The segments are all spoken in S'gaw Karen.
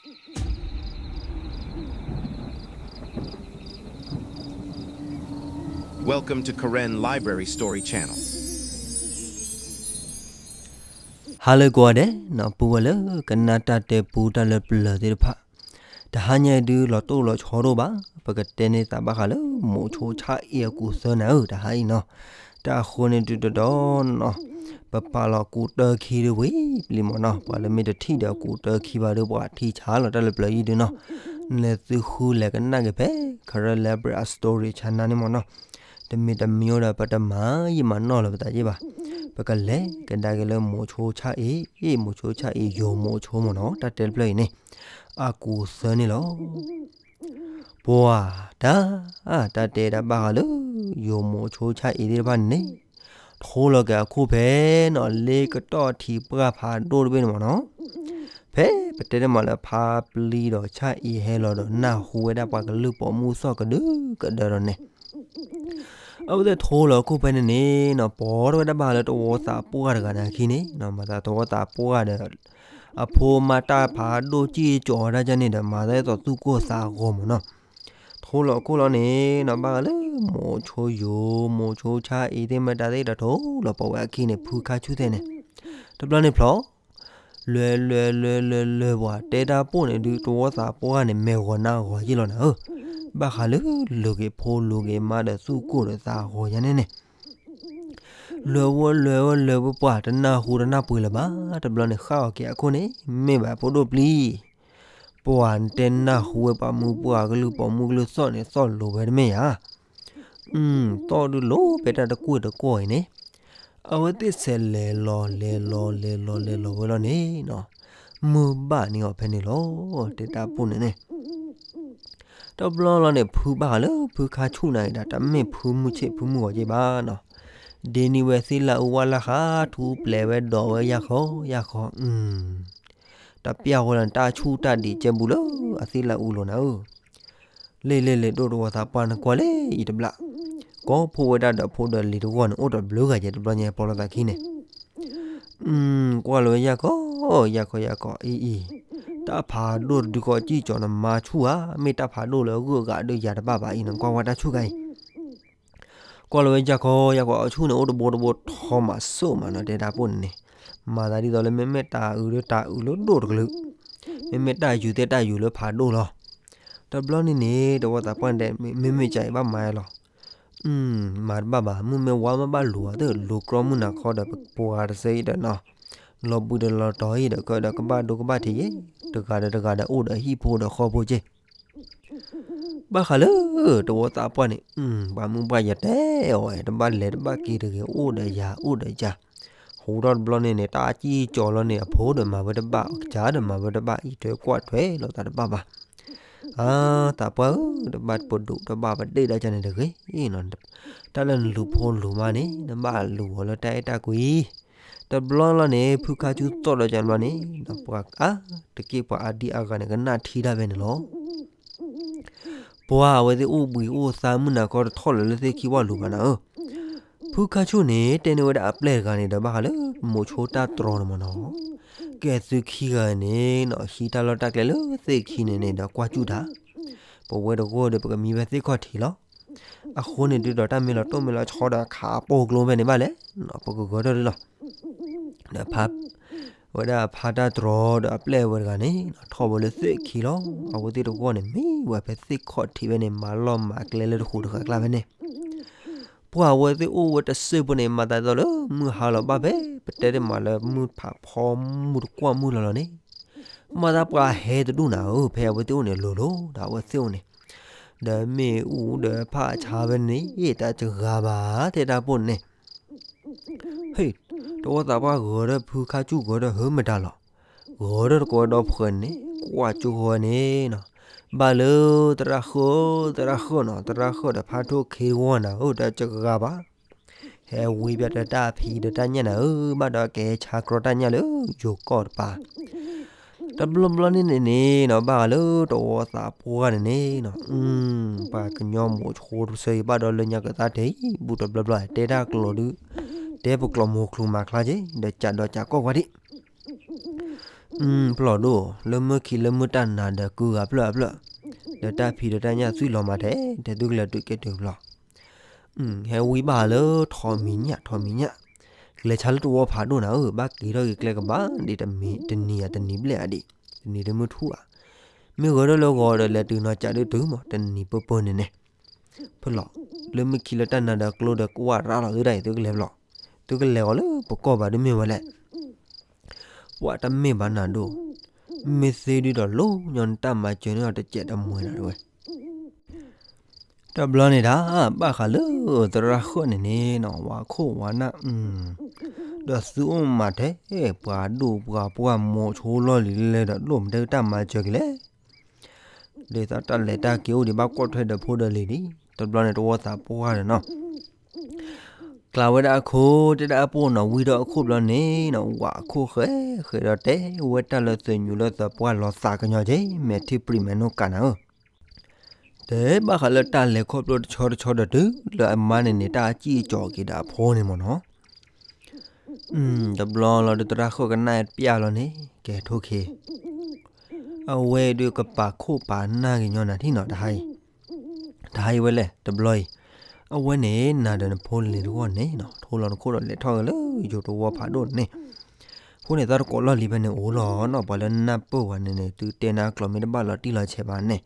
Welcome to Karen Library Story Channel. ဟါလၢကိးဂၤဒဲးနီၤ ပုၢ်ဝဲၢ်လၢကနၣ်တၢ်တဲပူတၢ်လၢပျၢၤသ့ၣ်တဖၣ်, တဟါညါအံၤဒုးလီၤတိၢ်လီၤဆီဒိၣ်ဘၣ်, ပကတဲန့ၢ်သးဘၣ်ဃးလၢ မိၤဆိဆၣ်အ့ၣ်အကူာ်သၢနၤဧၢ တဟါအံၤနီၤ. တၢ်အဃိန့ၣ်ဒုးတဒီနီၤ ပပာ်လီၤအကူာ်တၢခံဒုးဝံၤပျံၤမ့ၢ်နီၤ, ပှၤလၢမ့ၢ်တထံၣ်ဒီးအကူာ်တၢခံဘၣ်ဒီး ပှၤထံၣ်ဆါလီၤတၢ်လၢပျၢၤအံၤဒုးနီၤ, နသုဃုလဲၤကနၣ်က့ၤဖဲ Karen Library Story Channel န့ၣ်မ့ၢ်နီၤ. တမ့ၢ်တမံၤဒီး ပတမၤယံာ်မၤနီၢ်လၢၤပသးက့ဘၣ်. ပကလဲၤကဒါက့ၤလၢမိၤဆိဆၣ်အ့ၣ်, မိၤဆိဆၣ်အ့ၣ် ယိၤမိၤဆိမ့ၢ်နီၤ, တၢ်တဲတဖျၢၣ်အံၤန့ၣ် အကူာ်သၢန့ၣ်လီၤ. ပှၤတၢ်, တၢ်တဲဒၣ်ဘၣ်ဃးလၢ ယိၤမိၤဆိဆၣ်အ့ၣ်သ့ၣ်တဖၣ်န့ၣ်န့ၣ် ထိလီၤက့ၤအခိၣ်ဖဲနီၤ လ့ကတီၢ်ထံးပှၢ်ဖးဒိၣ်တဘ့ၣ်န့ၣ်မ့ၢ်နီၤ. ဖဲပတဲတမံၤလၢဖါပျံၤဒီးဆၣ်အ့ၣ်ဟဲလီၤဒီး နၢ်ဟူဝဲဒၣ်ပှၤကလုၢ်ပိာ်မုၣ်သီၣ်ကဒုကဒၢဒီးန့ၣ် အဝဲသ့ၣ်ထိလီၤအခိၣ်ဖဲန့ၣ်န့ၣ်နီၤ ပိာ်ထီၣ်ဝဲဒၣ်ဘၣ်ဃးလၢတဝီသးပှၢ်တဂၤန့ၣ်အခံန့ၣ်နီၤ, မၤသးတဝီသးပှၢ်ဒီး အဖိမါတၢ်ဖးဒိၣ်စံၣ်ကၠီၤဝဲဒၣ်န့ၣ်ဒီး မၤသးဒ်သိးသူၣ်ကိၢ်သးဂီၤမ့ၢ်နီၤ. ထိလီၤအခိၣ်လီၤန့ၣ်နီၤ ဘၣ်ဃးလၢ မိၤဆိယိၤ မိၤဆိဆၣ်အ့ၣ်သ့ၣ်မတၤသ့ၣ်ဒီး ထိလီၤပိာ်ဝဲအခံန့ၣ် ဖုခါဆူၣ်သ့ၣ်န့ၣ် တဘျီန့ၣ်ဖျီ လဲၤလဲၤလဲၤလဲၤလဲၤ ပှၤတဲတၢ်ပိၢ်န့ၣ်ဒုး တဝီသးပှၢ်န့ၣ် မဲာ်ဂီၤနါဂီၤယ့ၢ်လီၤနၤဧၢ, ဘၣ်ဃးလၢလိၤက့ၤဖိလိၤက့ၤမါဒီးသူၣ်ကိၢ်ဒီးသးဂီၤယါန့ၣ်န့ၣ် လဲၤဝဲလဲၤဝဲလဲၤဝဲပှၤတနၢ်ဟူတနၢ်ပှ့ၤလၢၤဘၣ်, တဘျီန့ၣ်ဃၣ်အီၤက့ၤအခိၣ်န့ၣ် မ့ၢ်ဘၣ်ဖိဒိၣ်ပျံၤ ပှၤတဲနၢ်ဟူဝဲပှၤမုၢ်ပှၢ်ကလုၢ်ပိာ်မုၣ်ကလုၢ်သီၣ်န့ၣ် သီၣ်လိၤဝဲတမ့ၢ်ဧါ. သီၣ်ဒုးလိၤဖဲတၢ်တကွီၢ်တကွီၢ်အံၤန့ၣ်, အဝဲသ့ၣ်ဆဲးလဲၤလီၤလဲၤလီၤလဲၤလီၤလဲၤလီၤဝဲလီၤန့ၣ်နီၤ, မုၢ်ဘၣ်န့ၢ်အီၤဖဲန့ၣ်လီၤ. တဲတၢ်ပိၢ်န့ၣ်န့ၣ် တဘျီလီၤန့ၣ် ဖုဘၣ်ဃးလၢဖုခါဆူၣ်နၤအံၤဒီး တမ့ၢ်ဖုမုၢ်ဆ့ၣ်ဖုမုၢ်ဂီၤက့ဘၣ်နီၤ, ဒ့နံၣ်ဝဲသ့ၣ်လၢအူဝဲလၢဃး ထူပျဲၤဝဲဒိးဝဲယၢ်ခီယၢ်ခီ တပျၢ်ဃီလၢတၢ်ဆူၣ်တၢ်ဒံးကဲဘူးလၢအသ့ၣ်လၢအူလီၤနၤဧၢ. လ့လ့လ့ ဒိၣ်တဝီသးပှၢ်နကွၢ်လၢအံၤတဘျီ, ကိးဖိဝဲဒၣ်ဒီးဖိဒီးလံၤတဂီၢ်န့ၣ် အိၣ်တဘျုးဂၤယဲ တဘျီညါပီလီၤသးခံန့ၣ် ကွၢ်လီၤဝဲယၢ်ခီယၢ်ခီယၢ်ခီအံၤအံၤ, တၢ်ဖးဒိၣ်တဒုဃီစံၣ်ကၠီၤနမါဆူၣ်ဧါ, မ့ၢ်တၢ်ဖးဒိၣ်လၢအဂုၤအဂၤဒီးယၤတဘၣ်ဘၣ်အံၤနီၤ, ကွၢ်ဝဲတၢ်ဆူၣ်ခါအံၤ ကွၢ်လီၤဝဲယၢ်ခီယၢ်ခီအဆူၣ်န့ၣ် အိၣ်တဘိတဘိထီမးစိၣ်မးနီၤ တဲတၢ်ပိၢ်န့ၣ်န့ၣ်, မၤသးဒ်သိးလၢမ့မ့ၢ်တၤအုးလၢတၤအုးလၢဒိၣ်တကလုာ်, မ့မ့ၢ်တၢ်ယူၤသ့ၣ်တၢ်ယူၤလၢဖးဒိၣ်လီၤ. တဘျီန့ၣ်န့ၣ် တဝီသးပှၢ်န့ၣ်တဲ မ့မ့ၢ်ကၢအံၤဘၣ်မၤလီၤ မၤတဘၣ်ဘၣ်, မုၢ်မ့ၢ်ဝါမ့ၢ်ဘၣ်လူၤအီၤသ့ၣ် လူၤကြီမုၢ်နၤခီဒီးပှၤတစဲးအံၤဒီးနီၤ, လီၤဘှံးဒီးလီၤတီၤအံၤဒီးကဒီးကဘၣ်ဒိကဘၣ်ထံးယဲ, တဂၤဒီးတဂၤဒီးအိၣ်ဒီးဟံၣ်ဖိဒီးဃီဖိက့ၢ် ဘၣ်ဃးလၢ တဝီသးပှၢ်န့ၣ် ပှၤမုၢ်ပှၢ်ယတဲအီၤဝဲ တဘၣ်လဲၤတဘၣ်က့ၤတဂ့ၤ အိၣ်ဒီးယၤအိၣ်ဒီးယၤ, ဟူထီၣ်တဘျီန့ၣ်န့ၣ် တၢ်စံၣ်ကၠီၤလီၤန့ၣ် အဖိဒီးမၤဝဲတဘၣ် အကစၢ်ဒီးမၤဝဲတဘၣ် အံးထွဲကွၢ်ထွဲလီၤသးတဘၣ်ဘၣ်. အါ သးပှၢ်ဧၢ တဘၣ်ပဒိၣ်တဘၣ်ပဒ့ၣ်ဒၣ်ကန့ၣ်တဂ့ၤနီၤ, တၢ်လၢနလူၤဖိလူၤမါန့ၣ် နဘၣ်လူၤအီၤလၢတၢ်အဲၣ်တၢ်ကွံ တဘျီလီၤန့ၣ် ဖုခါဆူၣ်သီၣ်ဒီးကဘျီန့ၣ် ပှၤအါ တက့ၢ်ပှၤအါဒံအါဂၤန့ၣ် ကနၣ်ထံတၢ်ဖဲန့ၣ်လီၤ. ပှၤအဝဲသ့ၣ်အိၣ်ဘှံးအိၣ်သါမုၢ်နၤခီတထီၣ်လၢၤလၢသ့ၣ်ခံဝၣ်လူၤဘၣ်နၤဧၢ, ဖုခါဆူၣ်န့ၣ် တဲန့ၢ်ဝဲဒၣ်အပျဲၢ်တဂၤန့ၣ်ဒီး ဘၣ်ဃးလၢမိၤဆိတၢ်တြီၤန့ၣ်မ့ၢ်နီၤ, ကဲသုခံဂၤန့ၣ်နီၤ ဟံးတၢ်လီၢ်တၢ်ကျဲလၢသ့ၣ်ခံန့ၣ်န့ၣ်ဒီးကွၢ်စူၣ်တၢ်, ပဝဲတဂီၢ်ဒီးပကမံဝဲသ့ၣ်ခီၣ်ထံးလီၤ. အဃိန့ၣ်ဒုးဒီးတၢ်မ့ၢ်လီၤတိၢ်မ့ၢ်လီၤဆီဒီးခးပိာ်ကျိဖဲန့ၣ်ဘၣ်လဲၣ်, ပကဂဲၤထီၣ်ဒုလီၤ. ဒီးဖါ ဝဲဒၣ်ဖါတၢ်တြီၤဒီးအပျဲၢ်ဝဲတဂၤန့ၣ် ထီၣ်ဝဲလၢသ့ၣ်ခံလီၤ. အဝဲသ့ၣ်တဂီၢ်န့ၣ် မံဝဲဖဲသ့ၣ်ခီၣ်ထံးဖဲန့ၣ် မၤလီၢ်မၤကျဲလၢတဃူးတဃာ်ကျါဖဲန့ၣ်, ပှၤအဝဲသ့ၣ်အိၣ်ဝဲတစဲးဖိန့ၣ် မၤသးဒ်သိးလၢမုၢ်ဟါလီၤဘၣ်ဖဲ ပတဲတမးလၢမုၢ်ဖးဖီမုၢ်တကွၢ်မုၢ်လီၤလီၤန့ၣ်, မၤသးပှၤဟဲတဒူၣ်နၤဧၢ, ဖဲအဝဲသ့ၣ်အိၣ်န့ၣ်လိၤလိၤဒီးအဝဲသ့ၣ်အိၣ်န့ၣ်, ဒီးမ့ၣ်အူဒီးဖးဆါဖဲန့ၣ် တၢ်တဂၤဘၣ် တဲတၢ်ပိၢ်န့ၣ်န့ၣ် ဟ့ၣ်, တဝီသးပှၢ်ဂဲၤဒီးဖုခါဆူၣ်ဂဲၤဒီးဟၢမတၤလီၤ. ဂဲၤဒီးတကိးဝဲဒီဖှဲးန့ၣ် ကွၢ်ကၠိဃီန့ၣ်နီၤ, ဘၣ်လၢသရၣ်ဃၢၣ် သရၣ်ဃၢၣ်နီၤ သရၣ်ဃၢၣ်ဒီးဖါထိၣ်ခ့တဝီနၤဧၢ တၢ်တဂၤဘၣ်. ဟဲဝံဖျါတၢ်ဖံးဒီးတၢ်ညၣ်နၤဧၢ ဘၣ်ဒီးကဲဆါကြီတၢ်ညၣ်လၢယိၤကီၢ်တပၤ တဘျီဘျီန့ၣ်န့ၣ်နီၤ ဘၣ်ဃးလၢတဝီသးပှၢ်န့ၣ်န့ၣ်နီၤ, ပှၤကညီမိၤဆိတစဲးအံၤဘၣ်ဒီးလၢညါကသါတ့ၢ် ဘူးတဘျီဘျီ တဲတၢ်ကျိာ်ဒုး တဲပကျိာ်မိၢ်ချူမၤချါက့ၤ ဒီးကးဒီးကးကီၢ်ဝဲဒၣ် ဖျိၣ်ဒိၣ် လၢမုၢ်ခံလၢမုၢ်တၢ်နၤဒီးကုဂၤဖျၢၣ်အဖျၢၣ်, ဒီးတၢ်ဖံးဒီးတၢ်ညၣ်သွံၣ်လီၤမၤထဲ တဲသုကလဲၤတုၤကဲတုၤဖျိၣ်, ဟဲဝံဘၣ်လၢထိးမံၤညၣ် ထိးမံၤညၣ်, ကလဲၤဆါလၢတဝီဖးဒိၣ်နၤဧၢ, ဘၣ်က့ၤထီၣ်က့ၤကျဲကဘၣ်ဒံးတနံၤဧါတနံၤဘျဲၣ်ဧါဒံး, တနံၤလၢမုၢ်ထူၣ်ဧါ, မ့ၢ်ဂဲၤထီၣ်လၢဂီၤဒီး လဲၤတုၤနီၤကးဒုးတုၤမး တနံၤပၢၢ်ပၢၢ်န့ၣ်န့ၣ်, ဖျိၣ်, လၢမုၢ်ခံလၢတၢ်နၤဒီးကျိဒီးကဝၣ်ရၤလီၤသုဒၣ်အံၤ သုကလဲၤဖျိၣ်, သုကလဲၤအီၤလၢပကီၢ်ဘၣ်ဒုးမ့ၢ်ဝဲလဲၣ် ပှၤတမ့ၢ်ဘၣ်နၤဒိၣ်, မ့ၢ်သ့ဒုးဒီးလိၤညီနတၢ်မၤစၢၤန့ၢ်အီၤတစဲးတမှဲၤနၤတဝဲ, တဘျီန့ၣ်ဒၣ် ဘၣ်ဃးလၢသရၣ်ဃၢၣ်န့ၣ်န့ၣ်နီၤ ဝၤခိၣ်ဝၤနၢ်, ဒီးသုအိၣ်မးထဲ ပှၤဒိၣ်ပှၤပှၢ်မိၤဆိလီၢ်လံၤလဲၣ်ဒီး ဒိၣ်မးထဲတၢ်မၤစၢၤက့ၤလဲၣ် ဒ်သိးတၢ်လဲၤတၢ်က့ၤအိၣ်ဒံးဘၣ်ကွၢ်ထွဲဒီးဖိဒီးလံၤဒံး တဘျီန့ၣ်တဝီသးပှၢ်ဒီးနီၤ, ကျးဝဲဒၣ်အခိၣ် တဲဒၣ်အပိၢ်နီၤ ဝံထီၣ်အခိၣ်ဘျီန့ၣ်နီၤ ဝၤအခိၣ်ဃဲဃဲဒီးတဲဝဲတၢ်လၢသညူးလၢသးပှၢ်လီၤသးကညီၤက့ၤ မဲာ်ထံပြံးမဲာ်နိၣ်ကးနၤဧၢ တဲဘၣ်ဃးလၢတၢ်လဲၤခီဖျိတဆီတဆီဒီးတုၤလၢအမါန့ၣ်န့ၣ် တၢ်အစံၣ်အကီၤက့ၤဒီးအဖိန့ၣ်မ့ၢ်နီၤ, တဘျီလီၤဒုးသရၣ်ဃၢၣ်ကနၣ်ပျၢ်လီၤန့ၣ် ကဲထိၣ်ခ့ အဝဲဒုးကပာ်ခိၣ်ပာ်နၢ်က့ၤညီနၤထံၣ်နီၤ တဟါအံၤ, တဟါအံၤဝဲလဲၣ် တဘျီအံၤ, အဝဲန့ၣ်နၤဒီးနဖိလံၤတဂီၢ်န့ၣ်နီၤ ထိလီၤနခိၣ်ဒီးလဲၤထီၣ်က့ၤလၢယိၤတဝီဖးဒိၣ်န့ၣ် အဃိန့ၣ် သးတကိးလီၢ်လံၤဖဲန့ၣ်အိၣ်လီၤနီၤ ပှၤလၢနၢ်ပၢၢ်ဝဲန့ၣ်န့ၣ် သုတဲနၤကျိာ်မ့ၢ်တဘၣ်လီၤတံၢ်လီၤဆဲးဘၣ်န့ၣ်,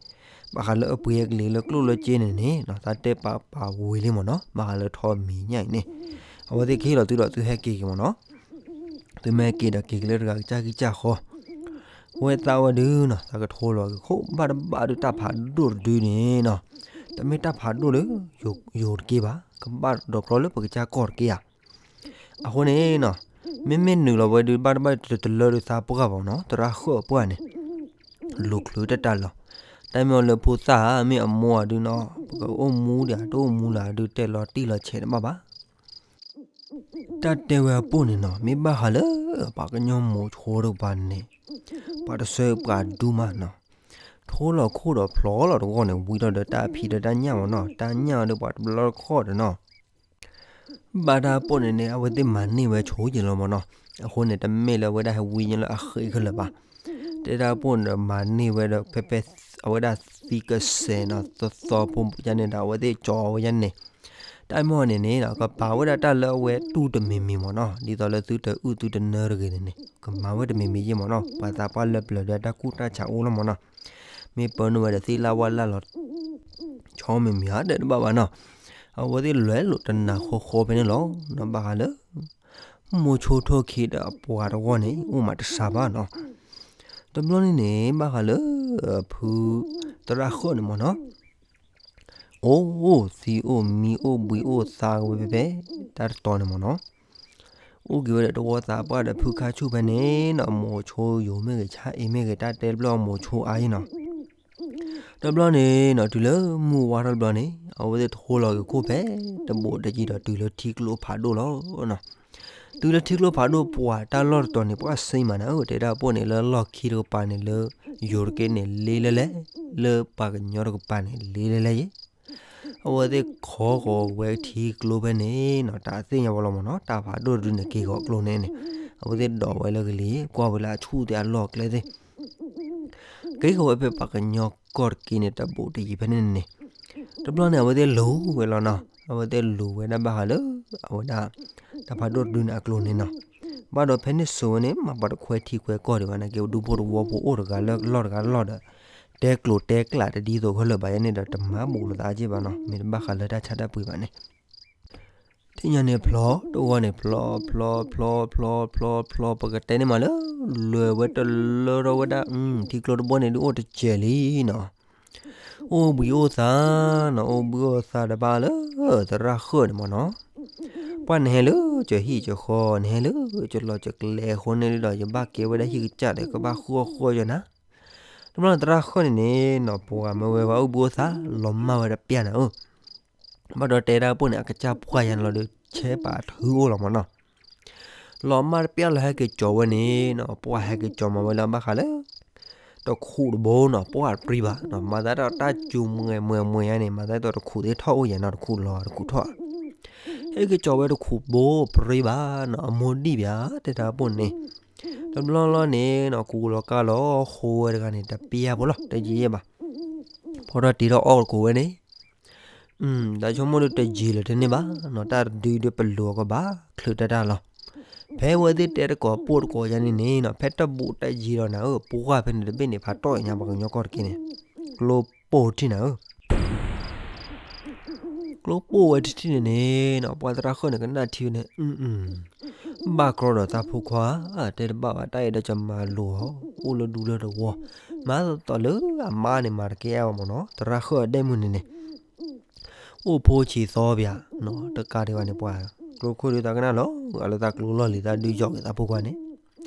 ဘၣ်ဃးလၢအပှ့ၤအကလံၤလၢကျိၣ်လၢစ့န့ၣ်န့ၣ်နီၤ သးတဲပာ်ပာ်ဝံၤလံမ့ၢ်နီၤ ဘၣ်ဃးလၢထိးမံၤညၣ်အံၤန့ၣ်, အဝဲသ့ၣ်ကဟ့ၣ်လီၤသုဒီးသုဟဲက့ၤက့ၤမ့ၢ်နီၤ သုမ့ၢ်က့ၤဒီးက့ၤက့ၤလၢတဂၤကစၢ်ဂံၢ်စၢ်ဃီ, ဝဲသးဝဲဒုးနီၤ သးကထိလီၤက့ၤခိၣ်ဘၣ်တဘၣ်ဒုးတၢ်ဖးဒိၣ်တဒုန့ၣ်နီၤ, တမ့ၢ်တၢ်ဖးဒိၣ်လၢယိၤတက့ၢ်ဘၣ် ကဘၣ်ဒီးကြီလၢပကစၢ်ကီၢ်တက့ၢ်ဧါ အဃိန့ၣ်နီၤ, မ့မ့ၢ်နုာ်လီၤဝဲဒုးဘၣ်တဘၣ်တလၢဒုးသးပှၢ်ဘၣ်နီၤ သရၣ်ဃၢၣ်အပှၢ်န့ၣ်, လူၤချုးတၢ်တၢ်လီၤ, တၢ်မ့ၢ်အီၤလၢဖိသၣ်မ့ၢ်အမိၢ်အဒုးနီၤ ပကအိၣ်မူဒံး တအိၣ်မူလၢဒုးတဲလီၤတံၢ်လီၤဆဲးတဘၣ်ဘၣ် တၢ်တဲဝဲအပိၢ်န့ၣ်နီၤ မ့ၢ်ဘၣ်ဃးလၢ ပှၤကညီမိၤဆိတကပၤန့ၣ်, ပှၤတဆၢပှၤဒူမးနီၤ, ထိလီၤခိၣ်ဒီးဖျိးလီၤတဂီၢ်န့ၣ် ဝံထီၣ်ဒီးတၢ်ဖံးဒီးတၢ်ညၣ်မ့ၢ်နီၤ တၢ်ညၣ်ဒီးပှၤတဘျီတခီၣ်ဒီးနီၤ ဘၣ်တၢ်ပိၢ်န့ၣ်န့ၣ် အဝဲသ့ၣ်မၤန့ၢ်ဝဲဆိက့ၤလီၤမ့ၢ်နီၤ, အဃိန့ၣ် တမ့ၢ်လၢအဝဲဒၣ်ဟဲဝံညီလၢအဃ့ခဲလၢာ်ဘၣ်, တဲတၢ်ပိၢ်န့ၣ်ဒီးမၤန့ၢ်ဝဲဒီးဖဲဖဲ အဝဲဒၣ်သံကစဲးနီၤ သီသီဖိယါန့ၣ်ဒီး အဝဲသ့ၣ်ကၠီဝဲယါန့ၣ်, တၢ်မ့ၢ်န့ၣ်န့ၣ် ကပာ်ဝဲဒၣ်တၢ်လၢအဝဲတူၢ်တမံၤမံၤမ့ၢ်နီၤ, ဒ်သိးလၢသုတအုၣ်သုတနၢတဂ့ၤန့ၣ်န့ၣ် ကမၤဝဲတမံၤမံၤယ့ၢ်မ့ၢ်နီၤ, ပှၤသးပှၢ်လၢပျၢၤဒီးတၢ်ကူၣ်တၢ်ဆးအိၣ်လီၤမ့ၢ်နီၤ, မ့ၢ်ပၢနုာ်ဝဲဒီးသ့ၣ်လၢ်ဝၣ်လၢ်လီၤ ဆီမံၤမံၤဧါ တဲတဘၣ်ဘၣ်နီၤ, အဝဲသ့ၣ်လဲၤလိာ်တနၤဃီဃီဖဲန့ၣ်လီၤ. နီၢ်ဘၣ်ဃးလၢ မိၤဆိထိၣ်ခံဒီးအပှၤတဂီၢ်န့ၣ် အိၣ်မးတစှၤဘၣ်နီၤ. တဘျီန့ၣ်န့ၣ် ဘၣ်ဃးလၢ ဖုသရၣ်ဃၢၣ်န့ၣ်မ့ၢ်နီၤ အိၣ်သံအိၣ်မံအိၣ်ဘှံးအိၣ်သါဝဲဖဲဖဲ တၢ်တတီၤန့ၣ်မ့ၢ်နီၤ အိၣ်က့ၤဝဲဒီးတဝီသးပှၢ်ဒီးဖုခါဆူၣ်ဖဲန့ၣ်နီၤ, မိၤဆိယိၤမ့ၢ်ဂ့ၤ ဆါအ့မ့ၢ်ဂ့ၤ တၢ်တဲတဘျီမိၤဆိအါယံၤနီၤ. တဘျီန့ၣ်နီၤ တုၤလၢမုၢ်ဝါထီၣ်တဘျီန့ၣ် အဝဲသ့ၣ်ထိလီၤက့ၤခိၣ်ဖဲ တဘိးတယံၤဒီးတုၤလၢထံကျိဖးဒိၣ်လီၤနီၤ. တုၤလၢထံကျိဖးဒိၣ်ပှၤတၢ်လီၢ်တတီၤန့ၣ် ပှၢ်စ့မးနၤဧၢ တဲဒၣ်ပိၢ်န့ၣ် လၢလီၢ်ခံတကပၤန့ၣ် လၢယိၤတက့ၢ်န့ၣ် လ့လဲလဲၣ်, လၢပှၤကညီတကပၤန့ၣ် လ့လဲလဲၣ်ယ့ၣ် အဝဲသ့ၣ်ခိးဃီၤဝဲထံကျိဖဲန့ၣ်နီၤ တၢ်သ့ၣ်ညါဝဲလီၤမ့ၢ်နီၤ, တၢ်ဖးဒိၣ်တဒုန့ၣ် က့ၤဃီၤကျိန့ၣ်န့ၣ် အဝဲသ့ၣ်ဒိးဝဲလၢကလံၤ ကွၢ်ဝဲလၢအဆူၣ်သ့ၣ်အလီၢ်ကျဲသ့ၣ် က့ၤဃီၤဝဲဖဲပှၤကညီကီၢ်တက့ၢ်န့ၣ် တဘိးတယံၤဖဲန့ၣ်န့ၣ် တဘျီန့ၣ် အဝဲသ့ၣ်လူၤဝဲလီၤနီၤ, အဝဲသ့ၣ်လူၤဝဲဒၣ်ဘၣ်ဃးလၢ အဝဲဒၣ် တၢ်ဖးဒိၣ်တဒုန့ၣ်အကျိန့ၣ်နီၤ, ဘၣ်ဒီးဖဲန့ၣ်စိၤဝဲန့ၣ် မ့ၢ်ပှၤတခွဲထံခွဲကီၢ်ဒံးဘၣ်န့ၣ် က့ၤဒူဖိတဝီဖိအိၣ်တဂၤလၢလီၢ်တဂၤလီၢ်ဒီး တဲကျိၤတဲကျးတဒ်သိးခဲလၢာ်ဘၣ်ယဲန့ၣ်ဒီး တမၤဘူးလိာ်သးက့ဘၣ်နီၤ, မ့ၢ်တဘၣ်ဃးလၢတၢ်ဆါတၢ်ပှ့ၤဘၣ်န့ၣ် ထံၣ်ညါန့ၣ်ဖျိး တဝီန့ၣ်ဖျိး ဖျိး ဖျိး ဖျိး ဖျိး ဖျိး ပကတဲန့ၢ်မးလၢ လွဲၢ်ဝဲတလၢထီၣ်ဝဲဒၣ် ထံကျိတဘိန့ၣ် ဒုးအိၣ်တစဲးလံနီၤ, အိၣ်ဘှံးအိၣ်သါနီၤ, အိၣ်ဘှံးအိၣ်သါတဘၣ်လၢ သရၣ်ဃၢၣ်န့ၣ်မ့ၢ်နီၤ, ပှၢ်နဟဲလၢကဟံၣ်ကဃီ နဟဲလၢကလီၢ်ကကျဲအဃိန့ၣ်ဒီး ယဘၣ်ကဲဝဲဒၣ်ဟံၣ်ကစၢ်ဒီး ကဘၣ်ဃုအီၣ်ဃုအီယီၤနၤ, တဘျီန့ၣ်သရၣ်ဃၢၣ်န့ၣ်န့ၣ်နီၤ ပှၤမ့ၢ်ဝဲဝဲအိၣ်ဘှံးအိၣ်သါ လီၤမၢ်ဝဲတပျၢ်နၤဧၢ ဘၣ်ဒီးတဲဒၣ်ပိၢ်န့ၣ် အကစၢ်ပှၢ်ယါန့ၣ်လီၤဒီး ဆဲးပာ်ထုအိၣ်လီၤမ့ၢ်နီၤ, လီၤမၢ်တပျၢ်လီၤဟဲက့ၤကၠီၤဝဲန့ၣ်နီၤ ပှၢ်ဟဲက့ၤကၠီၤမၤဝဲလၢဘၣ်ဃးလၢ တခူးတဘိနီၤ ပှၢ်ပြံဘၣ်နီၤ မၤသးဒီးတၢ်စူၤမှဲၤမှဲၤမှဲၤယါန့ၣ် မၤသးဒီးတခူးသ့ၣ်ထီၣ်အိၣ်ယါနီၤ တခူးလီၤတခူးထီၣ် ဟဲက့ၤကၠီၤဝဲတခူးဘိပြံဘၣ်နီၤ အမိၢ်ဒံၣ်ဘၣ် တဲဒၣ်ပိၢ်န့ၣ် တဘျီလီၤန့ၣ်နီၤ ကူလီၤကါလီၤဃိဝဲတဂၤန့ၣ် တပျၢ်ဖိလီၤ တယံာ်ယဲၢ်ဘၣ်. ဖီထီၣ်တ့ထီၣ်အီၣ်ကိးဝဲန့ၣ် တၢ်ဆိကမိၣ်ဒုးတယံာ်လၢၤတန့ၢ်ဘၣ်နီၤ တၢ်တဒုဒုးပလိၤအကဘၣ်ချုးတၢ်တၢ်လီၤ. ဖဲဝဲသ့ၣ်တဲတကိးပိၢ်တကိးယါန့ၣ်န့ၣ်နီၤ ဖဲတဘူးတယံာ်လီၤနၤဧၢ ပှၢ်ဖဲန့ၣ်တဘ့ၣ်န့ၣ် ဖးတီၢ်ညါပှၤကညီကီၢ်တက့ၢ်န့ၣ် ကျိပိၢ်ထံၣ်နၤဧၢ ကျိပိၢ်ဝဲတထံၣ်န့ၣ်န့ၣ်နီၤ ပှၤသရၣ်ဃၢၣ်န့ၣ် ကနၣ်ထံဝဲန့ၣ် ဘၣ်ကြီဒီးသးဖိခွါ တဲတဘၣ်ဘၣ် တၢ်အဲၣ်ဒိးကမၤလိာ်အီၤ အိၣ်လၢဒူလၢတဝီ မၤသီလၢအမါန့ၣ် မၤတကဲအါဘၣ်မ့ၢ်နီၤ သရၣ်ဃၢၣ်အဒဲမုၢ်န့ၣ်န့ၣ် အိၣ်ဖိဆံးသီပၠး တကးဒံးဘၣ်န့ၣ် ပှၤကျိခိၣ်ဒုးသးကနၣ်လီၤ အလၢသးကျိလီၢ်လံၤသးဒုးယီၣ်က့ၤသးဖိခွါန့ၣ်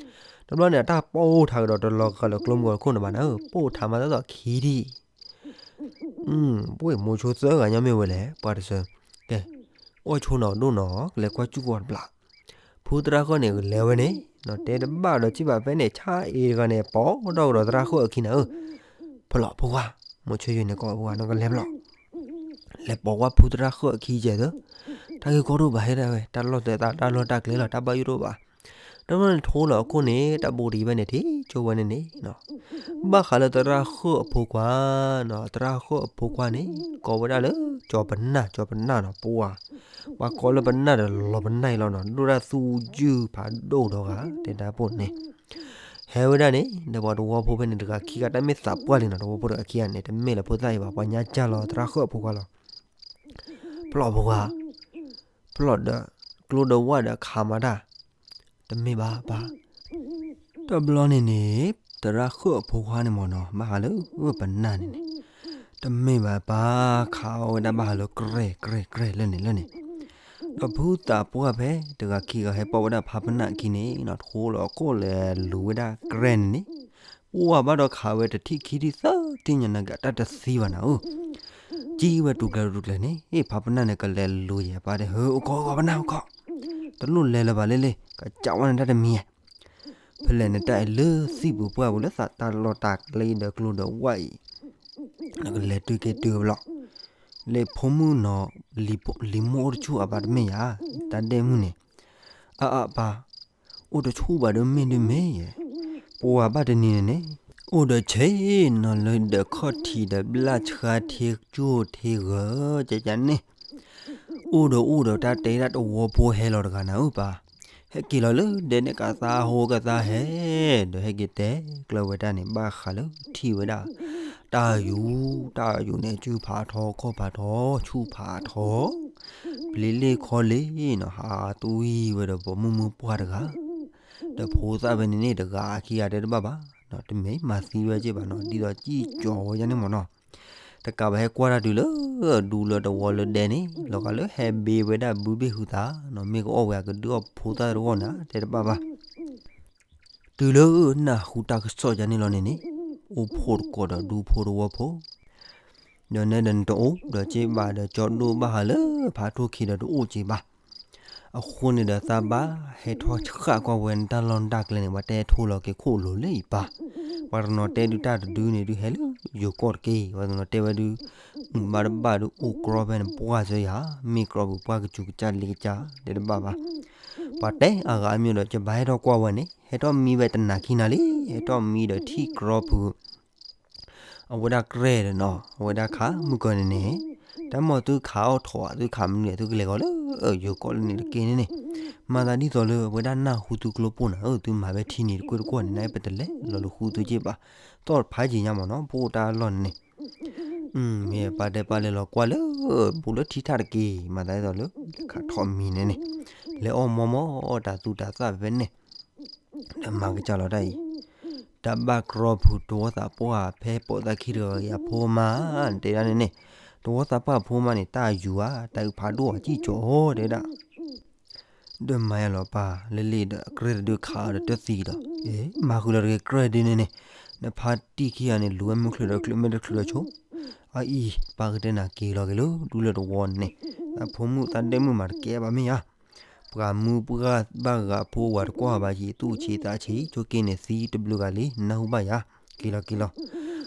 တဘျီန့ၣ် အတၢ်ပိၢ်ထးကဒီးတလီၤဃာ်လၢကျိမုၢ်ဂီၤခိၣ်န့ၣ်ဘၣ်နၤဧၢ ပိၢ်ထးမၤသီသီခံထံၣ် ပှ့ၤမိၤဆိသၢဂၤညီမ့ၢ်ဝဲလဲၣ် ပှၤတစၢၤ ကဲ အီၣ်ဆိနီၤဒိၣ်နီၤ ကလဲၤကွၢ်စူၣ်ကွၢ်တဘျီ ဖုသရၣ်ဃၢၣ်န့ၣ် ကလဲၤဝဲန့ၣ် တဲတဘၣ်ဒီးစံးဘၣ်ဖဲန့ၣ် ဆါအ့ၤတဂၤန့ၣ် ပိာ်ထီၣ်ကဒီးသရၣ်ဃၢၣ်အခံနၤဧၢ ဖျိးဖိခွါ မိၤဆိယိၤန့ၣ်ကိးဖိခွါနီၤ ကလဲၤဖျိး လဲၤပိာ်ကွၢ်ဖုသရၣ်ဃၢၣ်အခံကဲသၢ တၢ်ဂ့ၢ်ကီတအိၣ်ဘၣ်ဟဲဒၣ်ဝဲ တၢ်လီၢ်သဲးသး တၢ်လီၢ်တၢ်ကျဲလီၤ တၢ်ဘၣ်ယိၣ်တအိၣ်ဘၣ် တဘျီန့ၣ်ထိလီၤအခိၣ်န့ၣ် တၢ်ဘူးတယံာ်ဘၣ်န့ၣ် ထံၣ်ကၠိဝဲန့ၣ်န့ၣ် ဘၣ်ဃးလၢသရၣ်ဃၢၣ်အဖိခွါ သရၣ်ဃၢၣ်အဖိခွါန့ၣ် ကိးဝဲဒၣ်လၢ ကၠီၤပနၢ် ကၠီၤပနၢ်နီၤ ပှၤ ပှၤကိးလၢပနၢ်ဒီးလီၤပနၢ်အံၤလီၤနီၤ ဒိၣ်ဒၣ်သူယုၢ်ဖးဒိၣ်ဒီးဂၤ တဲဒၣ်ပိၢ်န့ၣ် ဟဲဝဲဒၣ်န့ၣ် ဒီးပှၤတဝီဖိဖဲန့ၣ်တဂၤခံဂၤ တၢ်မ့ၢ်သးပှၢ်လံနီၤ တဝီဖိတဂၤခံဂၤန့ၣ် တမ့ၢ်လၢဖိသၣ်အံၤဘၣ် ပှၤညါကၢ်လီၤသရၣ်ဃၢၣ်အဖိခွါလီၤ ဖျိးဖိခွါ ဖျိးဒီး ကျိဒီးဝၣ်ဒီးခးမၤတၢ် တမ့ၢ်ဘၣ်ပၢ် တဘျီန့ၣ်န့ၣ် သရၣ်ဃၢၣ်အဖိခွါန့ၣ်မ့ၢ်နီၤ ဘၣ်ဃးလၢပနၢ်န့ၣ်န့ၣ် တမ့ၢ်ဘၣ်ပၢ် ခးအီၣ်ဝဲဒၣ်ဘၣ်ဃးလၢကြဲၢ်ကြဲၢ်ကြဲၢ်လၢန့ၣ်လၢန့ၣ် ဒီးဖုသးပှၢ်ဖဲတဂၤခံဂၤဟဲပိာ်ဝဲဒၣ်ဖးပနၢ်အခံန့ၣ်နီၤ ထိလီၤအခိၣ်လဲၤလူၤဝဲဒၣ်ကြဲၢ်န့ၣ်န့ၣ် ပှၢ်ဘၣ်ဒီးခးဝဲတထံၣ်ခံထံၣ်သၢထံၣ်ညါန့ၣ်က့ၤ အတၢ်တသံဘၣ်နၤဧၢ ကံဝဲတူၢ်ကျဲၤတူၢ်ကျဲၤန့ၣ် ဖးပနၢ်န့ၣ် ကလဲၤလူၤယဲၤပၢ်တဲ ဟၢ အိၣ်ခိး အိၣ်ခိး ပနၢ်အိၣ်ခိး တလိၣ်လဲၤလၢၤဘၣ်လ့လ့ ကစးဝဲန့ၣ်တၢ်တမံၤ ဖဲလဲၣ်န့ၣ်တၢ်အံၤလၢသံၣ်ပူၤပှၢ်ပူၤလၢသးတၢ်လီၢ်တၢ်ကျဲဒီးကျိဒီးဝၣ်အံၤ နကလဲၤတုၤက့ၤတုၤဘျီ လၢဖိမုၣ်နီၤ လံာ်မိၢ်အိၣ်တဆူၣ်အပၢ်တမ့ၢ်ယၤ တၢ်ဒဲမုၢ်န့ၣ် အအပၢ် အိၣ်တဆူၣ်ဘၣ်ဒီးမ့ၢ်ဒုးမ့ၢ်ယဲ ပှၤဘၣ်တနံၤန့ၣ်န့ၣ် အိၣ်ဒီးဆ့ၣ်နီၤလၢဒီးခီၣ်ထံးဒီးဘျၣ်ဆှါထ့ကၠိၣ်ထ့ဂၢၤ ကကန့ၣ် အိၣ်ဒီးအိၣ်ဒီးတၢ်တဲဒၣ်တဝီဖိဟဲလီၤတဂၤနၤဧၢပၢ် ဟဲက့ၤလီၤလၢဒဲန့ၣ်ကသါဟိကသါဟဲ ဒီးဟဲက့ၤတဲကျၢၤဝဲတၢ်န့ၣ် ဘၣ်ဃးလၢထံၣ်ဝဲဒၣ် တၢ်ယူၤ တၢ်ယူၤန့ၣ် စုဖးထီ ခီၣ်ဖးထီ ဆူၣ်ဖးထီ ပျံၤလ့ၣ်ခီလ့ၣ်နီၤ ဟးတွံၢ်ဝဲဒီးပိာ်မုၣ်မုၣ်ပှၢ်တဂၤ ဒီးဖိသၣ်ဖဲန့ၣ်န့ၣ် တဂၤခံဂၤတဲတဘၣ်ဘၣ် တမ့ၢ်မၤသံဝဲက့ၤဘၣ်နီၤ ဒ်သိးစံၣ်ကၠီၤဝဲယါန့ၣ်မ့ၢ်နီၤ တကးဘၣ်ဟဲကွၢ်တၢ်တုၤလၢ ဒူလၢတဝီလၢဒဲန့ၣ် လီၤဂာ်လၢဟဲဘ့ဝဲဒၣ်ဘုဘ့ၣ်ဟုသးနီၤ မ့ၢ်ကအိၣ်ဝဲအကဒုးအီၣ်ဖိသၣ်တဂီၢ်န့ၣ် တဲတဘၣ်ဘၣ် တုၤလၢနၢ်ဟူတၢ်ကစီၣ်ယါန့ၣ်လီၤန့ၣ်န့ၣ် အိၣ်ဖှိၣ်တကိးဒီးဒူဖိတဝီဖိ ဒီးနဲဒၣ်နတအိၣ်ဒီးက့ၤဘၣ်ဒီးကၠီဒိၣ်ဘၣ်ဟးလၢဖးထူၣ်ခံဒီးတအိၣ်က့ၤဘၣ် အဃိန့ၣ်ဒီးသးဘၣ်ဟဲထီၣ်ဃၣ်ကွၢ်ဝဲနတၢ်လီၢ်နတၢ်ကျဲန့ၣ် ပှၤတဲထိလီၤက့ၤခိၣ်လိၤလၢအံၤပၢ် ပှၤတနီၤတဲဒုးတၢ်တဒုန့ၣ်ဒုးဟဲလၢယိၤကီၢ်တက့ၢ် ပှၤတနီၤတဲဝဲဒုး မုာ်ဘၣ်တဘၣ်ဒုးအိၣ်ကြီဖဲန့ၣ်ပှၢ်စၢယၤ မ့ၢ်ကြီပူၤပှၢ်ကစူၤကစၢ်လ့ကစၢ်တဲတဘၣ်ဘၣ် ပှၤတဲအဂၤအမျိုးဒီး ကဘၣ်ဟဲထီၣ်ကွၢ်ဝဲန့ၣ် ဟဲထီၣ်မံဝဲတနၤခံနၤလံ ဟဲထီၣ်မံဒီးထံၣ်ကြီပူၤ အဝဲဒၣ်ကြဲၢ်ဒီးနီၤ အဝဲဒၣ်ခးမုၢ်ကီၢ်န့ၣ်န့ၣ် တၢ်မၤသုခးအီၣ်ထိး သုခးမနုၤ သုကလဲၤဂီၤလၢယိၤကီၢ်လၢန့ၣ်တက့ၢ်န့ၣ်န့ၣ် မၤသးဒ်သိးလၢအဝဲဒၣ်နၢ်ဟူသုကျိပိၢ်နၤဧၢ သုမၤဝဲထံန့ၣ်တကွ့ၢ်တကွီၢ်န့ၣ် နပတလဲၤလီၤလၢဃူသုက့ၢ်ဘၣ် သီၣ်တဖးယံာ်ညါမ့ၢ်နီၤ ပအိၣ်တၢ်လီၢ်န့ၣ်န့ၣ် မ့ၢ်ပၢ်တဲပၢ်လဲၤလီၤကွၢ်လၢ ဘူးလၢထံထၣ်တက့ၢ် မၤသးဒ်သိးလၢလဲၤခးထိးမံၤန့ၣ်န့ၣ် လဲၤအီၣ်မီမီတၢ်သူတၢ်သၣ်ဖဲန့ၣ် ဒီးမၤကစၢ်လီၤတၢ်အံၤ တၢ်ဘၣ်ကြီဖုးတဝီသးပှၢ်ဖဲပိာ်သးခံတဂၤအံၤအဖိမါ တဲဒၣ်န့ၣ်န့ၣ် တဝီသးပှၢ်အဖိမါန့ၣ် တၢ်ယူၤဧါ တၢ်အုးဖးဒိၣ်ဧါ စံၣ်ကၠီၤတဲဒၣ် ဒီးမၤယါလီၤပၢ်လၢလံဒီး အကြဲၢ်တဒုခးအီၤဒီးတသံဒီး မၤဃုာ်လီၤတဂ့ၤ ကြဲၢ်ဒုန့ၣ်န့ၣ် နဖါတံၢ်ခံဂၤန့ၣ် လူၤဝဲမုၢ်ချုးဒီးချုး မ့ၢ်တချုးဒီးဆိ အအံၤ ပၢ်ကတဲနၤက့ၤလီၤက့ၤလၢဒူလၢတဝီန့ၣ်န့ၣ် အဖိမုၣ်သးဒဲမုၣ်မၤတကဲဘၣ်မ့ၢ်ယါ ပှၤမုၢ်ပှၢ်ဘၣ်ဂၤဖိဝၤတကွၢ်ဘၣ်ယံၤ သူၣ်ဆံးသးဆံး ဆိက့ၤန့ၣ်သံတဘျုးဂၤလံ နၢ်ဟူဘၣ်ယၤ က့ၤလီၤက့ၤလီၤ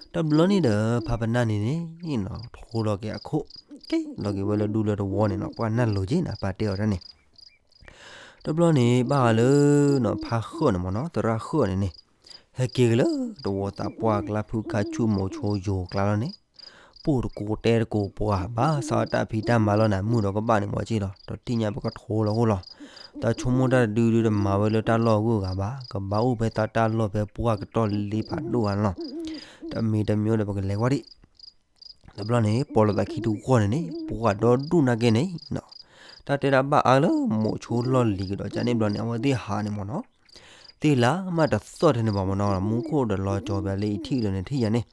တဘျီန့ၣ်ဒီး ဖါပနၢ်န့ၣ်န့ၣ်နီၤ ထိလီၤက့ၤအခိၣ် က့ၤလီၤက့ၤဝဲလၢဒူလၢတဝီန့ၣ်နီၤ ပှၤနၢ်လိၤက့ၤနၤ ပၢ်တဲအီၤတၢ်န့ၣ် တဘျီန့ၣ် ဘၣ်ဃးလၢ နီၤ ဖါဃၢၣ်န့ၣ်မ့ၢ်နီၤ သရၣ်ဃၢၣ်န့ၣ်န့ၣ် ဟဲက့ၤက့ၤလၢ တဝီသးပှၢ်ကျါ ဖုခါဆူၣ်မိၤဆိယိၤကျါလီၤန့ၣ်, ပိၢ်တကိးတဲတကိးပှၤ ဘၣ်ဆၣ်တၢ်ဖံးတၢ်မၤလီၤနၤ မုၢ်ဒီးကဘၣ်န့ၣ် မ့ၢ်က့ၤလီၤ တထံၣ်ညါပကထိလီၤအိၣ်လီၤ. တၢ်ဆိကမိၣ်တၢ်တဒုဒုတမၤဝဲလၢတၢ်လီၢ်ဂုၤဂၤဘၣ်, ကဘၣ်အိၣ်ဖဲသးတၢ်လီၢ်ဖဲပှၢ်ကတီၢ်လ့ဖးဒိၣ်ဂၤန့ၣ်လီၤ. တမံၤတမံၤဒီးပကလဲၤကွၢ်ဒံး တဘျီန့ၣ် ပိာ်လိာ်သးခံတဂီၢ်န့ၣ်န့ၣ် ပှၤဒီဒူၣ်နာ်က့န့ၣ်နီၤ, တၢ်တဲဒၣ်ဘၣ်အါလၢမိၤဆိလီၢ်လံၤကဒီးကန့ၣ်ဘျီန့ၣ် အဝဲသ့ၣ်ဟးန့ၣ်မ့ၢ်နီၤ, သ့ၣ်လၢမးတသီၣ်ထဲန့ၣ်ဘၣ်မ့ၢ်နီၤ မူခိၣ်ဒီးလီၤကၠီၤပၠးလၢအံၤထံၣ်လၢန့ၣ်ထံၣ်ယၤန့ၣ်,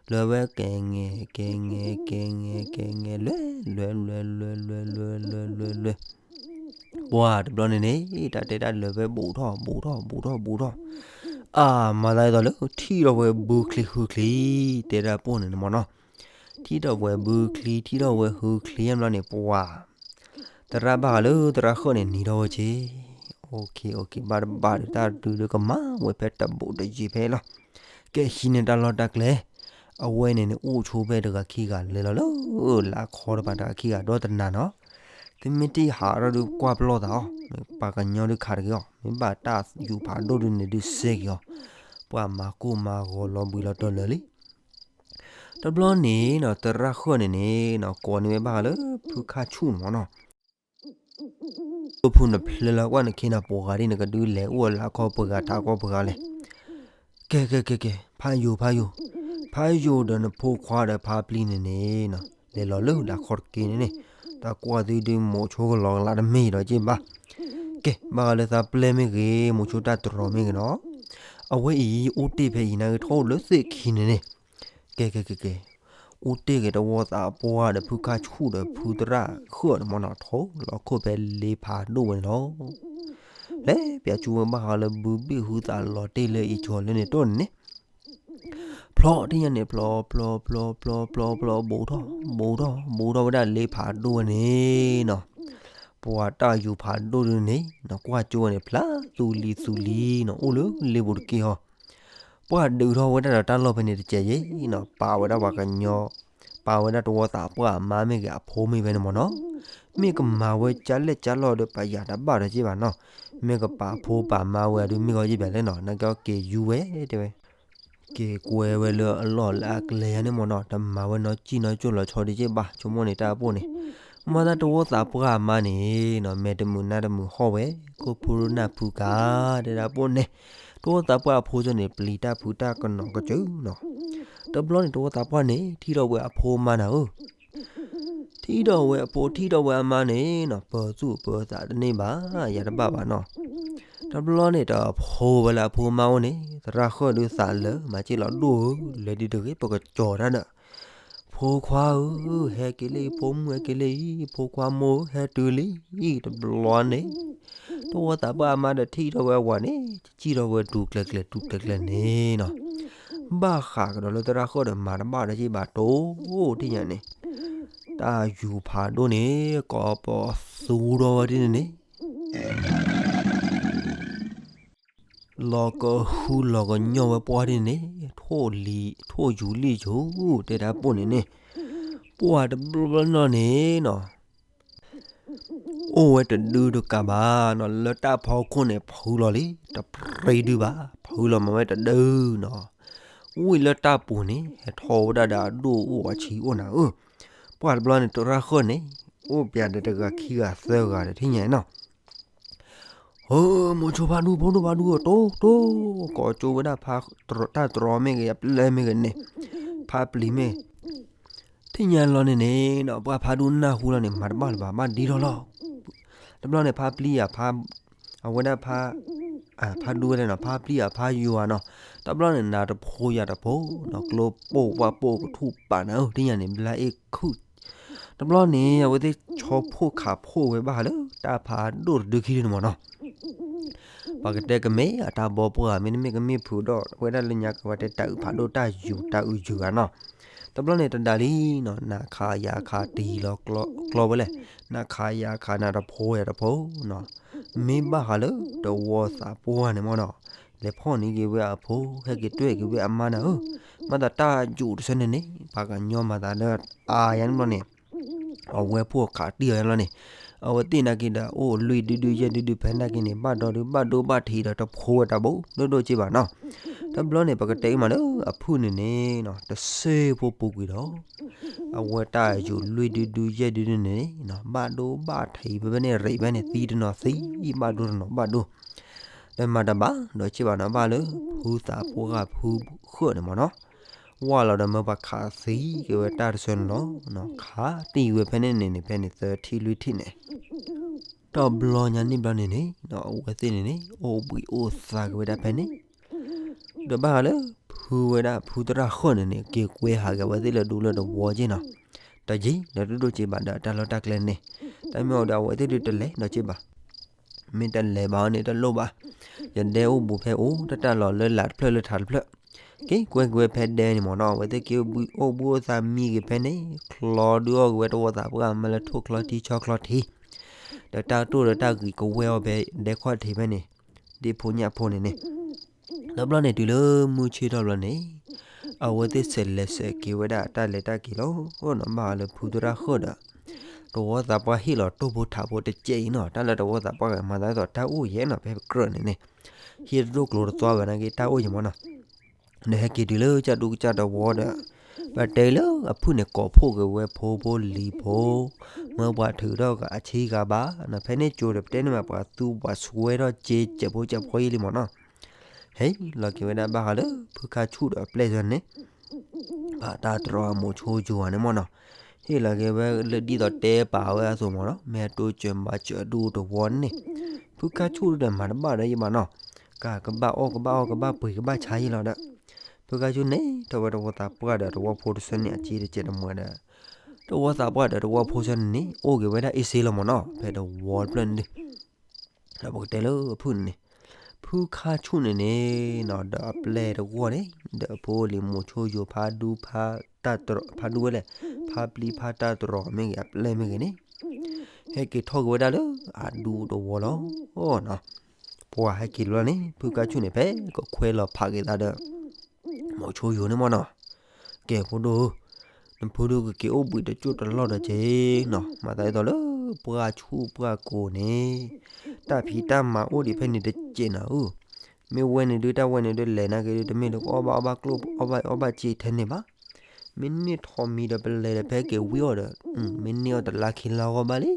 လၢဝဲကဲငဲ ကဲငဲ ကဲငဲ ကဲငဲ လွဲ လွဲ လွဲ လွဲ လွဲ လွဲ လွဲ လွဲ လွဲ ပှၤတဘျီန့ၣ်န့ၣ် တၢ်တဲတၢ်လၢာ်ဝဲဘူးထီၣ် ဘူးထီၣ် ဘူးထီၣ် ဘူးထီၣ်, အါ မၤသးဒ်သိးလၢ ထံၣ်ထီၣ်ဝဲဘုချံဟုချံ, တဲဒၣ်ပိၢ်န့ၣ်န့ၣ်မ့ၢ်နီၤ, ထံၣ်ထီၣ်ဝဲဘုချံ ထံၣ်ထီၣ်ဝဲဟုချံဘျီန့ၣ် ပှၤ သရၣ်ဘၣ်ဃးလၢသရၣ်ဃၢၣ်န့ၣ် နံၤထီၣ်ဝဲက့ၤ, ဘၣ်တဘၣ်ဒီးတၢ်ဒုးဒီးကမၤဝဲဖဲတဘူးတယံၤဖဲလီၤ. ကဲဟံးန့ၢ်တၢ်လီၢ်တၢ်ကျဲ, အဝဲန့ၣ်န့ၣ် အိၣ်ဆိဖဲတဂၤခံဂၤလဲၤလီၤလၢ လၢအခီတဖၣ်တဂၤခံဂၤဒီတနၤနီၤ, သုမ့ၢ်တဟးထီၣ်ဒုးကွၢ်ပလီၢ်သးအီၤ, ပှၤကညီဒုးခးတဂ့ၤအီၤ, မ့ၢ်ဘၣ်တၢ်ယူၤဖးဒိၣ်ဒုးန့ၣ်ဒုးစဲက့ၤအီၤ, ပှၤမၤကိၢ်မၤဂီၤလီၤဘှံးလီၤတီၤလၢာ်လံ. တဘျီန့ၣ်နီၤ သရၣ်ဃၢၣ်န့ၣ်န့ၣ်နီၤ ကိးန့ၢ်ဝဲဘၣ်ဃးလၢဖုခါဆူၣ်န့ၣ်မ့ၢ်နီၤ, အိၣ်ဖုနဖျဲလီၤကွၢ်နခ့နပှၤဂၤဒ်နကဒုးလဲၤအိၣ်လၢအခီပှၤဂၤထးကီၢ်ပှၤဂၤလဲၣ်. ကဲ ကဲ ကဲ ကဲ ဖးယိၤ ဖးယိၤ, ဖးယိၤဒီးနဖိခွါဒီးဖါပျံၤန့ၣ်န့ၣ်နီၤ လဲၤလီၤလၢဒၣ်ခီတက့ၢ်န့ၣ်န့ၣ်, တၢ်ကွၢ်သုဒုးမိၤဆိကလီကလးတမ့ၢ်ဒီးက့ၢ်ဘၣ်. ကဲ ဘၣ်ဃးလၢသးပျဲၢ်မ့ၢ်ဂ့ၤ မိၤဆိတၢ်တြီၤမ့ၢ်ဂ့ၤနီၤ, အဝဲအံၤ အိၣ်တ့ၢ်ဖဲအံၤ နာ်က့ထီၣ်အိၣ်လၢသ့ၣ်ခံန့ၣ်န့ၣ်, ကဲ ကဲ ကဲ ကဲ အိၣ်တ့ၢ်က့ၤတဝီသးပှၢ်ဒီးဖုခါဆူၣ်ဒီးဖုသရၣ်ဃၢၣ်န့ၣ်မ့ၢ်နီၤ ထိၣ်လီၤခိၣ်ဖဲလ့ဖးဒိၣ်ဝဲန့ၣ်လီၤ. လဲၤပၠးကၠူဝဲဘၣ်ဃးလၢဘုဘ့ၣ်ဟုသးလီၤတ့ၢ်လၢအံၤကီၤလၢန့ၣ်တိၢ်န့ၣ်န့ၣ်, ဖျီတ့ၢ်ညါန့ၣ် ဖျီ ဖျီ ဖျီ ဖျီ ဖျီ ဖျီ ဘူးထီၣ် ဘူးထီၣ် ဘူးထီၣ်ဝဲဒၣ်လ့ဖးဒိၣ်ဝဲန့ၣ်နီၤ, ပှၤတၢ်ယူၤဖးဒိၣ်ဒုးန့ၣ်နီၤ ကွၢ်ကၠိဝဲန့ၣ် ဖျါသူလံၤသူလံၤနီၤ အိၣ်လၢလ့ပူၤတက့ၢ်ဟီ, ပှၤဒုးထီၣ်ဝဲဒၣ်ဒီးတၢ်လီၢ်ဖဲန့ၣ်တကဲးယဲနီၤ ပာ်ဝဲဒၣ်ပှၤကညီ ပာ်ဝဲဒၣ်တဝီသးပှၢ်အမါမ့ၢ်ဂ့ၤ အဖိမ့ၢ်ဖဲန့ၣ်မ့ၢ်နီၤ, မ့ၢ်ကမၤဝဲကၢလဲၣ်ကၢလီၢ်ဒီး ပယၤတဘၣ်ဒီးက့ၢ်ဘၣ်နီၤ, မ့ၢ်ကပာ်ဖိပာ်မါဝဲအဒုးမ့ၢ်ဂ့ၤယ့ၢ်ဘၣ်လဲၣ်နီၤ နာ်က့က့ၤယူၤဝဲတဲဝဲ က့ၤကွဲဝဲလၢအလီၢ်လၢအကျဲယၤန့ၣ်မ့ၢ်နီၤ တမၤဝဲနီၢ်ကံၣ်နီၢ်ကၠိၣ်လီၤဆီဒုးက့ၢ်ဘၣ် ဆိကမိၣ်န့ၣ်တၢ်အပိၢ်န့ၣ်, မၤသးတဝီသးပှၢ်အမါန့ၣ်နီၤ မဲာ်တမုာ်နါတမုာ်ဟီၣ်ဝဲ ခိၣ်ဖူနၢ်ဖူကၤ တဲဒၣ်ပိၢ်န့ၣ်, တဝီသးပှၢ်အဖိကၠိန့ၣ် ပျံၤတၢ်ဖုးတၢ်ကနီၤကစၢၢ်နီၤ, တဘျီန့ၣ်တဝီသးပှၢ်န့ၣ် ထံၣ်ထီၣ်ဝဲအဖိအမါနၤဧၢ ထံၣ်ထီၣ်ဝဲအဖိ ထံၣ်ထီၣ်ဝဲအမါန့ၣ်နီၤ ပၢၤသူၣ်ပၢၤသးတန့ၢ်ဘၣ် ယၤတဘၣ်ဘၣ်နီၤ, တဘျီန့ၣ်တဖိဝဲလၢအဖိအမါအိၣ်န့ၣ် သရၣ်ဃၢၣ်ဒုးသးလၢာ် မၤစ့ၢ်လီၤဒိၣ်ဧၢ လဲၤဒ်တဂ့ၤ ပကကၠီၤတၢ်ဒီး ဖိခွါဧၢ, ဟဲက့ၤလံ ဖိမုၣ်ဟဲက့ၤလံ ဖိခွါမိၢ်ဧၢ ဟဲတုၤလံ တဘျီန့ၣ် တဝီသးပှၢ်အမါဒီးထံၣ်ထီၣ်ဝဲအဝၤန့ၣ် စံၣ်ထီၣ်ဝဲတူၤကျဲၤကျဲၤတူၤကျဲၤကျဲၤန့ၣ်နီၤ, ဘၣ်ဃးကဒီးလၢသရၣ်ဃၢၣ်ဒီးမၤတဘၣ်ဒီးက့ၢ်ဘၣ်တိၢ် ထံၣ်ညါန့ၣ်, တၢ်ယူၤဖးဒိၣ်န့ၣ် ကိးပသူထီၣ်ဝဲဒ်န့ၣ်န့ၣ် လီၤကဟုလီၤကညီၢ်ဝဲပှၢ်ဒ်န့ၣ်န့ၣ်, ထိၣ်ယူၤလံယူၤ တဲဒၣ်ပိၢ်န့ၣ်န့ၣ်, ပှၢ်တဘျီဘျီနီၢ်န့ၣ်နီၤ, အိၣ်ဝဲတဒုတကးဘၣ်နီၤ, လၢတၢ်ဖီခိၣ်န့ၣ် ဖုလီၤလံ တပြံဒုဘၣ်, ဖုလီၤမၤဝဲတဒုနီၤ, ဝံၤလၢတၢ်ပူၤန့ၣ် ဟဲထီၣ်ဝဲဒၣ်ဒီးအဒိၣ်အိၣ်အဆံးအိၣ်နၤဧၢ, ပှၢ်တဘျီန့ၣ် သရၣ်ဃၢၣ်န့ၣ် အိၣ်ပၠးဒီးတဂၤခံဂၤသၢဂၤဒီးထံၣ်ညါနီၤ ဟၢ မိၤဆိဖးဒူ ဖိဒိၣ်ဖးဒူဧၢ တိၢ်တိၢ်, ကိးကၠိဝဲဒၣ်ဖါတြီ တၢ်တြီမ့ၢ်ဂ့ၤ အပျဲၢ်မ့ၢ်ဂ့ၤန့ၣ်, ဖါပျံၤမ့ၢ်, ထံၣ်ညါလီၤန့ၣ်န့ၣ်နီၤ, ပှၢ်ဖးဒူနၢ်ဟူလီၤန့ၣ် မၤတဘၣ်လၢၤဘၣ် ဘၣ်ဒ်ထီၣ်လီၤ. တဘျီန့ၣ် ဖါပျံၤဧါ ဖါ, အဝဲဒၣ်ဖါ, ဖးဒူဝဲလဲၣ်နီၤ, ဖါပျံၤဧါ ဖးယိၤဧါနီၤ, တဘျီန့ၣ် နၤတဖိယၤတဖိနီၤ, ကျိပိၢ်ဝၣ်ပိၢ်ကထူၣ်ပာ်နၤဧၢ, ထံၣ်ညါန့ၣ် ဘျါအ့ၣ်ခုၣ် တဘျီန့ၣ် အဝဲသ့ၣ်ဆီဖိခးဖိဝဲဘၣ်ဃးလၢ တၢ်ဖးဒိၣ်တဒုခံန့ၣ်မ့ၢ်နီၤ, ပှၤကတဲကမ့ၢ်အတၢ်ဘီပှၢ်ဧါ မ့တမ့ၢ်ကမ့ၢ်ဖုးဒီး အဝဲဒၣ်လၢညါကဝဲတဲတၢ်အုးဖးဒိၣ် တၢ်ယူၤတၢ်အုးယုၤဧါနီၤ, တဘျီန့ၣ်တဒါလံနီၤ, နၤခးယၤခးတံၤလီၤကျီဝဲလဲၣ်, နၤခးယၤခး နၤတဖိယၤတဖိနီၤ, မ့ၢ်ဘၣ်ဃးလၢတဝီသးပှၢ်န့ၣ်မ့ၢ်နီၤ, လဲၤဖီၣ်န့ၢ်က့ၤဝဲအဖိ ဟဲက့ၤတွဲၣ်က့ၤဝဲအမါနၤဧၢ, မၤသးတၢ်ယူၤတဆၢန့ၣ်န့ၣ် ပှၤကညီမၤသးလၢအါယၤန့ၣ်ဘျီန့ၣ် အဝဲဖိၣ်ခးတံၢ်အီၤယါလီၤန့ၣ်, အဝဲသ့ၣ်နာ်က့ဒီး အိၣ်လွံၢ်ဒုဒုယဲၢ်ဒုဒုဖဲနာ်က့န့ၣ် ဘၣ်ဒီဒု ဘၣ်ဒိဘၣ်ထံးဒီးတဖိဝဲတၢ်ဘိ ဒိၣ်ဒိၣ်က့ဘၣ်နီၤ. တဘျီန့ၣ် ပကတဲအံၤမးလၢအဖုၣ်န့ၣ်န့ၣ် တစ့ဖိပူၤကွံာ်ဒီး အဝဲတၢ်ယိၤလွံၢ်ဒုဒုယဲၢ်ဒုဒုန့ၣ် ဘၣ်ဒိဘၣ်ထံးဖဲန့ၣ် ရံးဖဲန့ၣ် သံတနီၤသံ ဘၣ်ဒိတနီၤဘၣ်ဒိ တမၤတဘၣ်ဒီးက့ဘၣ်နီၤ ဘၣ်လၢဖုသးပှၢ်ဖုဃၢၣ်န့ၣ်မးနီၤ. ဝၢ်လီၤဒီးမၢပှၤခးသံက့ၤဝဲတၢ်တဆၢန့ၣ်လီၤ. ခးတံၢ်ဝဲဖဲန့ၣ်န့ၣ်န့ၣ် ဖဲန့ၣ်သၢထံလွံၢ်ထံၣ်န့ၣ် တဘျီညါန့ၣ်ဘျီန့ၣ်န့ၣ် အဝဲသ့ၣ်န့ၣ်န့ၣ် အိၣ်ဘှံးအိၣ်သါက့ၤဝဲဒၣ်ဖဲန့ၣ် ဒီးဘၣ်ဃးလၢ ဖုဝဲဒၣ်ဖုသရၣ်ဃၢၣ်န့ၣ်န့ၣ် က့ၤကွဲဟးက့ၤအဝဲသ့ၣ်လၢဒူလၢတဝီက့နီၤ. တယံာ်ဒီးတဒိၣ်က့ဘၣ်ဒီးတၢ်လီၢ်တၢ်ကျဲန့ၣ် တၢ်မ့ၢ်အီၤဒီးအဝဲသ့ၣ်ဒုးတလဲၤဒီးက့ဘၣ် မ့ၢ်တလဲၤဘၣ်အီၤန့ၣ်တလိၣ်ဘၣ်. ယဒဲအိၣ်ဘူးဖဲအိၣ်တၢ်တၢ်လီၤလၢလာ်တဖျၢၣ်လၢထးတဖျၢၣ် က့ၤကွဲက့ၤဝဲဖဲဒဲန့ၣ်မ့ၢ်နီၤ အဝဲသ့ၣ်က့ၤအိၣ်ဘူးအိၣ်သါမံက့ၤဖဲန့ၣ် ချီဒုးအီၣ်က့ၤဝဲတဝီသးပှၢ်မ့ၢ်လၢထိၣ်ချီထံဆီချီထံ ဒီးတၢ်တိၢ်ဒီးတၢ်ဂံၤကဝဲၢ်အီၤဖဲဒဲခီၣ်ထံးဖဲန့ၣ် ဒ့ဖိညၣ်ဖိန့ၣ်န့ၣ် တဘျီန့ၣ်တုၤလၢမုၢ်ဆ့ၣ်ထီၣ်ဘျီန့ၣ် အဝဲသ့ၣ်ဆဲးလဲၤဆဲးက့ၤဝဲဒၣ်တၢ်လဲၤတၢ်က့ၤလီၤနီၤ ဘၣ်ဃးလၢဖုသရၣ်ဃၢၣ်ဒီး တဝီသးပှၢ်ဟ့ၣ်လီၤတိၢ်ဖိထးဖိတစဲးအံၤနီၤ တၢ်လၢတဝီသးပှၢ်ဂၤမၤသးဒ်သိးတၢ်အိၣ်ယဲနီၤ ဖဲကြၢးန့ၣ်န့ၣ် ဟံးတဒိၣ်ကျိၤတသွါဝဲနာ်က့တၢ်အိၣ်ယဲမ့ၢ်နီၤ ဒီးဟဲက့ၤတုၤလၢကၢ်ဒူကၢ်တဝီဒီး ပတဲလၢအဖုၣ်န့ၣ်ကိးဖှိၣ်က့ၤဝဲဖိဖိလံၤဖိ မၢပှၤထုးထီၣ်အဆံဂၤဘၣ်နီၤ ဖဲန့ၣ်ကၠိဒီးပတဲန့ၣ်မး ပှၤသူပှၤဆွဲထီၣ်က့ ကဲးဖိကဲးဖိယံာ်လံမ့ၢ်နီၤ ဟဲလီၤက့ၤဝဲဒၣ်ဘၣ်ဃးလၢ ဖုခါဆူၣ်ဒီးအပျဲၢ်ဆၢန့ၣ် ဖးတၢ်တြီၤအမိၤဆိယိၤဧါန့ၣ်မ့ၢ်နီၤ ဟ့ၣ်လီၤက့ၤဝဲလၢဒ်သိးတဲပာ်ဝဲအသိးမ့ၢ်နီၤ မ့ၢ်အတိစၢၤမၤစၢၤအဒူတဝီန့ၣ် ဖုခါဆူၣ်ဒီးမၤတဘၣ်ဒီးယဘၣ်နီၤ ကကဘၣ်အီၣ်ကဘၣ်အီၣ်ကဘၣ်ပှ့ၤကဘၣ်ဆါယံာ်လီၤဒီး ဖုခါဆူၣ်န့ၣ် ထီၣ်ဝဲတဝီသးပှၢ်ဒီးတဝီဖိတဆၢန့ၣ် အစ့တစဲးတမှဲဒီး တဝီသးပှၢ်ဒီးတဝီဖိဆၢန့ၣ်န့ၣ် အိၣ်က့ၤဝဲဒၣ်အ့စ့လီၤမ့ၢ်နီၤ ဖဲတဝီတဖျၢၣ်န့ၣ်ဒုး ဒီးပကတဲလၢအဖုၣ်န့ၣ်န့ၣ် ဖုခါဆူၣ်န့ၣ်န့ၣ်နီၤ ဒီးအပျဲၢ်တဂီၢ်န့ၣ် ဒီးအဖိလံၤမိၤဆိယိၤဖးဒူ ဖးဒူဝဲလဲၣ် ဖးပျံၤဖးတၢ်တြီၤမ့ၢ်ဂ့ၤ အပျဲၢ်မ့ၢ်ဂ့ၤန့ၣ် ဟဲက့ၤထီၣ်က့ၤဝဲဒၣ်လၢအဒူတဝီလီၤနီၤ ပှၤဟဲက့ၤတဘျီန့ၣ် ဖုခါဆူၣ်န့ၣ် ဖဲကခွဲးလီၤဖးက့ၤသးဒီး မိၤဆိယိၤန့ၣ်မ့ၢ်နီၤ ကဲဖိဒိၣ်ဧၢ နဖုဒိၣ်ကက့ၤအိၣ်ဘှံးတကၠိၢ်တလီၢ်ဒီးက့နီၤ မၤသးဒ်သိးလၢပှၢ်ဆူၣ်ပှၢ်ကိာ်န့ၣ် တၢ်ဖံးတၢ်မၤအိၣ်ဒံးဖဲန့ၣ်တစဲးနီၤဧၢ မ့ၢ်ဝဲန့ၣ်ဒုး တၢ်ဝဲန့ၣ်ဒုး လဲၤနာ်က့ဒုး တမ့ၢ်လၢအီၣ်ဘၣ်အီၣ်ဘၣ်ကျိၣ်အီၣ်ဘၣ်အီၣ်ဘၣ်စ့ထဲန့ၣ်ဘၣ် မ့ၢ်န့ၢ်ထီၣ်မံဒီးပလဲၤဒီးဖဲက့ၤဝံအီၤဒီး မ့ၢ်န့ၢ်အီၤတလါခံလါဂီၢ်ဘၣ်လံ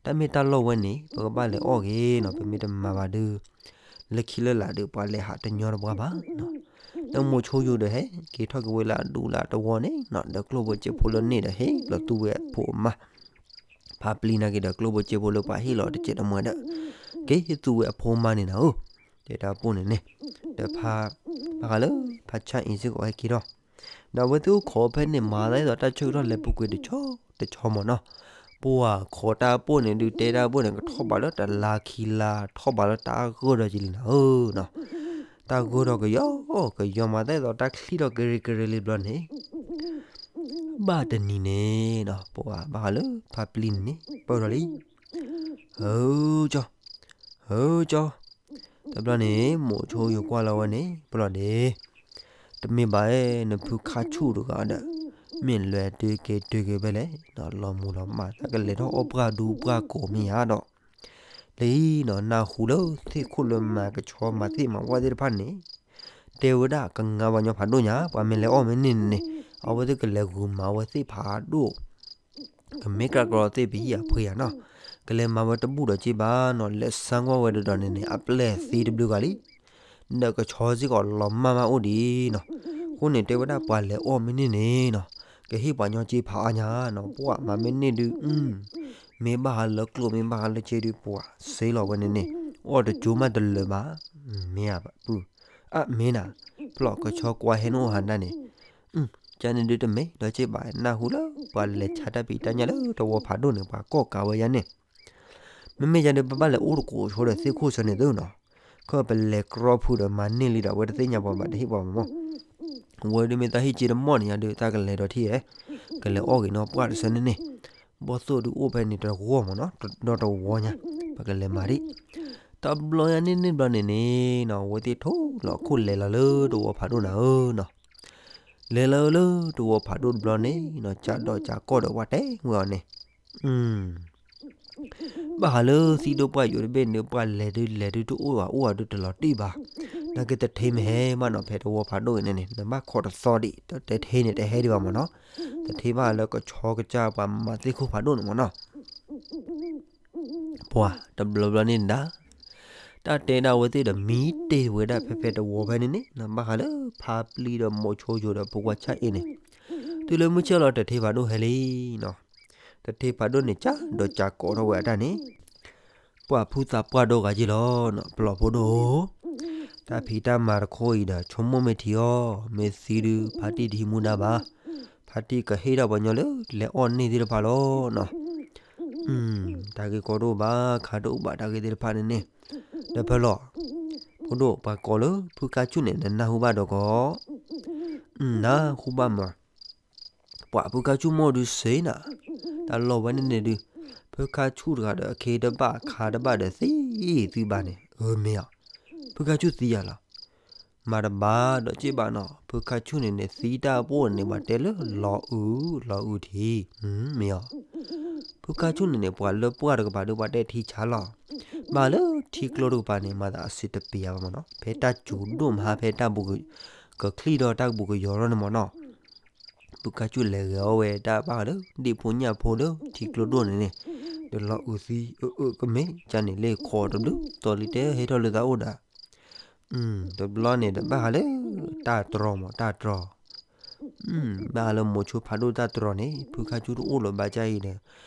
တၢ်မ့ၢ်တၢ်လီၢ်ဝဲန့ၣ် ပကဘၣ်လဲၤအီၣ်က့ၤနီၤ ပမ့ၢ်တမၤဘၣ်ဒုး လၢခံလၢလာ်ဒုး ပှၤလဲၤဟးတညီတပှၢ်ဘၣ်နီၤ ဒီးမိၤဆိယိၤဒီးဟဲက့ၤထီၣ်က့ၤဝဲလၢအဒူလၢအတဝီန့ၣ်နီၤ ဒီးကျိၣ်ဖိစ့ဖိလၢန့ၣ်ဒီးဟ့ၣ်လီၤသူဝဲအဖိအမါ ဖးပျံၤနာ်က့ဒီးကျိၣ်ဖိစ့ဖိလၢပှၤဟ့ၣ်လီၤတစဲးတမှဲဒီး က့ၤသူဝဲအဖိအမါန့ၣ်နီၤဧၢ တဲတၢ်ပိၢ်န့ၣ်န့ၣ် ဒီးဖး ဘၣ်ဃးလၢ ဖးဆါအံၤစ့ၢ်ကီးဟဲက့ၤထီၣ် ဒီးအဝဲသ့ၣ်အိၣ်ခိးဖဲန့ၣ်မၤသးဒ်သိးတၢ်ဆၢကတီၢ်လဲၤပူၤကွံာ်တဆီတဆီမ့ၢ်နီၤ ပှၤခိးတၢ်ပိၢ်န့ၣ်ဒုး တဲတၢ်ပိၢ်န့ၣ် ကထီၣ်ဘးလၢတလါခံလါ ထီၣ်ဘးလၢတၢ်ဂၢၢ်ဒီးကလံၤနီၤဧၢနီၤ တၢ်ဂၢၢ်ဒီးကယီကယီမၤသးဒ်သိးတၢ်ချံထီၣ်ကရံးကရံးလံဘျီန့ၣ် ဘၣ်တနံၤန့ၣ်နီၤ ပှၤဘၣ်ဃးလၢဖးပျံၤန့ၣ်န့ၣ် ပၢၢ်ထီၣ်လံ ဧၢကၠီ ဧၢကၠီ တဘျီန့ၣ် မိၤဆိယိၤကွၢ်လီၤဝဲန့ၣ် ပလီၢ်ဒ့ တမ့ၢ်ဘၣ်အဲ နဖုခါဆူၣ်တဂၤဒီး မ့ၢ်လဲၤတုၤက့ၤတုၤက့ၤဖဲလဲၣ်နီၤ လီၤမူၤလီၤမၢ် တၢ်ကလဲၤထီၣ်အီၣ်ပှၢ်ဒူပှၢ်ကိာ်မ့ၢ်ဧါဒီး လၢအံၤနီၤ နၢ်ဟူလၢသ့ၣ်ခိၣ်လၢမၤကဆှီမၤသ့ၣ်မၤဝၣ်သ့ၣ်တဖၣ်န့ၣ် တဲဝဲဒၣ်ကငါပှၤညီဖးဒိၣ်ညါ ပှၤမ့ၢ်လဲၤအီၣ်မ့ၢ်န့ၢ်န့ၣ်န့ၣ် အဝဲသ့ၣ်ကလဲၤဂုာ်မၤဝဲသ့ၣ်ဖးဒိၣ် ကမ့ၢ်ကြၢးကြၢးသ့ၣ်ပဟံၣ်အဖှ့ဧါနီၤ ကလဲၤမၤဝဲတဘူၣ်ဒီးက့ဘၣ်နီၤ လဲၤဆါကွၢ်ဝဲဒီးဒီးန့ၣ်န့ၣ် အပျဲၢ်သ့တဘျုးဂၤလံ ဒီးကဆီစ့ၢ်ကီးလီၤမၢ်မၢ်အိၣ်ဒံးနီၤ အဃိန့ၣ်တဲဝဲဒၣ်ပှၤလဲၤအီၣ်မ့ၢ်န့ၢ်န့ၣ်နီၤ ကဟ့ၣ်ပှၤညီက့ဖးအါညါနီၤ ပှၤမၤမ့ၢ်န့ၢ်ဒုး မ့ၢ်ဘၣ်ဃးလၢကျိၣ်မ့ၢ်ဘၣ်ဃးလၢစ့ဒုး ပှၤစ့လီၤဝဲန့ၣ်န့ၣ် အီၣ်တကၠိမးတလၢာ်ဘၣ် မ့ၢ်အပုၢ် အမ့ၢ်နၤ ဖျီၣ်ကဆီကွၢ်ဟဲနအိၣ်ဟးဒၣ်န့ၣ် ကန့ၣ်ဒုးတမ့ၢ်ဒီးက့ဘၣ် နၢ်ဟူလၢပှၤလဲၤဆါတၢ်ဖံးတၢ်ညၣ်လၢတဝီဖးဒိၣ်န့ၣ် ပှၤကိးကးဝဲယၤန့ၣ် မ့မ့ၢ်ယၤဒုး ပဘၣ်လဲၤအိၣ်တကိးဆိဒီးသ့ၣ်ခိၣ်ဆၢန့ၣ်သုနီၤ, ခီပလဲၤကြီဖုးဒီးမၤန့ၢ်လံဒီး အဝဲတသ့ၣ်ညါပှၤဘၣ်တဟ့ၣ်ပှၤမးမး, ဝဲဒုးမ့ၢ်တၢ်ဟ့ၣ်က့တမီၢ်န့ၣ် ယၤဒုး တၢ်ကလဲၤဒီးထံၣ်ဧဲ, ကလဲၤအီၣ်ဂ့ၤနီၢ်ပှၢ်တဆၢန့ၣ်န့ၣ်, ဘီၣ်သိၣ်ဒုးအိၣ်ဖဲန့ၣ်တဂီၢ်မးနီၤ, ဒီတဝီညါ, ပကလဲၤမၤဒံး, တဘျီညါန့ၣ်န့ၣ်ဘျီန့ၣ်န့ၣ်နီၤ အဝဲသ့ၣ်ထိၣ်လီၤခိၣ်လဲၤလီၤလၢတဝီဖးဒိၣ်နၤဧၢနီၤ, လဲၤလီၤလၢတဝီဖးဒိၣ်တဘျီန့ၣ်နီၤ ကးဒီးကးကီၢ်ဒီးဝဲတဲဝဲအီၤန့ၣ်, အ ဘၣ်ဃးလၢသံဒိၣ်ပှၢ်ယိာ်တဘ့ၣ်န့ၣ် ပှၤလဲၤဒုးလဲၤဒုးတအိၣ်ဘၣ် အိၣ်ဘၣ်ဒုးတလီၤတံၢ်ဘၣ်. နာ်က့တထ့မ့ၢ်ဟဲမးနီၤ ဖဲတဝီဖးဒိၣ်အံၤန့ၣ်န့ၣ် နဘၣ်ခိးတသီဒံး တထ့န့ၣ်တဟဲဒံးဘၣ်မးနီၤ. တထ့ဘၣ်လၢကဆီကစၢ်ပှၤမၤသ့ၣ်ခိၣ်ဖးဒိၣ်န့ၣ်မးနီၤ. ပှၤတဘျီဘျီန့ၣ်ဒၣ် တၢ်တဲဒၣ်ဝဲသ့ၣ်ဒီးမံတ့ၢ်ဝဲဒၣ်ဖဲဖဲတဝီဖဲန့ၣ်န့ၣ် ဘၣ်ဃးလၢဖါပျံၤဒီးမိၤဆိယိၤဒီးဖိခွါဆၣ်အ့န့ၣ် တုၤလၢမုၢ်ဆ့ၣ်လီၤတထ့ဖးဒိၣ်ဟဲလံနီၤ. တထ့ဖးဒိၣ်န့ၣ် ကၠၢ်ဒီးကၠၢ်ကိးထီၣ်ဝဲအတၢ်န့ၣ် ပှၤဖုသးပှၢ်ဒိၣ်ဂၤယ့ၢ်လီၤနီၤ ပျီၤဖိဒိၣ်ဧၢ, တၢ်ဖံးတၢ်မၤတခီအံၤဒီး ဆိကမိၣ်မ့ၢ်ထံအီၤ, မ့ၢ်သံဒုးဖါတံၢ်တဟံးမူဒါဘၣ်, ဖါတံၢ်ကဟ့ၣ်ထီၣ်ပှၤညီလၢလဲၤအီၣ်န့ၢ်သ့ၣ်တဖၣ်လီၤနီၤ. တၢ်ဂ့ၢ်ကီဒိၣ်ဘၣ် ခါဒိၣ်ဘၣ်တၢ်ဂ့ၢ်သ့ၣ်တဖၣ်န့ၣ်န့ၣ်, ဒီးဖဲလီၤ, ဖိဒိၣ်ပှၤကိးလၢဖုခါဆူၣ်န့ၣ် နနၢ်ဟူဘၣ်ဒီးကီး, နၢ်ဟူဘၣ်မး ပှၤဖုခါဆူၣ်မိၢ်ဒုးစ့နၤ, တၢ်လီၢ်ဝဲန့ၣ်န့ၣ်ဒုး, ဖုခါဆူၣ်တဂၤဒီးအခ့တဘၣ်ခါတဘၣ်ဒီးသံသံဘၣ်န့ၣ်, အၢမ့ၢ်ဧါ, ဖုခါဆူၣ်သံယၤလီၤ. မၤတဘၣ်ဒီးက့ၢ်ဘၣ်နီၤ ဖုခါဆူၣ်န့ၣ်န့ၣ် သံတၢ်ပိၢ်န့ၣ် ပှၤတဲလၢလီၤအုး, လီၤအုးထံ, မ့ၢ်ဧါ. ဖုခါဆူၣ်န့ၣ်န့ၣ် ပှၤလၢပှၢ်တကပၤဒုးပှၤတဲထံဆါလီၤ. ဘၣ်လၢထံကျိတကပၤန့ၣ် မၤသးအစံးတပ့ၤယၤဘၣ်မးနီၤ ဖဲတၢ်စူၤဒိၣ်မး ဖဲတၢ်ဘူးကချံၣ်ဒီးတၢ်ဘူးကယီၤထီၣ်န့ၣ်မးနီၤ ဖုခါဆူၣ်လဲၤဂဲၤအီၣ်ဝဲတၢ်ဘၣ်ဃးလၢ ဒ့ၣ်ဖိညၣ်ဖိလၢထံကျိဒိၣ်န့ၣ်န့ၣ်, ဒီးလီၤအုးသံအၢအၢကမ့ၢ်ကၢ်န့ၣ်လ့ၣ်ခီတဘျုးတီၤလံတဲဟဲထီၣ်လၢသးအိၣ်ဒီး, တဘျီန့ၣ်ဒီးဘၣ်ဃးလၢ တၢ်တြီမး တၢ်တြီ, ဘၣ်ဃးလၢမိၤဆိဖးဒိၣ်တၢ်တြီန့ၣ် ဖုခါဆူၣ်တအိၣ်လၢၤဘၣ်ကၢ်အံၤဒီး,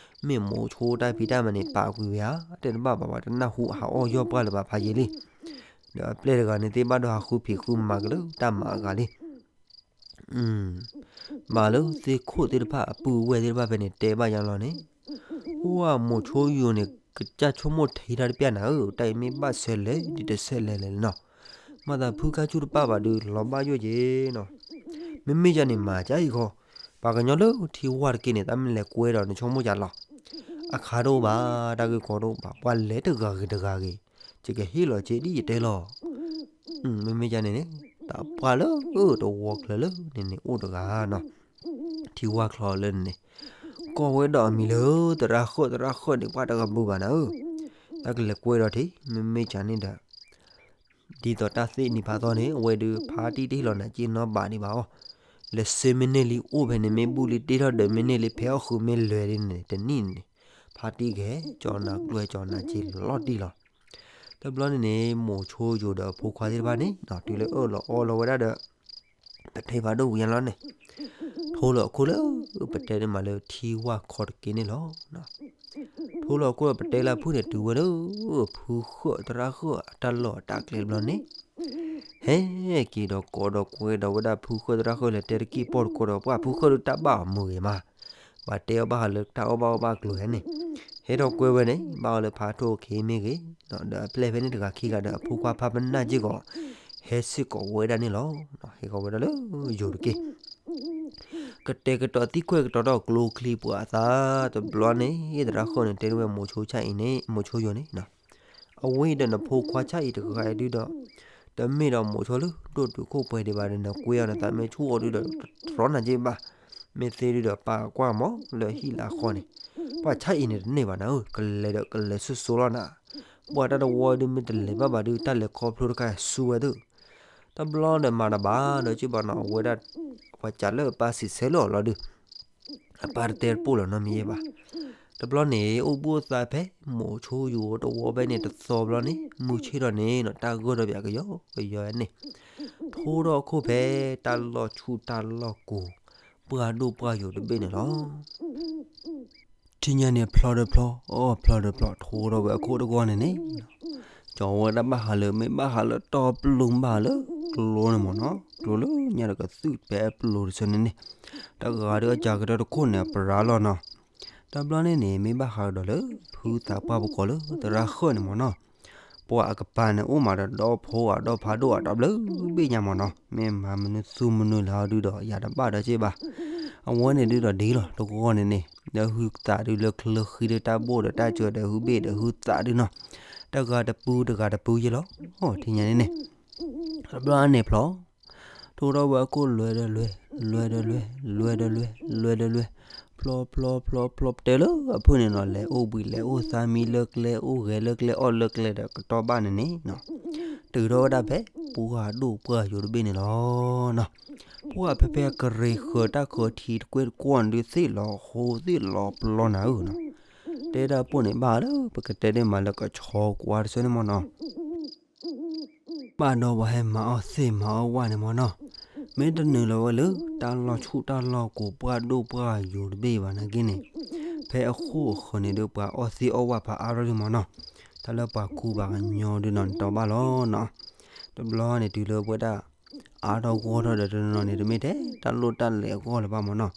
မ့ၢ်မိၤဆိတၢ်ဖံးတၢ်မၤန့ၣ် ပာ်ကွံာ်ဝဲဧါ တဲတဘၣ်ဘၣ်ဘၣ် တနၢ်ဟူဟးအီၣ်ယီၢ်ပှၢ်လၢၤဘၣ်ဖးယံာ်လံ. ဒီးအပျဲၢ်တဂၤန့ၣ်သ့ၣ်ဘၣ်ဒီးဟးဃုဖံးဃုမၤကလၢတၢ်မၤအဂၤလံ. ဘၣ်လၢသ့ၣ်ခိၣ်သ့ၣ်တဖၣ်အပုၢ်အဝဲၢ်သ့ၣ်တဖၣ်ဖဲန့ၣ်တဲဘၣ်ယါလီၤန့ၣ်, အိၣ်မိၤဆိယိၤန့ၣ် ကစၢ်ဆိကမိၣ်ထံတၢ်တပျၢ်နၤဧၢ တၢ်အံၤမ့ၢ်ဘၣ်ဆဲးလဲၣ် ဒ်တဆဲးလဲၣ်လဲၣ်လီၤနီၤ. မၤသးဖုခါဆူၣ်တပာ်ဘၣ်ဒုးလီၤဘၣ်ယိၣ်က့ၤနီၤ. မ့မ့ၢ်ယၤန့ၣ် မၤကၢ်အံၤဃီ, ပှၤကညီလၢထံဝါတက့ၢ်န့ၣ် တၢ်မ့ၢ်လဲၤကွဲဒီးနဆိကမိၣ်ယၤလီၤ. အခါတအိၣ်ဘၣ် တၢ်ဂ့ၢ်ကီတအိၣ်ဘၣ် ပှၤလဲၤတဂၤဂ့ၤတဂၤဂ့ၤ, ယကဟ့ၣ်လီၤက့ၤဒ်ယတဲလီၤ. မ့မ့ၢ်ယၤန့ၣ်န့ၣ်, တၢ်ပှၢ်လၢအၢတဝီချၢလၢန့ၣ်န့ၣ် အိၣ်တဂၤနီၤ, ထံဝါချီလၢန့ၣ်န့ၣ်, ကိးဝဲဒီးအမံၤလၢ သရၣ်ဃၢၣ် သရၣ်ဃၢၣ်န့ၣ် ပှၢ်တဂၤဘုဘၣ်နၤဧၢ, တၢ်ကလဲၤကွဲဒီးထံ မ့မ့ၢ်ယၤန့ၣ်ဒီး ဒ်သိးတၢ်သ့ၣ်နံၤဖးသီန့ၣ် အဝဲဒုးဖါတံၢ်တဟ့ၣ်လီၤနၤက့ၤနီတဘျီဒံးဘၣ်အီၤ, လဲၤစ့မ့ၢ်န့ၢ်လံအိၣ်ဖဲန့ၣ် မ့ၢ်ဘူၣ်လံတ့ထီၣ်ဒီးမ့ၢ်န့ၢ်လံဖဲအီၣ်ဃုာ်မ့ၢ်လဲၤဒ်န့ၣ် တနံၣ်န့ၣ်, ဖါတံၢ်ကဟဲကၠီနၤကျိကၠီနၤက့ၤလီၤတံၢ်လီၤ. တဘျီန့ၣ်န့ၣ် မိၤဆိယိၤဒီးအဖိခွါသ့ၣ်တဖၣ်န့ၣ် တုၤလၢအၢၣ်လီၤအီလီၤဝဲဒၣ်ဒီး တထ့ဖးဒိၣ်ဝံၤညါလီၤန့ၣ်, ထိလီၤအခိၣ်လၢ ပတဲန့ၣ်မးလၢထံဝါခီတက့ၢ်န့ၣ်လီၤ. ထိလီၤအခိၣ်လၢပတဲလၢဖုန့ၣ် တုၤဝဲလၢ ဖုဃၢၣ်သရၣ်ဃၢၣ်အတၢ်လီၢ်အတၢ်ကျဲတဘျီန့ၣ်, ဟဲက့ၤဒီးကိးဒီးကွဲဒီးဝဲဒၣ်ဖုဃၢၣ်သရၣ်ဃၢၣ် လဲၤတဲတက့ၢ်ပိာ်တကိးဒီးပှၢ်ဖုဃၢၣ်ဒုးတၢ်ဘၣ်အီၤမုာ်ဂ့ၤမး, ပှၤတဲအီၤဘၣ်ဃးလၢတၢ်အီၣ်ဘၣ်အီဘၣ်ကျိၤဟဲန့ၣ်, ဟဲထီၣ်ကွဲဝဲန့ၣ် ဘၣ်အီၤလၢဖါထိၣ်ခ့မ့ၢ်ဂ့ၤ, ဒီးအပျဲၢ်ဖဲန့ၣ်တဂၤခံဂၤဒီး အဖိခွါဖါပနၢ်က့ၢ်ကီး, ဟဲစ့ၢ်ကီးဝဲဒၣ်န့ၣ်လီၤ. ဟဲဃီၤဝဲဒၣ်လၢယိၤတက့ၢ် ကတဲာ်ကတီၤသံကွဲာ်ကတီၤထီၣ်ကျိချံပှၤအသး, တဘျီန့ၣ် သရၣ်ဃၢၣ်န့ၣ် တဲဒၣ်ဝဲမိၤဆိဆၣ်အံၤန့ၣ် မိၤဆိယိၤန့ၣ်, အဝဲဒီးနဖိခွါဆၣ်အံၤတဂၤအံၤဒုဒီး, တမ့ၢ်ဒီးမိၤဆိလၢဒိၣ်တုာ်ခိၣ်ပှဲၤဒံးဘၣ်ဒီး နကွဲအီၤနသးမ့ၢ်ဆူၣ်အီၤဒုဒီး တြီနၤက့ၢ်ဘၣ်, မ့ၢ်သ့ဒုဒီးပာ်ကွၢ်မးလၢဟံၣ်လၢဃီန့ၣ်, ပှၤဆၣ်အံၤန့ၣ်တန့ၢ်ဘၣ်နၤဧၢ ကလဲၤဒီးကလဲၤစိစိလီၤနၤ, ပှၤတၢ်တဝီဒုမ့ၢ်တလဲၤဘၣ်ဘၣ်ဒု တၢ်လဲၤခီဖျိတခါဆူဝဲဒၣ် တဘျီဒီးမၤတဘၣ်ဒီးက့ၢ်ဘၣ်နီၤ အဝဲဒၣ်, ပှၤစးလၢအပၢ်စံးဆၢလၢအီၤလီၤဒုး, အပၢ်တတဲတပိၢ်လီၤနီတမံၤယဲၢ်ဘၣ်. တဘျီန့ၣ် အိၣ်ဘူးအသးဖဲ မိၤဆိယိၤတဝီဖဲန့ၣ်တသီဘျီန့ၣ် မုၢ်ဆ့ၣ်ထီၣ်န့ၣ်နီၤ တၢ်ဂၢၢ်ထီၣ်ပၠးကယီကယီန့ၣ်, ထိထီၣ်အခိၣ်ဖဲတၢ်လီၢ်ဆူၣ်တၢ်လီၢ်ကိၤ, ပှၢ်ဒိၣ်ပှၢ်ယိာ်တဘ့ၣ်န့ၣ်လီၤ. ထံၣ်ညါန့ၣ်ဖျီဒီးဖျီ, အီၣ်ဖျီဒီးဖျီ ထိထီၣ်ဝဲအခိၣ်တဂီၢ်န့ၣ်န့ၣ်, ကၠီဝဲဒၣ်ဘၣ်ဃးလၢ မ့ၢ်ဘၣ်ဃးလၢတီပျိဘၣ်လၢကျိန့ၣ်မ့ၢ်နီၤ, ကျိလၢညါဒီးကသုၣ်ဖဲအပျိတဆၢန့ၣ်န့ၣ်, တဂၤဒီးအစှၤကတၢၢ်တခိၣ်န့ၣ် အပရၤလီၤနီၤ. တဘျီန့ၣ်န့ၣ် မ့ၢ်ဘၣ်ဃးကဒီးလၢ ဖုသးပှၢ်ပူၤကီးလၢသရၣ်ဃၢၣ်န့ၣ်မ့ၢ်နီၤ, ပှၤအကပၤန့ၣ်အိၣ်မးဒီးဒီဖိဂၤဒီဖးဒိၣ်ဂၤဒီဘျၢဘ့ၣ်ညါမ့ၢ်နီၤ, မ့ၢ်မၤမနုၤသူမနုၤလၢအီၤဒုဒီး ယၤတဘၣ်ဒီးက့ၢ်ဘၣ်. အဝဲန့ၣ်ဒုဒီးဒ်လီၤ တဂီၢ်န့ၣ်န့ၣ်, ဒီးဟုသးဒုလၢချၢဃံဒုတၢ်ဘိၣ်ဒီးတၢ်စၢၤဒီးဟုဘ့ၣ်ဒီးဟုသးဒုနီၤ, တဂၤတပုၢ်တဂၤတပုၢ်ယဲၢ်လီၤ. ထံၣ်ညါန့ၣ်န့ၣ် တဘျီန့ၣ်ဖျီ ထိထီၣ်ဝဲအခိၣ်လွဲဒီးလွဲ, လွဲဒီးလွဲ, လွဲဒီးလွဲ, လွဲဒီးလွဲ, ဖျီဖျီဖျီဖျီ ပတဲလၢအဖုၣ်န့ၣ်နီၤ လဲၤအိၣ်ဘှံးလဲၤအိၣ်သါ မံလၢကျဲ အိၣ်ဂဲၤလၢကျဲ အီၣ်လၢကျဲဒီး ကတီၢ်ဘၣ်န့ၣ်န့ၣ်နီၤ တုၤထီၣ်ဝဲဒၣ်ဖဲ ပှၢ်ဒိၣ်ပှၢ်ယိာ်တဘ့ၣ်န့ၣ်လီၤနီၤ. ပှၢ်ဖဲဖဲကရံၣ်ဃၢၤတၢ်ဃၢၤထံတကွဲၢ်တကွီၢ်ဒုးသ့ၣ်လီၤဃိသ့ၣ်လီၤပျီနၤဧၢနီၤ. တဲဒၣ်ပိၢ်န့ၣ် ဘၣ်လၢပကတဲဒ်မးလၢကဆီကွၢ်တဆၢန့ၣ်မ့ၢ်နီၤ ဘၣ်ဒီးပှၤဟဲမၤအီၣ်သ့ၣ်မၤအီၣ်ဝၣ်န့ၣ်မ့ၢ်နီၤ, မ့ၢ်တနုာ်လီၤဝဲလၢ တၢ်လီၢ်ဆူၣ်တၢ်လီၢ်ကိၤ ပှၢ်ဒိၣ်ပှၢ်ယိာ်တဘ့ၣ်ဘၣ်နာ်က့န့ၣ်, ဖဲအဃိအဃၢၤန့ၣ်ဒီး ပှၤအီၣ်သ့ၣ်အီၣ်ဝၣ်ဖးအါထီၣ်လံမ့ၢ်နီၤ, တၢ်လၢပှၤကူပှၤကညီဒုးနီၤ နတီဘၣ်လီၤနီၤ. တဘျီန့ၣ်တုၤလၢပဝဲဒၣ် အါထီၣ်ဂီၢ်ထီၣ်ဒီးတနီၤနီၤန့ၣ် တမ့ၢ်ထဲတၢ်လိၣ်တၢ်လဲၤအဂီၢ်လၢၤဘၣ်မ့ၢ်နီၤ,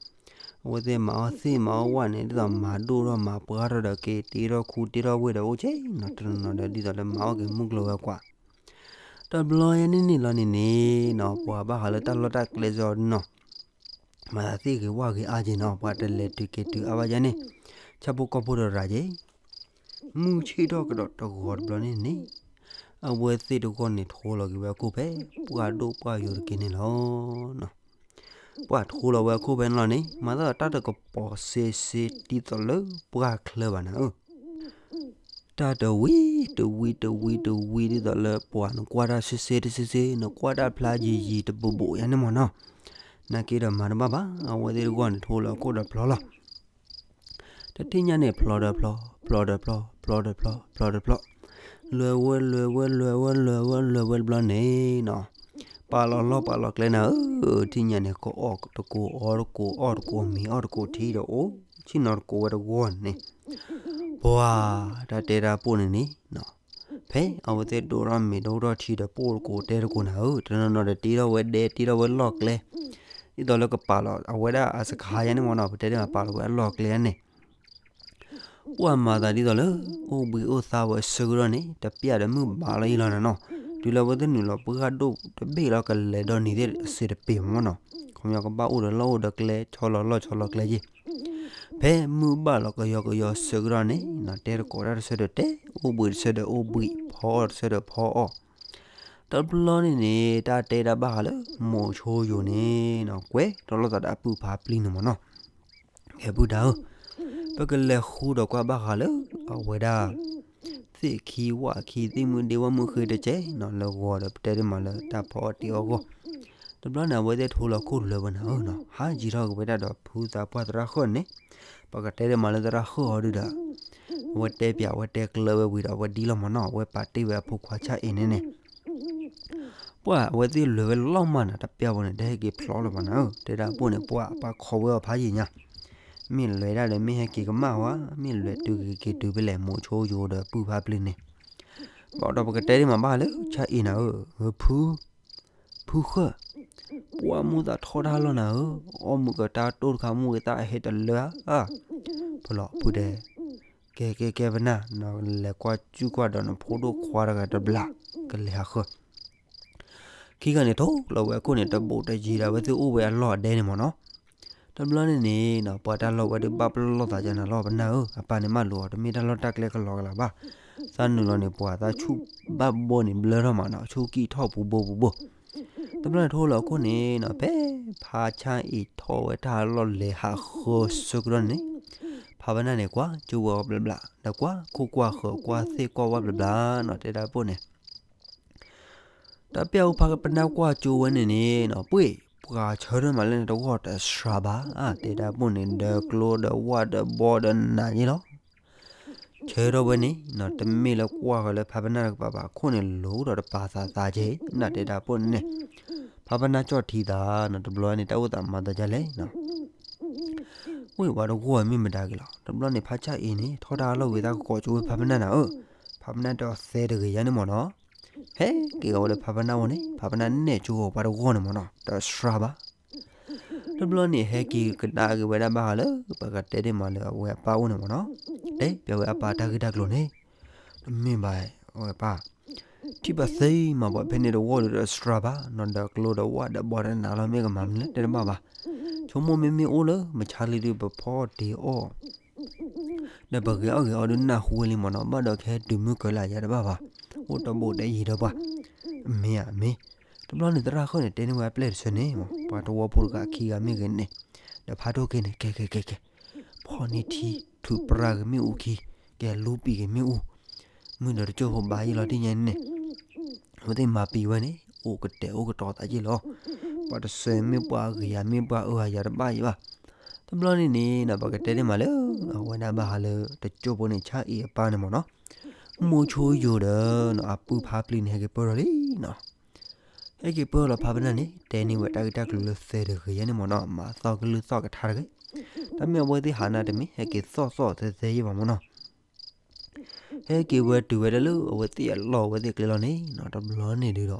အဝဲသ့ၣ်မၤအီၣ်သ့ၣ်မၤအီၣ်ဝၣ်န့ၣ် ဒ်သိးမၤဒိၣ်ထီၣ်မၤပှၢ်ထီၣ်ဒီးက့ၤတ့ထီၣ်ခူတ့ထီၣ်ဝ့ၢ်ဒီး အိၣ်ဆ့ၣ်နီၤ တနီၤနီၤဒီး ဒ်သိးလၢမၤအီၣ်က့ၤမုၢ်ကျိၤဝဲၤကွာ် တဘျီယဲန့ၣ်န့ၣ်လီၤန့ၣ်န့ၣ်နီၤ ပှၤဘၣ်ဃးလၢတၢ်လီၢ်တၢ်ကျဲစ့ၢ်နီၤ, မၤသးသ့ၣ်ဂ့ၤဝၣ်ဂ့ၤအါက့ၤနီၤ ပှၤတလဲၤတုၤက့ၤတုၤအါဘၣ်ယဲန့ၣ်, ဆၣ်ဖိကီၢ်ဖိဒီးရၤက့ၤ, မုၢ်ဆ့ၣ်ထီၣ်ကဒီးတဂီၤတဘျီန့ၣ်န့ၣ်, အဝဲသ့ၣ်တဂီၢ်န့ၣ် ထိလီၤက့ၤဝဲအခိၣ်ဖဲ ပှၢ်ဒိၣ်ပှၢ်ယိာ်တက့ၢ်န့ၣ်လီၤ. ပှၤထိလီၤဝဲအခိၣ်ဖဲန့ၣ်လီၤန့ၣ် မၤသးတၢ်တကပီၤစ့စ့ ဒ်သိးလၢပှၢ်ချၢဘၣ်နၤဧၢ တၢ်တဝံၤတဝံၤတဝံၤတဝံၤ ဒ်သိးလၢပှၤနကွၢ်တၢ်စ့စ့တစ့စ့ နကွၢ်တၢ်ဖျါယံာ်ယံာ်တဘိးဘိးယါန့ၣ်မ့ၢ်နီၤ, နာ်က့ဒီးမၤတဘၣ်ဘၣ် အဝဲသ့ၣ်တဂီၢ်န့ၣ် ထိလီၤခိၣ်ဒီးဖျီလီၤ. တထံၣ်ညါန့ၣ် ဖျီဒီးဖျီ, ဖျီဒီးဖျီ, ဖျီဒီးဖျီ, ဖျီဒီးဖျီ, လဲၤဝဲလဲၤဝဲလဲၤဝဲလဲၤဝဲလဲၤဝဲတဘျီန့ၣ်နီၤ, ပာ်လီၤလီၢ်ပာ်လီၤကျဲနၤဧၢ, ထံၣ်ညါန့ၣ် ကအီၣ်တကိးအီတကိး အီၣ်တကိးမ့ၤအီၣ်တကိးထံဒီး အိၣ်ဆ့ၣ်နီၤတကိးဝဲတဂီၢ်န့ၣ်, ပှၤ တၢ်တဲတၢ်ပိၢ်န့ၣ်န့ၣ်, ဖဲအဝဲသ့ၣ်ဒိၣ်ထီၣ်မ့ၤဒိၣ်ထီၣ်ထံဒီး ပိၢ်တကိးတဲတကိးနၤဧၢ, တနီၤနီၤဒီးတ့ထီၣ်ဝဲဒဲတ့ထီၣ်ဝဲလီၢ်ကျဲ, ဒ်သိးလၢကပာ်လီၤ အဝဲဒၣ်အစခါယါန့ၣ်မ့ၢ်နီၤ ပတဲဒ်မး ပာ်လီၤဝဲအလီၢ်ကျဲန့ၣ် ပှၤမၤသးဒ်သိးလၢ အိၣ်ဘှံးအိၣ်သါဝဲအဆၢကတီၢ်န့ၣ် တပျၢ်ဒီးမုၢ်ဘၣ်လီၤအံၤလီၤနၤနီၤ, တုၤလၢအဝဲသ့ၣ်နုာ်လီၤပှၢ်ဒိၣ်တဘ့ၣ်လီၤ ကလဲၤဒီနံၤသ့ၣ်အစ့တပ့ၤမ့ၢ်နီၤ, ခီပညီကဘၣ်အိၣ်ဒီးလီၢ်အိၣ်ဒီးကျဲ ဆီလီၤလီၢ်ဆီလီၤကျဲယ့ၣ်, ဖဲမုၢ်ဘၣ်လီၤကယီကယီဆၢကတီၢ်န့ၣ်နီၤ တဲတကိးတၢ်တဆၢဒီးတဲ, အိၣ်ဘှံးတဆၢဒီးအိၣ်ဘှံး ဖီအီၣ်တဆၢဒီးဖီအီၣ်, တဘျီန့ၣ်န့ၣ် တၢ်တဲတၢ်ဘၣ်ဃးလၢ မိၤဆိယိာ်န့ၣ်နီၤ ကွဲးတၢ်လိာ်သးဒီးအပုၢ်ဖါပျံၤန့ၣ်မ့ၢ်နီၤ, ကဲပုၢ်တၢ်ဧၢ, ပကလဲၤဃုဒီးကွၢ်ဘၣ်ဃးလၢ အဝဲဒၣ် သ့ၣ်ခံဝၣ်ခံ သ့ၣ်မုၢ်ဒ့ဝၣ်မုၢ်ဃ့တကဲနီၤ လၢဂီၤဒီး ပတဲဒ်မးလၢတၢ်ဖီအီၣ်တ့အီၣ်ဂီၢ်, တဘျီန့ၣ် အဝဲသ့ၣ်ထိလီၤခိၣ်လၢာ်ဝဲနၤဧၢနီၤ ဟးယံၤထီၣ်က့ၤဝဲဒၣ်ဒီးဖုသးပှၢ်သရၣ်ဃၢၣ်န့ၣ်, ပကတဲဒ်မးလၢသရၣ်ဃၢၣ်အီၤဒုဒီး အဝဲတဲပၠးဝဲတဲကျၢၤဝဲဝံၤဒီး အဝဲဒ်လီၤမ့ၢ်နီၤ အဝဲပာ်တ့ၢ်ဝဲအဖိခွါဆၣ်အ့န့ၣ်န့ၣ် ပှၤအဝဲသ့ၣ်လဲၤဝဲလီၤမးနၤ တပျၢ်ဖိန့ၣ် တဟဲက့ၤဖျီလၢၤဘၣ်နၤဧၢ, တဲဒၣ်ပိၢ်န့ၣ် ပှၤအပၢ်ခိးဝဲအီၤဖးယံာ်ညါ, မ့ၢ်လဲၤဒၣ်ဒီးမ့ၢ်ဟဲက့ၤကမၣ်ဝဲ, မ့ၢ်လဲၤတုၤက့ၤက့ၤတုၤဖဲလဲၣ် မိၤဆိယိာ်ဒီးပုၢ်ဖါပျံၤန့ၣ်, ဘၣ်ဒီးပကတဲဒ်မးဘၣ်လၢဆၣ်အ့နၤဧၢ, ဖု ဖုဃၢၣ်, ပှၤမိၢ်သးထီၣ်တၢ်လီၢ်နၤဧၢ, အီၣ်မုာ်ကတၢ်တိၢ်တခါ မုၢ်ဂ့ၤသၣ်ဟဲတလၢဧါ, ဖုလီၤဖုတဲ, ကဲကဲကဲပနၢ်, နလဲၤကွၢ်စူၣ်ကွၢ်ဒီးနဖိဒိၣ်ခွါတဂၤတဘျီ, ကလဲၤဟးဃၢၤ ခံဂၤန့ၣ်ထိလီၤဝဲအခိၣ်န့ၣ် တဘူးတယံၤဒီး အဝဲသ့ၣ်အိၣ်ဝဲအလီၢ်အဒဲန့ၣ်မ့ၢ်နီၤ, တဘျီန့ၣ်န့ၣ်နီၤ ပှၤတၢ်လီၢ်ဝဲဒုးဘၣ်ပလီၢ်သးကနၤလီၤပနၢ်ဧၢ, အပၢ်န့ၣ်မးလိာ်အီၤ တမ့ၢ်တၢ်လီၢ်တၢ်ကျဲကလီကလီဘၣ်, သးနုာ်လီၤန့ၣ် ပှၤသးဆူၣ်ဘၣ်ဘိန့ၣ်ဘျၢထီၣ်မးနီၤ, ဆူၣ်ကံၢ်ထီၣ်ပူၤဘိပူၤဘိ တဘျီန့ၣ်ထိလီၤအခိၣ်န့ၣ်နီၤ ဖဲဖါဆၣ်အ့ၤထီၣ်ဝဲတၢ်လီၢ်လဲၤဟးဃၢၤဆၢကတီၢ်န့ၣ်, ဖါပနၢ်န့ၣ် ကွၢ်ကၠိဝဲအီၤဘျးဘျး, ဒီးကွၢ်ခိၣ်ကွၢ်ဃၢၤကွၢ်သ့ၣ်ကွၢ်ဝၣ်ဘျးဘျးနီၤ, တဲဒၣ်ပိၢ်န့ၣ် တၢ်ပျၢ်အိၣ်ဖါပနၢ်ကွၢ်ကၠိဝဲန့ၣ်န့ၣ်နီၤ, ပှ့ၢ် ပှၤဆၢထၢၣ်မးလၢန့ၣ်တဂီၢ်တစှၤဘၣ်, တဲဒၣ်ပိၢ်န့ၣ် ဒီးကျိဒီးဝၣ်ဒီးဘီဒီးနးယ့ၣ်လီၤ. ဆၢထၢၣ်ဝဲန့ၣ်နီၤ တမ့ၢ်လၢကွၢ်ဃီၤလၢဖါပနၢ်တကပၤဘၣ်, ခိၣ်န့ၣ်လိၤဒီးတပာ်သးသးက့ၤနီၤ, တဲဒၣ်ပိၢ်န့ၣ်န့ၣ်, ဖါပနၢ်ကၠီၣ်ထံသးနီၤ, တဘျီန့ၣ် တၢ်အိၣ်သးမၤသးဒ်လဲၣ်နီၤ ဝ့ၢ်ဝဲတဂီၢ်မ့ၢ်မတၤက့ၤလီၤ. တဘျီန့ၣ် ဖါဆၣ်အ့ၤန့ၣ် ထီၣ်တၢ်လီၢ်ဝံၤသးကကိးကၠိဝဲဖါပနၢ်နၤဧၢ, ဖါပနၢ်တဲအီၤသဲတဂ့ၤယါန့ၣ်မ့ၢ်နီၤ, ဟဲက့ၤအီၤဝဲလၢဖါပနၢ်အိၣ်န့ၣ်, ဖါပနၢ်နဲၣ်ကၠိအီၤပှၤတဂီၢ်န့ၣ်မ့ၢ်နီၤ, တစှၤဘၣ်. တဘျီန့ၣ် ဟဲက့ၤကဒါက့ၤဝဲဒၣ်ဘၣ်ဃးလၢ ပကတဲဒ်မးလၢအဝဲအပၢ်အိၣ်န့ၣ်မ့ၢ်နီၤ, တဲပၠးဝဲအပၢ်တၢ်ဂ့ၢ်တၢ်ကျိၤန့ၣ်, တမ့ၢ်ဘၣ်, အဝဲပၢ် ထံၣ်ဘၣ်သ့မးပှၤဖဲန့ၣ်တဂီၢ်ဒီးတစှၤဘၣ်နီၤ, ဒီးကျိဒီးဝၣ်ဒီးဘီဒီးနးလီၤ မ့ၢ်ကမၤမနုၤလဲၣ် တဲတဘၣ်ဘၣ်. ဆိကမိၣ်မ့မ့ၢ်အိၣ်လၢမုၢ်ဆါလံဒီး ပဖီအီၣ်တ့ၤအီၣ် ဒီးပဂဲၤအီၣ်ဂဲၤအီဒုးနၢ်ဟူဝဲလံမ့ၢ်နီၤ, ဘၣ်ဒီးကဟဲတုၤမုၢ်ကၢၤလၢယၤတဘၣ်ဘၣ်, အိၣ်တဘူးတယံၤဒီးပှၤ, အမ့ၢ်ဧါ မ့ၢ်. တဘျီန့ၣ် သရၣ်ဃၢၣ်န့ၣ် တဲန့ၢ်ဝဲအပျဲၢ်တဆၢန့ၣ်မ့ၢ်, ပှၤတဝီဖိတဂၤခံဂၤမ့ၢ်ဂ့ၤန့ၣ်, ဒီးဖးဒိၣ်က့ၤန့ၣ် ကဲကဲကဲကဲ ဖီၣ်န့ၢ်ထံ ထုးပြၢ်က့ၤမ့ၣ်အူခံ, ကဲလူပံာ်က့ၤမ့ၣ်အူ, မုၢ်ဒီးတကၠိၢ်ဖိဘါယံာ်လီၤတံၢ်ညါန့ၣ်, အဝဲသ့ၣ်မၤပံာ်ဝဲန့ၣ် အိၣ်ကတဲာ်အိၣ်ကတီၤသးယံာ်လီၤ. ပှၤတစဲးမ့ၢ်ပှၤဂ့ၤယၤမ့ၢ်ပှၤအၢယၤတဘၣ်ယံၤဘၣ်. တဘျီန့ၣ်န့ၣ်နီၤ ပကတဲဒ်မးလၢ အဝဲဒၣ်ဘၣ်ဃးလၢတကၠိၢ်ဖိန့ၣ် ဆၣ်အံၤအပၢ်န့ၣ်မ့ၢ်နီၤ, မိၢ်ဆိယိာ်ဒီးနီၤ အပုၢ်ဖါပျံၤန့ၣ် ဟဲက့ၤပၢၢ်ထီၣ်လံနီၤ. ဟဲက့ၤပၢၢ်လီၤဖါပနၢ်န့ၣ် တဲန့ၢ်ဝဲတၢ်ဂ့ၢ်တၢ်ကျိၤလၢသၢတဂ့ၤယဲန့ၣ်မ့ၢ်နီၤ, မၤသီၣ်ကလုၢ်သီၣ်ကထါတဂ့ၤ. တၢ်မ့ၢ်အဝဲသ့ၣ်ဟးနၤတမ့ၢ် ဟဲက့ၤသီၣ်သီၣ်သဲသဲယံၤဘၣ်မ့ၢ်နီၤ. ဟဲက့ၤဝဲတုၤဝဲဒၣ်လၢအဝဲသ့ၣ်အလီၢ်အဝဲသ့ၣ်ကျဲလီၤန့ၣ်နီၤ, တဘျီန့ၣ်ဒုးဒီး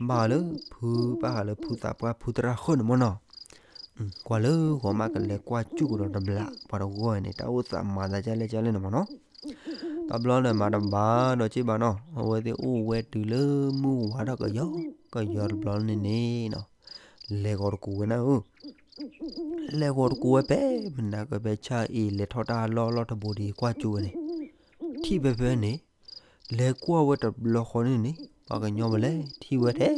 ဘၣ်လၢဖု ဘၣ်ဃးလၢဖုသးပှၢ်ဖုသရၣ်ဃၢၣ်န့ၣ်မ့ၢ်နီၤ, ကွၢ်လၢဂီၤမးကလဲၤကွၢ်စူၣ်ကဒီးတဘျီ ပှၤတဂီၢ်န့ၣ် တၢ်အိၣ်သးမၤသးကလဲၣ်ကလဲၣ်န့ၣ်မ့ၢ်နီၤ. တဘျီဒီးမၤတဘၣ်ဒီးက့ၢ်ဘၣ်နီၤ, အဝဲသ့ၣ်အိၣ်ဝဲတုၤလၢမုၢ်ဝါထီၣ်ကယီကယီတဘျီန့ၣ်န့ၣ်နီၤ, လဲၤဂီၤတကူးဝဲနၤဧၢ လဲၤဂီၤတကူးဝဲဖဲ မနၤကဖဲဆၣ်အံၤလဲၤထီၣ်တၢ်လီၢ်လီၢ်တဘိဒံးကွၢ်ကၠိဝဲန့ၣ်, ထံၣ်ဖဲဖဲန့ၣ်, လဲၤကွၢ်ဝဲတဘျီဃီန့ၣ်န့ၣ် ပှၤကညီဝဲလဲၣ် ထံၣ်ဝဲထဲ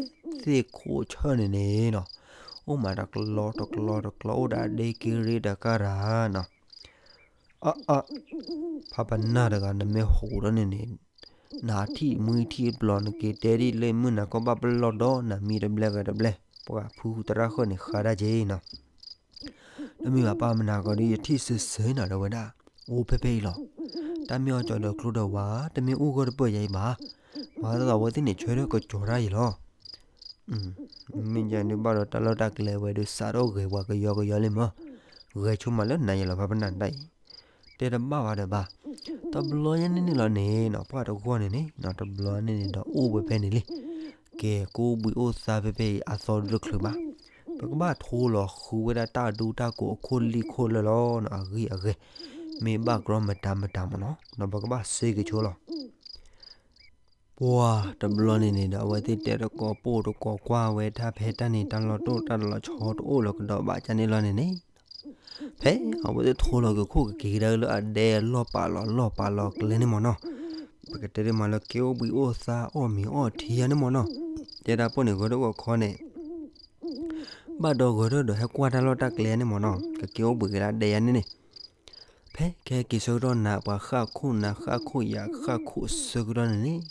သ့ၣ်ခိၣ်ဆၢၣ်န့ၣ်န့ၣ်နီၤ, အိၣ်မးတကျီတကျီတကျီအိၣ်ဒီးအဒ့က့ရ့တကါတၢ်နီၤ. အအ ဖးပနၢ်တဂၤ နမ့ၢ်ဟူးဒီးန့ၣ်န့ၣ်, နထံၣ်မှံထံၣ်ဘျီ နက့ၤတဲဒ်လၢမုၢ်နၤကီၢ်ဘၣ်ပလီၢ်ဒီး နမံတဘျဲၣ်ဂဲၤတဘျဲၣ်, ပှၤဖုသရၣ်ဃၢၣ်န့ၣ် ဃါဒၣ်က့ၤနီၤ. တမ့ၢ်ဘၣ်ပၢ်မနၤကီးဒီး ယထံၣ်စ့စ့နီၤ ဒီးဝဲဒၣ်, အိၣ်ဖဲဖဲအံၤလီၤ. တၢ်မ့ၢ်အီၣ်ကၠီဒီးကျိဒီးဝါ တမ့ၢ်အိၣ်ဂၢၢ်တပၢၢ်ယၤအံၤဘၣ်. မၤသးသးအဝဲသ့ၣ်န့ၣ် ဆၢထၢၣ်ကကၠီၤတၢ်အံၤလီၤ. မ့ၢ်ယၤဒုးဘၣ်ဒီးတၢ်လီၢ်တၢ်ကျဲဝဲဒုးစးထီၣ်ဂဲၤပှၤကယီကယီလံမး, ဂဲၤဆိမးလၢနၤယလီၤ ဖးပနၢ်တၢ်အံၤ, တဲတဘၣ်ဘၣ်ဒီးဘၣ်. တဘျီညါန့ၣ်န့ၣ်လီၤန့ၣ်နီၤ ပှၤတဂီၢ်န့ၣ်န့ၣ်နီၤ တဘျီန့ၣ်န့ၣ်ဒီးအိၣ်ဝဲဖဲန့ၣ်လံ. ကဲ ကအိၣ်ဘှံးအိၣ်သါဖဲဖဲအံၤ အသီဒုးတချုးဘၣ်. ပကဘၣ်ထိလီၤဃုဝဲဒၣ်တၢ်ဒူတၢ်ကိးအခိၣ်လံၢ်ခိၣ်လၢာ်လီၤ အဂံၢ်အဂဲၤ, မ့ၢ်ဘၣ်ကြီမတၤမတၤမ့ၢ်နီၤ ဒီးပကဘၣ်စ့က့ၤဆိလီၤ. ပှၤတဘျီန့ၣ်န့ၣ်ဒီး အဝဲသ့ၣ်တဲတကိးပိၢ်တကိးကွၢ်ဝဲဒၣ်ဖဲတၢ်န့ၣ် တၢ်လီၢ်တိၢ်တၢ်လီၢ်ဆီတအိၣ်လၢၤကဒီးဘၣ်ကန့ၣ်လီၤန့ၣ်န့ၣ်, ဖဲအဝဲသ့ၣ်ထိလီၤက့ၤခိၣ်ကက့ၤကဒါလၢအဒဲလီၢ်ပာ်လီၤလီၢ်ပာ်လီၤကျဲန့ၣ်မ့ၢ်နီၤ, ပကတဲဒ်မးလၢက့ၤအိၣ်ဘှံးအိၣ်သါအီၣ်မ့ၤအီထံယါန့ၣ်မ့ၢ်နီၤ, တဲဒၣ်ပိၢ်န့ၣ်ဂဲၤထီၣ်ဂီၤခီန့ၣ် ဘၣ်ဒီးဂဲၤထီၣ်ဒီးဟဲကွၢ်တၢ်လီၢ်တၢ်ကျဲန့ၣ်မ့ၢ်နီၤ, ကက့ၤအိၣ်ဘှံးက့ၤလၢဒဲယါန့ၣ်န့ၣ်, ဖဲကဟဲက့ၤဆၢကတီၢ်နၤပှၤဃၣ်ခိၣ်နၤဃၣ်ခိၣ်ယၤဃၣ်ခိၣ်ဆၢကတီၢ်န့ၣ်န့ၣ်,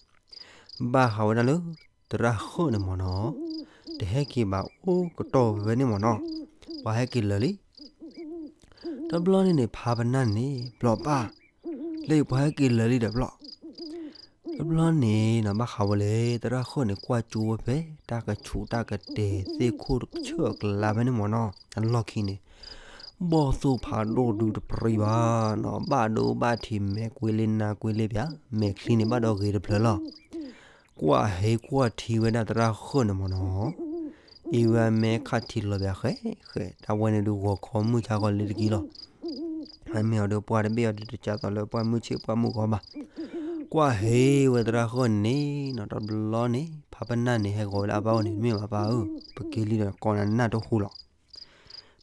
ဘၣ်ဃးဝဲဒၣ်လၢ သရၣ်ဃၢၣ်န့ၣ်မ့ၢ်နီၤ, တဟဲက့ၤဘၣ်အိၣ်ကတီၢ်ဝဲန့ၣ်မ့ၢ်နီၤ, ပှၤဟဲက့ၤလၢာ်လံ တဘျီန့ၣ်န့ၣ် ဖးပနၢ်န့ၣ် ဘျီပၢ်, လၢပှၤဟဲက့ၤလၢာ်လံဒီးဘျီ, တဘျီန့ၣ်နီၤ ဘၣ်ဃးဝဲလၢ သရၣ်ဃၢၣ်န့ၣ် ကွၢ်ကၠိဝဲဖဲ တၢ်ကဆူးတၢ်ကတဲာ်သ့ၣ်ခိၣ်ဆၢၣ်အကျါဖဲန့ၣ်မ့ၢ်နီၤ အလီၢ်ခံန့ၣ်, ဘီၣ်သိၣ်ဖးဒိၣ်ဒုတပြံဘၣ်နီၤ, ဘၣ်ဒိဘၣ်ထံးမဲာ်ကွ့လံနါကွ့လံပၠး, မဲာ်ချံန့ၣ်ဘၣ်ဒီးဂ့ၤတဖျၢၣ်လီၤ. ကွၢ်ဟ့ကွၢ်ထံဝဲဒၣ်သရၣ်ဃၢၣ်န့ၣ်မ့ၢ်နီၤ, အ့ဝဲမဲခးထံလီၤပၠးဃဲဃဲ, တၢ်ဝဲန့ၣ်ဒုးဂီၤခီမုၢ်ဆါဃီလံတက့ၢ်လီၤ. အမ့ၢ်အီၤဒီးပှၢ်တဘ့ၣ်အီၤဒီးတကးသိးလၢပှၢ်မုၢ်ဆ့ၣ်ပှၢ်မုၢ်ဂီၤဘၣ်. ကွၢ်ဟ့ဝဲသရၣ်ဃၢၣ်န့ၣ်နီၤ, တဘျီန့ၣ် ဖးပနၢ်န့ၣ် ဟဲဂီၤဝဲလၢအပၢ်အိၣ်န့ၣ်, မ့ၢ်ဘၣ်ပၢ်ဧၢ, ပက့ၤလံဒီးကိးနၤနၢ်တဟူလီၤ.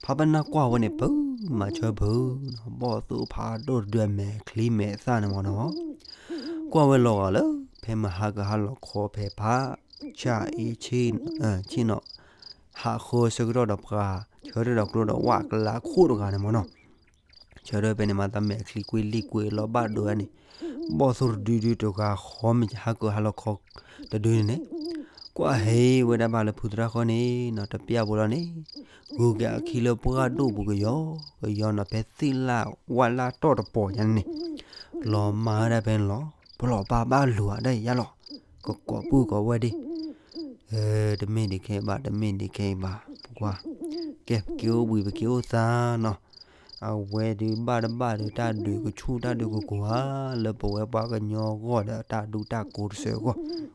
ဖးပနၢ်ကွၢ်ဝဲန့ၣ် ပၢမၤဆၢပၢနီၤ, ဘီၣ်သိၣ်ဖးဒိၣ်တဒုအမဲာ်ချံမဲာ်သၣ်န့ၣ်မ့ၢ်နီၤ, ကွၢ်ဝဲလီၤဂာ်လၢ ဖဲမဟါကဟါလီၤခီဖဲဖး ဆၣ်အ့ဆ့ၣ်နီၤ, ဟးဃၢဆၢကတီၢ်ဒီးပှၤ ဆၢထၢၣ်ဒီးကျိဒီးဝၣ်ကျါခိၣ်တဂၤန့ၣ်မ့ၢ်နီၤ, ဆၢထၢၣ်ဖဲန့ၣ်မၤသးမဲာ်ချံကွ့လံကွ့လီၤဘၣ်ဒိဝဲန့ၣ်, ဘီၣ်သိၣ်တဒုဒုတဂၤဃီမ့ၢ်ဟါကဟါလီၤခီတဒုန့ၣ်န့ၣ်, ကွၢ်ဟ့ဝဲဒၣ်ဘၣ်လၢဖုသရၣ်ဃၢၣ်န့ၣ်နီၤ, တပျၢ်ဖိလီၤန့ၣ်, ဂုၤက့ၤအခံလၢပှၢ်ဒိၣ်ပူၤကယီကယီနီၤ, ဖဲသ့ၣ်လၣ်ဝၣ်လၣ်တီၢ်တပီၤညါန့ၣ်န့ၣ်, လီၤမၢ်ဝဲဒၣ်ဖဲန့ၣ်လီၤ. ပလီၤပၢ်ဘၣ်လူၤအဒၣ်ယါလီၤ, ကကိးပုၢ်ကီးဝဲၢ်ဒံး, တမ့ၢ်ဒံးခဲအံၤဘၣ်, တမ့ၢ်ဒံးခဲအံၤဘၣ်, ပကွၢ်, ကဲ ပက့ၤအိၣ်ဘှံးပက့ၤအိၣ်သါနီၤ, အဝဲဒုးဘၣ်တဘၣ်ဒီးတၢ်ဒုးကဆူၣ်တၢ်ဒုးကကိးဧါ, လၢပဝဲပှၤကညီအဂီၢ်ဒီးတၢ်ဒူတၢ်ကိးတစဲးအဂီၢ်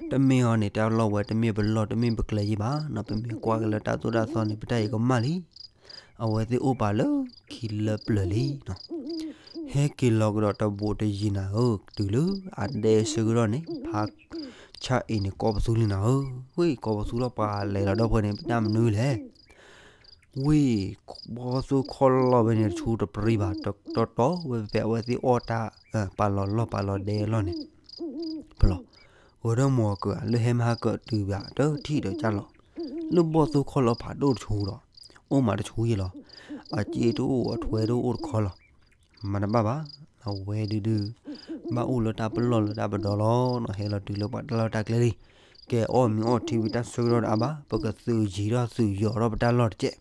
တမ့ၢ်အီၤန့ၣ် တၢ်လီၢ်ဝဲတမ့ၢ်ပလီၢ်တမ့ၢ်ပကျဲယံၤဘၣ်နီၤ, ပမ့ၢ်ကွၢ်က့ၤလၢတၢ်သိၣ်တၢ်သီန့ၣ် ပတၢ်အံၤကမၣ်လံ. အဝဲသ့ၣ်အိၣ်ပာ်လၢခံလၢပျၢၤလံနီၤ, ဟဲက့ၤလီၤကဒီးတဘူးတယံၤနၤဧၢ, တုၤလၢအဒဲဆၢကတီၢ်န့ၣ် ဖးဆၣ်အ့န့ၣ် ကိးပသူလံနၤဧၢ, ဝ့ၢ် ကိးပသူလီၤပှၤလဲၤလီၤဒီးဖဲန့ၣ် ပတၢ်မနုၤလဲၣ် ဝ့ၢ် ဘီၣ်သိၣ်ခီၣ်လီၢ်ဖဲန့ၣ် တဆူတပြံဘၣ်, တီတီဝဲဖဲအဝဲသ့ၣ်အီၣ်တၢ် ပာ်လီၤလီၢ်ပာ်လီၤဒဲလီၢ်န့ၣ်, ပလီၤ, ဂဲၤထီၣ်မီၤကၢၤ လၢဟဲမဟါကၢၤတုၤဘၣ်တထံၣ်ဒီးကၢ်လီၤ, လၢဘီၣ်သိၣ်ခီၣ်လီၢ်ဖးဒိၣ်တဆူဒီး, အိၣ်မးတဆူယဲၢ်လီၤ. အစ့တအိၣ်အထွဲတအိၣ်တခီလီၤ. မၤတဘၣ်ဘၣ်, အဝဲဒုဒု ဘၣ်အိၣ်လၢတၢ်ပလီၢ်လၢတၢ်ပဒီလီၤနီၤ, ဟဲလီၤတုၤလၢပှၤတၢ်လီၢ်တၢ်ကျဲလံ. ကဲအီၣ်မ့ၤအီထံဝံၤတၢ်ဆၢကတီၢ်တအါဘၣ်, ပကသုးယံၤထီၣ်သုးယီၤထီၣ်ပတၢ်လီၢ်တကဲး,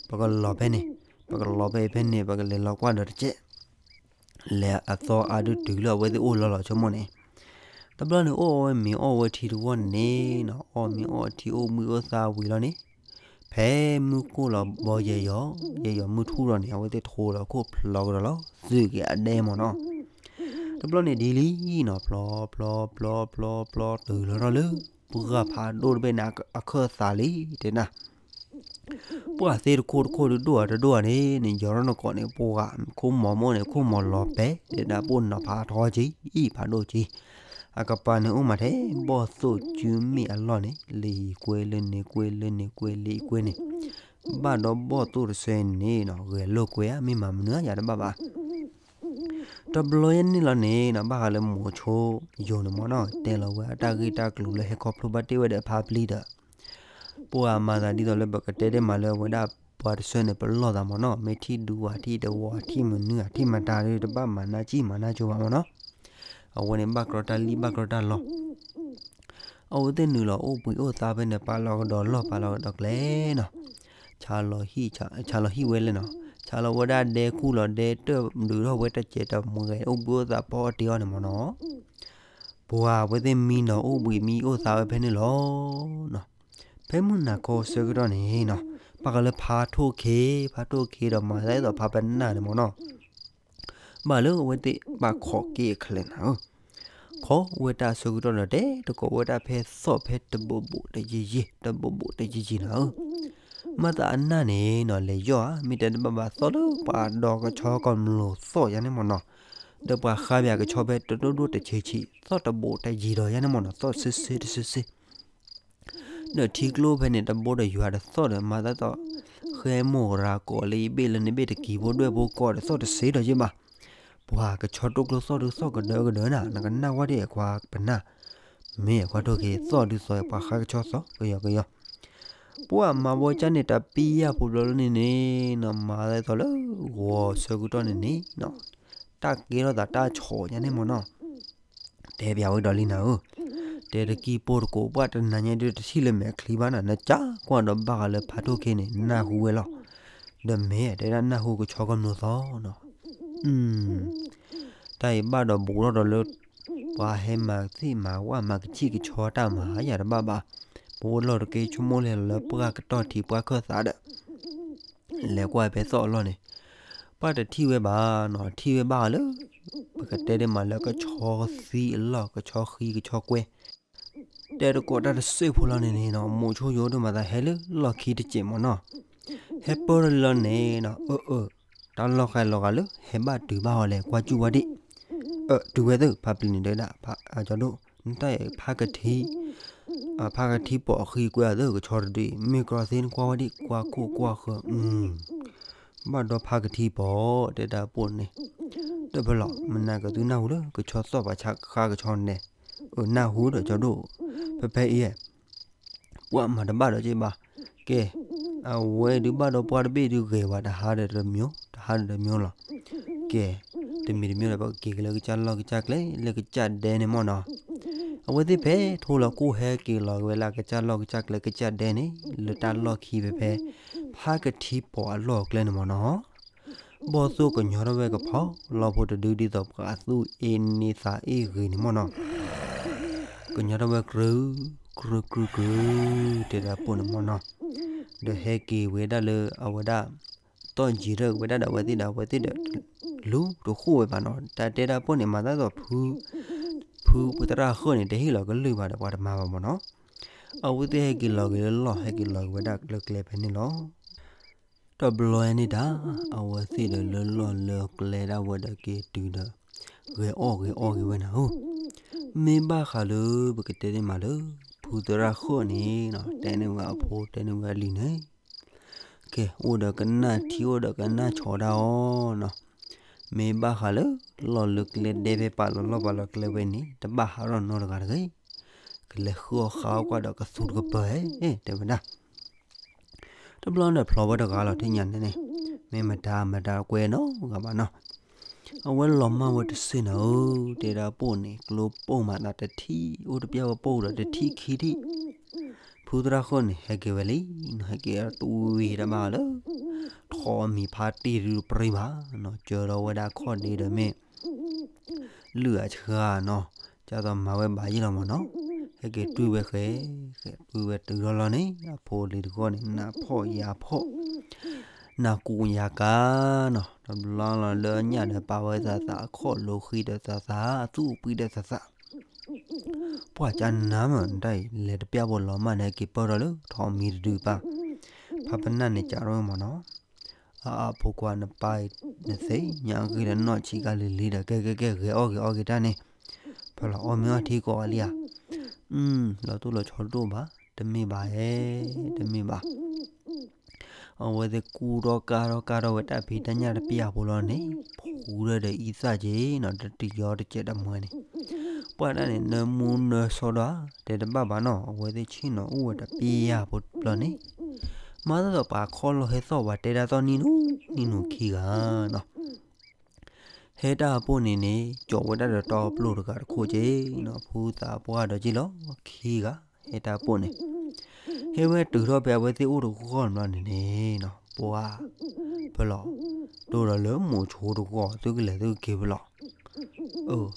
ပကလီၤဖဲန့ၣ်, ပကလီၤဖဲအံၤဖဲန့ၣ် ပကလဲၤလီၤကွၢ်ဒီးတကဲး လဲၤအသီအါဒုတုၤလၢအဝဲသ့ၣ်အိၣ်လီၤလီၤဆိကမိၣ်န့ၣ်, တဘျီန့ၣ်အိၣ်ဝဲမ့ၤအီၣ်ဝဲထံတဝီန့ၣ်နီၤ, အီၣ်မ့ၤအီထံအိၣ်ဘှံးအိၣ်သါဝံၤလီၤန့ၣ်, ဖဲမုၢ်ကိၢ်လီၤဘီယဲၢ်ယီၤ, ယဲၢ်ယီၤမုၢ်ထူၣ်လီၤန့ၣ် အဝဲသ့ၣ်ထိးလီၤခိၣ်ဖျီကဒီးလီၤ, သုးက့ၤအဒဲမ့ၢ်နီၤ. တဘျီန့ၣ်ဒ်လံနီၤ, ဖျီဖျီဖျီဖျီဖျီ တုၤလီၤထီၣ်လၢ ပှၢ်ဖးဒိၣ်တဘ့ၣ်န့ၣ် အခၢၣ်သးလံတဲဒၣ် ပှၢ်သ့ၣ်တခိၣ်တခိၣ်ဒုဒိၣ်ဧါတဒိၣ်ဧါန့ၣ် နယီၤထီၣ်နကိးန့ၣ် ပှၢ်ခိၣ်မီၤမိၢ်န့ၣ် ခိၣ်မီၤလီၤပဲာ် တဲဒၣ်ပိၢ်နီၤဖးထီက့ၤ အံၤဖးဒိၣ်က့ၤ, အကပၤန့ၣ်အိၣ်မးထဲ ဘီၣ်သိၣ်စုမ့ၣ်အလီၢ်န့ၣ် လံာ်ကွဲလၢန့ၣ်ကွဲလၢန့ၣ်ကွဲလံာ်ကွဲန့ၣ်, ဘၣ်ဒီးဘီၣ်သိၣ်တဆၢန့ၣ်နီၤ ဂဲၤလိာ်ကွဲဧါ မ့ၢ်မၤမနုၤဧါ ယၤတဘၣ်ဘၣ် တဘျီယဲၢ်န့ၣ်လီၤန့ၣ်နီၤ ဘၣ်ဃးလၢမိၤဆိယိၤန့ၣ်မ့ၢ်နီၤ တဲလီၤဝဲအတၢ်ဂ့ၢ်တၢ်ကျိၤလၢဟဲခီဖျိဘၣ်တ့ၢ်ဝဲဒီးအဖါပျံၤဒီး ပှၤမၤသးဒ်သိးလၢပကတဲဒ်မးလၢအဝဲဒၣ်ပှၤတဆၢန့ၣ် ပလီၢ်သးမ့ၢ်နီၤ မ့ၢ်ထံၣ်ဒူဧါထံၣ်တဝီထံၣ်မနုၤဧါထံၣ်မတၤဒီး တဘၣ်မၤနၢ်စံၣ်မၤနၢ်ကၠိဘၣ်မ့ၢ်နီၤ အဝဲန့ၣ်ဘၣ်ကြီတၢ်လံၣ်ဘၣ်ကြီတၢ်လီၢ် အဝဲသ့ၣ်နုာ်လီၤအိၣ်ဘှံးအိၣ်သါဖဲန့ၣ် ပာ်လီၤကဒီးလီၢ်ပာ်လီၤကဒီးကျဲနီၤ, ဆါလီၤဟံၣ်ဝဲလဲၣ်နီၤ, ဆါလီၤဝဲဒၣ်ဒဲခူၣ်လီၤဒဲတၢၢ်ဒုးထီၣ်ဝဲတစဲးတမှဲအိၣ်ဘှံးအိၣ်သါဖီအီၣ်တ့ၢ်အီၣ်န့ၣ်မ့ၢ်နီၤ, ပှၤအဝဲသ့ၣ်မံနီၤအိၣ်ဘှံးမံအိၣ်သါဝဲဖဲန့ၣ်လီၤ. ဖဲမုၢ်နၤခီဆၢကတီၢ်န့ၣ်နီၤ, ဘၣ်ဃးလၢဖါထိၣ်ခ့, ဖါထိၣ်ခ့ဒီးမၤသးဒ်သိးဖါပနၢ်န့ၣ်မ့ၢ်နီၤ, ဘၣ်လၢအဝဲသ့ၣ်ဘၣ်ခိးက့ၤအချဲးနၤဧၢ, ခိးဝဲတၢ်ဆၢကတီၢ်ဒီးတဲတကိးဝဲဒၣ်ဖဲသီၣ်ဖဲတဘိးဘိးတယံာ်ယံာ် တဘိးဘိးတယံာ်ယံာ်နၤဧၢ, မၤသးအနၢ်န့ၣ်နီၤ လဲၤယီၢ်ဧါ မ့ၢ်တဲတဘၣ်ဘၣ်သီၣ်လၢပှၤဒီးကဆီကမျိးသီၣ်ယါန့ၣ်မ့ၢ်နီၤ, ဒီးပှၤဃါပှၤကဆီဖဲတဒိၣ်ဒိၣ်တဆံးဆံး သီၣ်တဘိးတယံာ်ဒီးယါန့ၣ်မ့ၢ်နီၤ သီၣ်ဆ့ဆ့တဆ့ဆ့ ဒီးထံကျိဖဲန့ၣ် တဘိဒီးယွၤတသီၣ်ဒီး မၤသးဒ်သိး ဃဲမိၢ်ရၤကိးလၢယဘ့ၣ်လၢနဘ့ၣ်တကံၤဖိဒွဲၣ်ဖိကိးဒီးသီၣ်တဆ့ဒီးယ့ၢ်ဘၣ်, ပှၤကဆီတိၢ်ကျိသီၣ်ဒုးသီၣ်ကဒၢကဒၢနၤ နကနၣ်ဝဲဒၣ်အခွါပနၢ်, မ့ၢ်အခွါထိၣ်ခ့သီၣ်ဒုးသီၣ် ပှၤဃါကဆီသီၣ်ကယီကယီ, ပှၤမၤဘီကၢ်န့ၣ်တပံယၢ်ဖိဘျီလၢန့ၣ်န့ၣ်နီၤ မၤသးဒ်သိးလၢဂီၤဆၢကတီၢ်န့ၣ်န့ၣ်နီၤ, တၢ်ကဲထီၣ်သးတၢ်ဆီၣ်ညါန့ၣ်မ့ၢ်နီၤ တဲပၠးဝဲဒီးလံနၤဧၢ, တဲတကံၢ်ပိၢ်တကိးပှၢ်တနၤညါဒုးတထံၣ်လၢမဲာ်ချံဘၣ်နၤ နကကွၢ်ဒီးဘၣ်ဃးလၢဖါထိၣ်ခ့န့ၣ် နၢ်ဟူဝဲလီၤ, ဒီးမ့ၢ်တဲဒၣ်နၢ်ဟူကဆီကမျိးသီၣ်နီၤ, တၢ်အံၤဘၣ်ဒီးဘူးထီၣ်ဒီးလၢ ပှၤဟဲမၤသ့ၣ်မၤဝၣ်မၤကစံၣ်ကဆီတၢ်မၤယၤတဘၣ်ဘၣ်, ပအိၣ်လီၢ်တက့ၢ်ဆိကမိၣ်လဲၤလီၤလၢပှၢ်ကတီၢ်ထံးပှၢ်ခၢၣ်သးဒီး လဲၤကွၢ်ဖဲသီၣ်အလီၢ်န့ၣ်, ပှၢ်တထံၣ်ဝဲဘၣ်နီၤ ထံၣ်ဝဲဘၣ်ဃးလၢ ပကတဲဒ်မးလၢကဆီသံအလီၢ် ကဆီဃံကဆီကွဲ, တဲတကိးတၢ်တစဲးဖိလီၤန့ၣ်န့ၣ်နီၤ မိၤဆိယိၤဒိၣ်မးသးဟဲလၢလီၢ်ခံတစဲးမ့ၢ်နီၤ, ဟဲပၢၢ်ထီၣ်လံလီၤန့ၣ်နီၤ အၢ အၢ တၢ်လီၢ်ဃဲလီၤဂာ်လၢ ဟဲဘၣ်တုၤဘၣ်အီၤလဲၣ် ကွၢ်စူၣ်ဝဲဒံး, အၢ တုၤဝဲသ့ၣ် ဖါပျံၤန့ၣ်တဲဒၣ် ကၠီဒိၣ် နတၢ်အံၤ ဖါကထံ ဖါကထံပိာ်အဃံကွဲအသး ကဆီတဒုအံၤ မ့ၢ်ကြီသ့နကွၢ်ဝဲဒံး ကွၢ်ခိၣ်ကွၢ်ဃၢၤ, ဘၣ်ဒီးဖါကထံပိာ် တဲဒၣ်ပိာ်န့ၣ်, တဖဲလီၤ မနၤကသုနၢ်ဟူလၢ ကဆီသီၣ်ပှၤဆါဃါကဆီန့ၣ်, အၢ နၢ်ဟူဒီးကၠီဒိၣ်, ဖဲဖဲအံၤ ပှၤမၤတဘၣ်ဒီးက့ဘၣ်, ကဲ, အဝဲဒုးဘၣ်ဒီးပှၢ်တဘ့ၣ်ဒုးဂဲၤဝဲ တဟါဒီးတမျိုး တဟါဒီးတမျိုးလီၤ, ကဲ, တမံၤတမံၤဒီး ပကက့ၤက့ၤလၢကစၢ်လီၢ်ကစၢ်ကျဲ လၢကစၢ်ဒဲန့ၣ်မ့ၢ်နီၤ, အဝဲသ့ၣ်ဖဲထိလီၤကိၣ်ဟဲက့ၤလီၤက့ၤဝဲလၢကစၢ်လီၢ်ကစၢ်ကျဲကစၢ်ဒဲန့ၣ် လၢတၢ်လီၢ်ခံဖဲဖဲ ဖါကထံပိာ်အလီၢ်အကျဲန့ၣ်မ့ၢ်နီၤ ဘီၣ်သိၣ်ကညီထီၣ်ဝဲကဖီလီဖိတဒုဒ်သိးပှၤသူၣ်အ့န့သးအ့ဂ့ၤန့ၣ်မ့ၢ်နီၤ, ကညီထီၣ်ဝဲကြု ကြု ကြု ကြု တဲဒၣ်ပိာ်န့ၣ်မ့ၢ်နီၤ, ဒီးဟဲက့ၤဝဲဒၣ်လၢအဝဲဒၣ် သီၣ်ယံၤထီၣ်ဝဲဒၣ်ဒီးအဝဲသ့ၣ်ဒီး အဝဲသ့ၣ်ဒီး လူၤတဃိၣ်ဝဲဘၣ်နီၤ, တၢ်တဲဒၣ်ပိာ်န့ၣ် မၤသးဒ်သိး ဖုသရၣ်ဃၢၣ်န့ၣ် တဟ့ၣ်လီၤကလုၢ်ဘၣ်ဒီးပှၤတမၤဘၣ်မ့ၢ်နီၤ, အဝဲသ့ၣ်ဟဲက့ၤလီၤက့ၤလၢလီၢ် ဟဲက့ၤလီၤက့ၤဝဲဒၣ်လၢကျဲဖဲန့ၣ်လီၤ. တဘျီန့ၣ်တၢ် အဝဲသ့ၣ်ဒီးလၢလီၢ်လၢကျဲဒၣ်ဝဲဒီးက့ၤတုၤဒီး ဂဲၤအီၣ်ဂဲၤအီၣ်ဂ့ၤဝဲနၤဧၢ, မ့ၢ်ဘၣ်ဃးလၢပကတဲန့ၣ်မးလၢ ဖုသရၣ်ဃၢၣ်န့ၣ်နီၤ တဲန့ၢ်ဝဲအဖိတဲန့ၢ်ဝဲအလံၤန့ၣ် ကဲ အိၣ်ဒီးကနၣ်ထံအိၣ်ဒီးကနၣ်ဆီတၢ်အီၤနီၤ, မ့ၢ်ဘၣ်ဃးလၢ လီၢ်လၢကျဲဒဲဖဲပာ်လီၤလီၢ်ပာ်လီၤကျဲဝဲန့ၣ် တဘၣ်ဟးထီၣ်နီတဂၤတဂ့ၤ, ကလဲၤဃုအီၣ်ဃါအီၣ်ကွၢ်ဒီးကသူတကပၤဧၢ တဲဝဲဒၣ်. တဘျီန့ၣ်ဖျိးဝဲတဂၤလီၤ ထံၣ်ညါန့ၣ်န့ၣ်, မ့ၢ်မတၤမတၤကွဲနီတဂၤဘၣ်နီၤ. အဝဲလီၤမၢ်ဝဲတစ့ၢ်နီၤဧၢ, တဲဒၣ်ပိၢ်န့ၣ် ကျိပိၢ်မးသးတထံၣ် အိၣ်တပျၢ်ဝဲပိၢ်ဒီးတထံၣ်ခံထံၣ် ဖုသရၣ်ဃၢၣ်န့ၣ် ဟဲက့ၤဝဲလံနီၤ, ဟဲက့ၤတဝံၤတၢ်ဘၣ်လၢ ထီးမံၤဖါတံၢ်တဒုတပြံဘၣ်နီၤ, ကၢထီၣ်ဝဲဒၣ်ခီၣ်ဒ့ဒီးမ့ၢ် လုၢ်အဆှါနီၤ, ကၢ်သိးမၤဝဲဘၣ်ယံာ်လီၤမးနီၤ, ဟဲက့ၤတွံၢ်ဝဲဃဲ, ဃဲတွံၢ်ဝဲတုၤထီၣ်လီၤန့ၣ် အဖိလံၤတဂီၢ်န့ၣ် နးဖှီၣ်ယၤဖှီၣ် နးကူးယၤကါနီၤ, တဘျီလီၤလၢညၣ်ဒီးပာ်ဝဲသးသး အခီၣ်လိဃံဒီးသးသး အသူၣ်အပှံၤဒီးသးသး ပှၢ်ကၢ်နါမး တၢ်အံၤ လဲၤတပျၢ်ဘိလီၤမၢ်န့ၣ် ဟဲက့ၤပၢၢ်ထီၣ်လၢထီးမံၤတဒုပၢ်, ဖးပနၢ်န့ၣ်ကးထီၣ်ဝဲမးနီၤ, အဖိခွါနပၢ်အံၤ နသ့ၣ်ညါအဂ့ၢ်ဒီးနီၢ်ဆံးကၤလံၤလံၤဒီး ကဲကဲကဲ ဂဲၤအီၣ်ဂဲၤအီၣ်ဂ့ၤတၢ်န့ၣ်, ဖဲလီၤအီၣ်မ့ၤအီထံကိးဂၤလံဧါ, လီၤတိၢ်လီၤဆီတဒိၣ်ဘၣ်, တမ့ၢ်ဘၣ်ဧဲ, တမ့ၢ်ဘၣ် အဝဲသ့ၣ်ကူၣ်ထီၣ်ကၢ်ထီၣ်ကၢ်ထီၣ်ဝဲတၢ်ဖံးတၢ်ညၣ်တပျၢ်ဖိလီၤန့ၣ်, ဖူထီၣ်ဒီးအံသၣ်က့နီၤ, တတယီတစဲးတမှဲန့ၣ်, ပှၢ်တၢ်န့ၣ် နၢမူနၢဆှီဒီး တဲတဘၣ်ဘၣ်နီၤ, အဝဲသ့ၣ်ဆ့ၣ်နီၤအိၣ်ဝဲတပျၢ်ဖိတဘျီန့ၣ်, မၤသးဒီးပှၤခီၣ်လီၢ်ဟဲသီၣ်ပှၤတဲဒၣ်သီၣ်နံၣ်နူနံၣ်နူခံဂၤနီၤ ဟဲတၢ်အပိၢ်န့ၣ်န့ၣ် ကၠီၤဝဲဒၣ်ဒီးတီပျိၢ်တဂၤတခိၣ်က့နီၤ, ဖုသးပှၢ်ဒီးက့လီၤခံဂၤ, ဟဲတၢ်အပိၢ်န့ၣ်, ဟဲဝဲတုၤထီၣ်ဖဲအဝဲသ့ၣ်အိၣ်တဂီၢ်တဘျီန့ၣ်န့ၣ်နီၤ, ပှၢ်, ဖဲလီၤ, တိၢ်ဒီးလၢမိၤဆိတဂီၢ် သုကလဲၤသုက့ၤဖဲလီၤ, အၢ,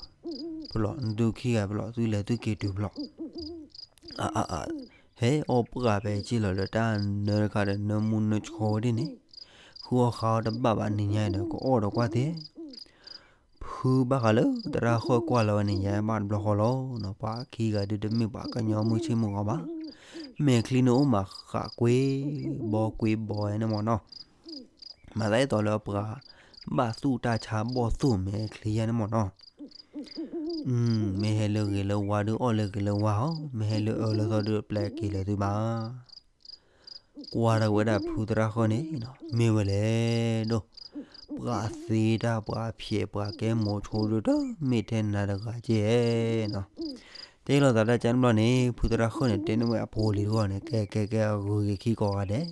ဖဲလီၤ နသုခံဂၤဖဲလီၤ သုလဲၤသုက့ၤတုၤဖဲလီၤ အအအ, ဟဲအီၣ်ပှၢ်ဖဲက့လီၤလၢတၢ်နၢတခါဒီး နၢမူနၢဆှီဝဲဒ်န့ၣ်, ဃုအီၣ်ဃါအီၣ်တဘၣ်ဘၣ် နံၤညါအံၤဒီး ကအီၣ်ဒီးကွၢ်သ့, ဖုဘၣ်ဃးလၢသရၣ်ဃၢၣ်ကွၢ်လီၤဝဲန့ၣ် ယဘၣ်တဘျီဃီလီၤနီၤ, ပှၤခံဂၤဒုတမ့ၢ်ပှၤကညီမုၢ်ဆ့ၣ်မုၢ်ဂီၤဘၣ်, မဲာ်ချံန့ၣ်အိၣ်မးဃးကွ့, ဘီကွ့ဘီန့ၣ်မ့ၢ်နီၤ, မၤသးဒ်သိးလၢပှၤ ဘၣ်သူၣ်တၢ်ဆါဘီၣ်သိၣ်မဲာ်ချံယါန့ၣ်မ့ၢ်နီၤ မ့ၢ်ဟဲလၢဂ့ၤလၢဝါဒုးအီၣ်လၢဂ့ၤလၢဝါဟီ, မ့ၢ်ဟဲလၢအၢလၢသီဒုးပျဲက့ၤလၢၤသုဘၣ်. ကွၢ်ထီၣ်ဝဲဒၣ်ဖုသရၣ်ဃၢၣ်န့ၣ်နီၤ, မ့ၢ်ဝဲလဲၣ်ဒိၣ်, ပှၤသ့တၢ်ပှၤဖျဲးပှၤကဲမိၤဆိဒုးတမ့ၢ်ထဲနၤတဂၤကဲနီၤ. တဲလိာ်သးတၢ်ကါတဘျီန့ၣ် ဖုသရၣ်ဃၢၣ်န့ၣ် တဲန့ၢ်ဝဲအဖိအလံၤတဂီၢ်န့ၣ် ကဲကဲကဲ အဂုၤက့ၤခံကိးဂၤဒဲး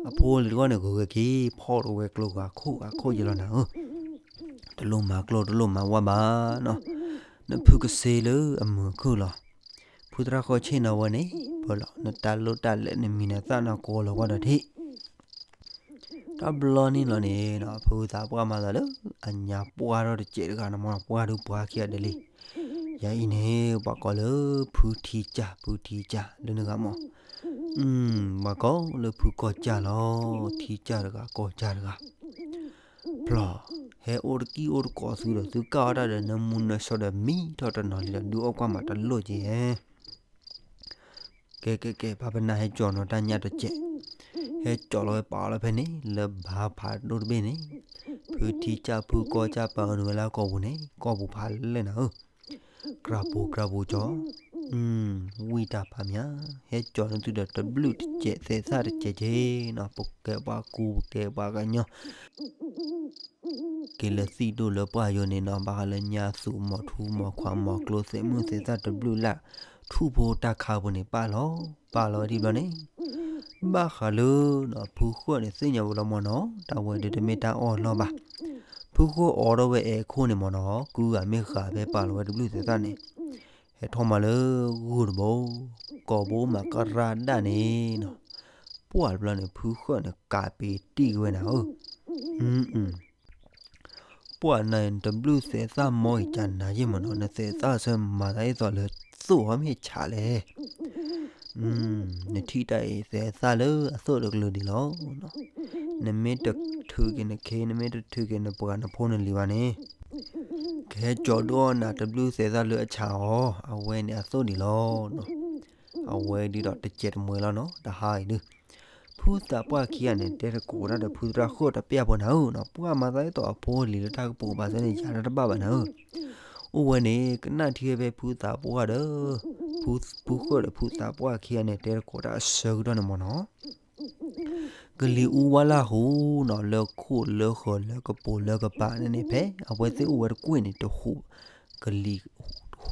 အဖိအလံၤတဂီၢ်န့ၣ် ဂုၤက့ၤခံ ဖီၣ်တဝဲကျိဂၤခိၣ်ဂၤခိၣ်ယလီၤနၤဧၢ, တလိၣ်မၤကျိတလိၣ်မၤဝါဘၣ်နီၤ, နဖုကစ့လၢအမုာ်ခုၣ်လီၤ. ဖုသရၣ်ဃၢၣ်ဆ့ၣ်နီၤဝဲန့ၣ် ဖဲလီၤ နတၢ်လိၣ်တၢ်လဲၤနမံၤနသၣ်နကိးလီၤဝဲဒီးထံၣ် တၢ်ဘျီန့ၣ်လီၤန့ၣ်နီၤ ဖုသးပှၢ်မၤသးလၢ အညါပှၢ်ထီၣ်တစဲးတဂၤန့ၣ်မ့ၢ် ပှၢ်ဒုးပှၢ်ခံဂၤဒဲးလံ. ယၤအံၤန့ၣ် ပှၤကိးလၢဖုထံကၢ် ဖုထံကၢ်လၢနဂၤမ့ၢ် ပှၤကိးလၢဖုကီၢ်ကၢ်လီၤ. ထံကၢ်တဂၤ ကီၢ်ကၢ်တဂၤ ဖျီၣ် ဟဲအိၣ်တကံၢ်အိၣ်တကိးသုဒီး သုကၢ်အီၣ်တၢ်ဒီး နၢမူနၢဆှီဒီးမံထီၣ်တနီၤလံဒီး ဒုးအီၣ်ကွၢ်မးတလိၣ်က့ၤ ကဲကဲကဲ ဖးပနၢ်ဟဲကၠီၤနီၤတၢ်ညၣ်တစဲး, ဟဲကၠီၤလီၤဝဲပာ်အီၤလီၤဖဲန့ၣ် လၢဘါဖးဒိၣ်တဘ့ၣ်န့ၣ်, ဖုထံကၢ်ဖုကီၢ်ကၢ်ပာ်အီၤန့ၣ်ဝဲလၢအကိာ်ပူၤန့ၣ် ကိာ်ပူၤဖးလဲၢ်နၤဧၢ, ကြၢးပူၤကြၢးပူၤကၠီၤ, ဝံၣ်တၢ်ဖးမး, ဟဲကၠီၤန့ၢ်သုဒီးတဘျုးတစဲး သဲးသၣ်တစဲးက့နီၤ, ပကဲပှၤကူပကဲပှၤကညီ က့ၤလၢသံၣ်ဒိၣ်လၢပှၢ်ယိာ်န့ၣ်နီၤ, ဘၣ်ဃးလၢညါသူၣ်မီၤထူမီၤခွါမီၤကျိ သဲးမုၢ်သဲးသၣ်တဘျုးလၢ် ထူၣ်ဖိတၢ်ခါပူၤန့ၣ် ပာ်လီၤ ပာ်လီၤဝဲဒ်ဘျီန့ၣ်, ဘၣ်ဃးလၢနီၤ ဖုဃၢၣ်န့ၣ်သ့ၣ်ညါဝဲလီၤမ့ၢ်နီၤ, တၢ်ဝဲဒုးတမ့ၢ်တၢ်အီၣ်လီၢ်ဘၣ်. ဖုဃၢၣ်အိးထီၣ်ဝဲအဲၤခိၣ်န့ၣ်မ့ၢ်နီၤ, ကုဂၤမ့ၢ်ဃာ်ဖဲပာ်လီၤဝဲတဘျုးသဲးသၣ်န့ၣ်, ဟဲထီၣ်မးလၢဂုၢ်တဘိ, ကိာ်ဘိမးကရၢဒၣ်န့ၣ်နီၤ, ပှၢ်တဘျီန့ၣ် ဖုဃၢၣ်န့ၣ် ကးပ့ၤတံၢ်က့ၤဝဲနၤဧၢ, ပှၢ်နၤအံၤ နတဘျုးသဲးသၣ်မီအံၤ ကနၤယ့ၢ်မ့ၢ်နီၤ, နသဲးသၣ်ဆၢမၤသးဒ်သိးလၢသိၣ်အီၤမ့ၢ်ဆးလဲၣ်. နထံၣ်တၢ်အံၤ သဲးသၣ်လၢအသိၣ်တကလုာ်ဒံးလီၤ. နမ့ၢ်တထုးက့ၤနခ့ နမ့ၢ်တထုးက့ၤနပှၤနဖိနလံၤဘၣ်န့ၣ်, ကဟဲကၠီၤဒိၣ်အီၣ်နၤတဘျုးသဲးသၣ်လၢအဆးအီၤ, အဝဲန့ၣ်အသိၣ်ဒံးလီၤ. အဝဲဒ်ဒီးတစဲးတမှဲၤလီၤနီၤ, တဟါအံၤဒုး ဖုသးပှၢ်ခံဂၤန့ၣ် တဲသကိးတၢ်ဒီးဖုသရၣ်ဃၢၣ်တပျၢ်ဖိနၤဧၢနီၤ, ပှၢ်မၤသးဒ်သိးအဖိအလံၤလၢတၢ်ကပိာ်ကပၤစၢၤန့ၣ် ယၤတၢ်တဘၣ်ဘၣ်နၤဧၢ. အိၣ်ဝဲန့ၣ် ကနၣ်ထံဝဲဖဲဖုသးပှၢ်ဒီး ဖုဃၢၣ်ဒီးဖုသးပှၢ်ခံဂၤန့ၣ် တဲသကိးတၢ်အဆၢကတီၢ်န့ၣ်မ့ၢ်နီၤ ကလံၤအူဝါလၢ်ဟူနီၤ လၢခိၣ်လၢဃၢၤလၢကပိာ်လၢကပၤန့ၣ်န့ၣ် ဖဲအဝဲသ့ၣ်အိၣ်ဝဲတကွ့ၢ်န့ၣ် တဟူး ကလံၤ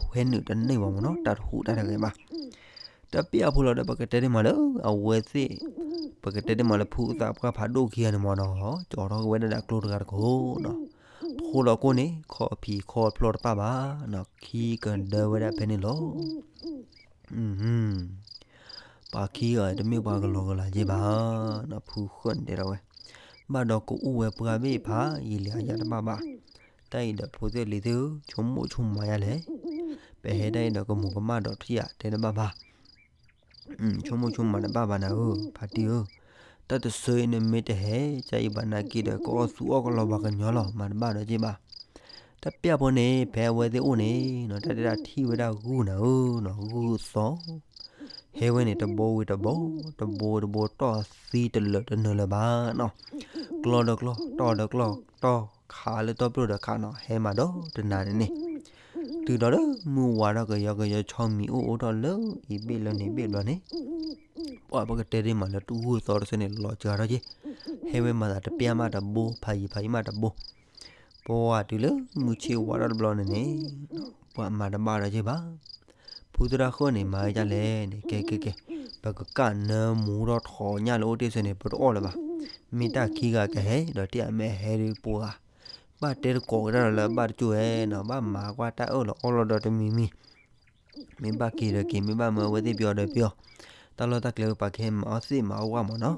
ဟဲနုာ်တန့ၢ်ဘၣ်မ့ၢ်နီၤ တၢ်တဟူးတၢ်တဂဲၤဘၣ်. တၢ်ပျၢ်ဖိလီၤဒီး ပကတဲတ့ၢ်မးလၢအဝဲသ့ၣ်, ပကတဲတ့ၢ်မးလၢဖုသးပှၢ်ဖးဒိၣ်ခံဂၤန့ၣ်မးနီၤ, ကၠီထီၣ်က့ၤဝဲဒၣ်ဒီးကျိတဂၤတကိးနီၤ, ဖိလီၤကိၣ်န့ၣ် ခီၣ်ဖံးခီၣ်ဖျီၣ်တပၣ်ဘၣ်နီၤ, ခံကဒၢဝဲဒၣ်ဖဲန့ၣ်လီၤ. ပှၤခံဂၤတမ့ၢ်ပှၤကလီကလီက့ၤဘၣ်နီၤ, ဖုဃၢၣ်န့ၣ်တဲထီၣ်ဝဲ, ဘၣ်ဒီးကအိၣ်ဝဲပှၢ်ဘ့ၣ်ဖးယံာ်လံယၤတဘၣ်ဘၣ်, တၢ်အံၤဒီးဖိသ့ၣ်လံၤသ့ၣ်ဧၢ, ဆိကမိၣ်ဆိကမးယၤလဲၣ်, ပဟဲတၢ်အံၤဒီးကမူၤကမၣ်ဒီးထံၣ်ယၤတဲတဘၣ်ဘၣ်, ဆိကမိၣ်ဆိကမးတဘၣ်ဘၣ်နၤဧၢ, ဖါတံၢ်ဧၢ, တၢ်တဆၢအံၤနမ့ၢ်တဟဲ ကအံၤဘၣ်နာ်က့ဒီး ကအီၣ်သူအီၣ်ကလီဘၣ်ကညီလီၤ, မၤတဘၣ်ဒီးက့ၤဘၣ်. တၢ်ပျၢ်ဖိန့ၣ် ဖဲအဝဲသ့ၣ်အိၣ်န့ၣ်နီၤ, တၢ်တဲဒၣ်ထံၣ်ဝဲဒၣ်ဂုၢ်နၤဧၢနီၤ, ဂုၢ်သီ, ဟဲဝဲန့ၣ်တဘိဝံၤတဘိ, တဘိဝံၤတဘိ တီၢ်သံတလၢာ်တနၢၤလၢၤဘၣ်နီၤ, ကျီဒီးကျီ, တီၢ်ဒီးကျီ, တီၢ်ခးလၢတီၢ်ပျိၢ်ဒီးခးနီၤ, ဟဲမးဒီးတနၤန့ၣ်န့ၣ် တုၤဒီးလၢမုၢ်ဝါထီၣ်ကယီကယီ ဆီမံၤအိၣ်အိၣ်ထီၣ်လၢအံၤဘ့ၣ်လၢန့ၣ်ဘ့ၣ်ဘျီန့ၣ်, ပှၤပကတဲဒ်မးလၢတဂုၢ်သီတဆၢန့ၣ် လီၤစှၤထီၣ်က့ၤ, ဟဲဝဲမၤသးတပျၢ်မးတဘိ ဖးယံၤဖးယံၤမးတဘိ, ပှၤတုၤလၢမုၢ်ဆ့ၣ်ဝါထီၣ်တဘျီန့ၣ်န့ၣ်, ပှၤမၤတဘၣ်ဒီးက့ၤဘၣ်. ဖုသရၣ်ဃၢၣ်န့ၣ် မၤဝဲဒ်လဲၣ်န့ၣ် ကဲကဲကဲ, ပကကၣ်နၢမူထီၣ်ထီၣ်ညၣ်လၢအိၣ်တ့ၢ်ဆၢန့ၣ် ပတအီၣ်လၢၤဘၣ်, မ့ၢ်တၢ်ခံဂၤကဟဲဒီးတ့ၢ်အမဲာ်ဟဲဒုးပှၤ, ဘၣ်တဲတကိးက့ၤတၢ်ဒီးလၢအဘၣ်တကၠိၢ်ဝဲနီၤ, ဘၣ်မၤကွၢ်တၢ်အၢၣ်လီၤအီလီၤဒီးတမံၤမံၤ မ့ၢ်ဘၣ်က့ၤဒီးက့ၤ, မ့ၢ်ဘၣ်မၢအဝဲသ့ၣ်ပယီၤဒီးပယီၤ, တၢ်လီၢ်တၢ်ကျဲပှၤကဟဲမၤအီၣ်သ့ၣ်မၤအီၣ်ဝၣ်မးနီၤ.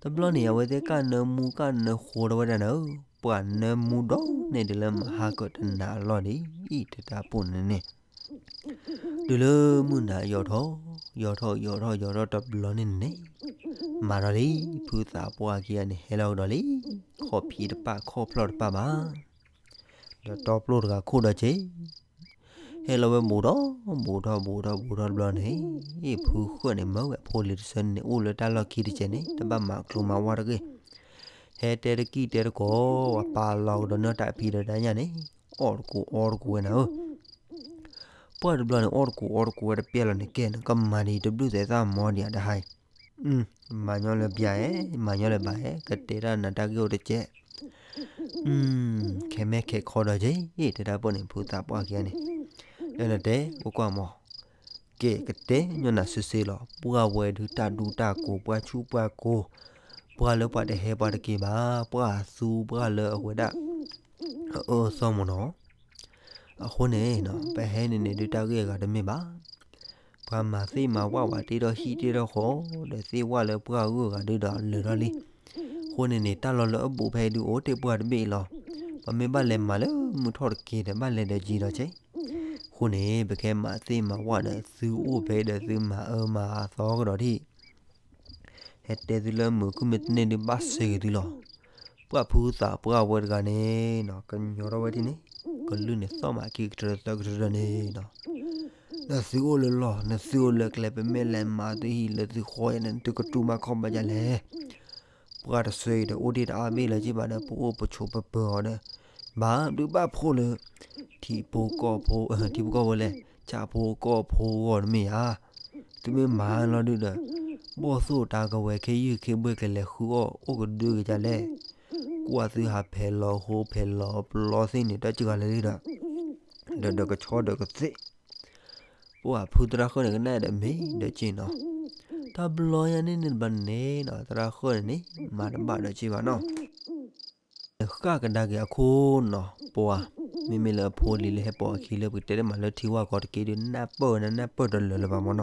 တဘျီန့ၣ် အဝဲသ့ၣ်ကၣ်နၢမူကၣ်နၢဃိထီၣ်ဝဲဒၣ်နၤဧၢ, ပှၤနၢမူဒီးန့ၣ်ဒ်လၢမၤဟါကၢၣ်တနၤအလီၢ်ဒ်အံၤ တတၢ်ပိၢ်န့ၣ်န့ၣ် တုၤလၢမုၢ်နၤယီၤထီၣ်, ယီၤထီၣ်ယီၤထီၣ်ယီၤထီၣ်တဘျီန့ၣ်န့ၣ်, မၤဒီးလံ, ဖုသးပှၢ်ခံဂၤန့ၣ် ဟဲလီၤကဒီးလံ, ခီၣ်ဖံးတပၣ်ခီၣ်ဖျီၣ်တပၣ်ဘၣ်, ဒီးတီပျိၢ်တဂၤခိၣ်ဒီးက့ၤ ဟဲလီၤဝဲဘူးထီၣ်, ဘူးထီၣ်ဘူးထီၣ်ဘူးထီၣ်တဘျီန့ၣ်, ဖုဃၢၣ်န့ၣ် မၢဝဲအဖိလံၤတဆၢန့ၣ် အိၣ်လၢတၢ်လီၢ်ခံတကဲးန့ၣ် တဘၣ်မၤကျိၤမၤဝါတဂ့ၤ, ဟဲတဲတကံၢ်တဲတကိး, ပာ်လီၤကဒီးနီၢ်တၢ်ဖံးဒီးတၢ်ညၣ်န့ၣ်, အီၣ်တကူးအီတကူးဝဲနၤဧၢ ပှၢ်တဘျီန့ၣ် အီၣ်တကူးအီတကူးဝဲတပျဲလီၤန့ၣ် ကဲန့ၣ် ကမၤဒ်တဘျုးသဲးသၣ်မီဒံးဧါတဟါအံၤ, မၤညီလၢပျၢ်ဧါ, မၤညီလၢဘၣ်ဧါ, ကတဲတၢ်နၤတၢ်ဂ့ၢ်အိၣ်တကဲး, ခဲမဲခဲခီဒီးက့ၤ, တဲတၢ်ပှၢ်န့ၣ် ဖုသးပှၢ်ခံဂၤန့ၣ်, လၢနတဲ, ကွၢ်ကွၢ်မး, ကဲ ကတဲညီနုၢ်စ့စ့လီၤ, ပှၢ်ဝဲဒုးတၢ်ဒူတၢ်ကိး ပှၢ်ဆူၣ်ပှၢ်ကိး, ပှၢ်လၢပှၤတဟဲပှၤတက့ၤဘၣ်, ပှၢ်သူပှၢ်လၢအဝဲဒၣ် အအၢအသီမ့ၢ်နီၤ အဃိန့ၣ် ပဟဲန့ၣ်န့ၣ်ဒုးတၢ်ဂ့ၢ်အဂၤတမ့ၢ်ဘၣ်. ပှၤမၤသ့ၣ်မၤဝၣ်ဝဲတ့ထီၣ်ဟံၣ်တ့ထီၣ်ဃီ, ဒီးသ့ၣ်ဝၣ်လၢပှၢ်ဂုၢ်အဂၤဒုးဒီးလၢာ်ထီၣ်လံ. အဃိန့ၣ်န့ၣ် တၢ်လီၢ်လၢအဘူးဖဲဒုးအိၣ်တ့ၢ်ပှၢ်တဘ့ၣ်အံၤလီၤ. ပမ့ၢ်ဘၣ်လဲၤမၤလၢမုၢ်ထီၣ်တက့ၢ်ဒီး ဘၣ်လဲၤဒီးကံဒီးက့ၢ်. အဃိန့ၣ် ပကဟဲမၤသ့ၣ်မၤဝၣ်ဒီး သုအိၣ်ဖဲဒီးသုမၤအၢမၤအသီကဒီးဒံး ဟဲတဲသုလၢမုာ်ခုၣ်မ့ၢ်တန့ၢ်ဒုးဘၣ်စဲက့ၤသုလီၤ. ပှၢ်ဖုသးပှၢ်ဝဲတဂၤန့ၣ်နီၤ ကညီထီၣ်ဝဲဒ်န့ၣ် ကလုၢ်န့ၣ်သီၣ်မးခံကတြၢၤသၢကတြၢၤန့ၣ်နီၤ. နသုအိၣ်လၢလီၢ် နသုအိၣ်လၢကျဲ ပမ့ၢ်လဲၤမၤသုဟံၣ်လၢသုဃီယဲၢ်န့ၣ် နသုကတူၢ်ဘၣ်ခီၣ်ဘၣ်ဒ်လဲၣ်. ပှၢ်တဆၢအံၤဒီး အိၣ်ဒံးတအါဘ့ၣ်လၢၤက့ၤဘၣ်ဒီး ပအိၣ်ပဆိးပပၢၤအီၤဒီး ဘၣ်ဒုးဘၣ်ဖှိၣ်လၢ ထံဖိကီၢ်ဖိ ထံဖိကီၢ်ဖိလဲၣ် ဆၣ်ဖိကီၢ်ဖိအဂီၢ်တမ့ၢ်ဧါ. သုမ့ၢ်မၤလီၤဒုးဒီး ဘီၣ်သိၣ်တၢ်ကဝဲၤ ခ့ယုၢ်ခ့ဘှဲၣ် ကလဲၤဃုအီၣ်အိၣ်ကဒုကဒါလဲၣ်. ကွၢ်သုဟးဖဲးလီၤဟိဖဲးလီၤပျီသ့ၣ်န့ၣ် တၢ်စှၤလၢာ်လံဒီး ဒီးဒီးကဆီဒီးကသ့ၣ် ပှၢ်ဖုသရၣ်ဃၢၣ်န့ၣ် ကနၣ်ဒီးမ့ၢ်ဒီးက့ၢ်နီၤ. တၢ်ဘျီညါန့ၣ်န့ၣ်တဘျီန့ၣ်နီၤ သရၣ်ဃၢၣ်န့ၣ်န့ၣ် မၤတဘၣ်ဒီးက့ၢ်ဘၣ်နီၤ. ဃၣ်ကဒါက့ၤအခိၣ်နီၤ ပှၢ် မ့မ့ၢ်လၢအဖိလံၤလၢဟဲပိာ်အခံလၢပကတဲတ့ၢ်မးလၢထံဝၢ်ကီးတက့ၢ်ဒုး နၢ်ပၢၢ်ဝဲနၢ်ပၢၢ်တလၢာ်လၢၤဘၣ်မ့ၢ်နီၤ. မ့မ့ၢ်ဖဲဖးပနၢ်ပတီၢ်ဒီး သရၣ်ဃၢၣ်ဒုးနၢ်ပၢၢ်ပှၤလီၤဖးဒိၣ်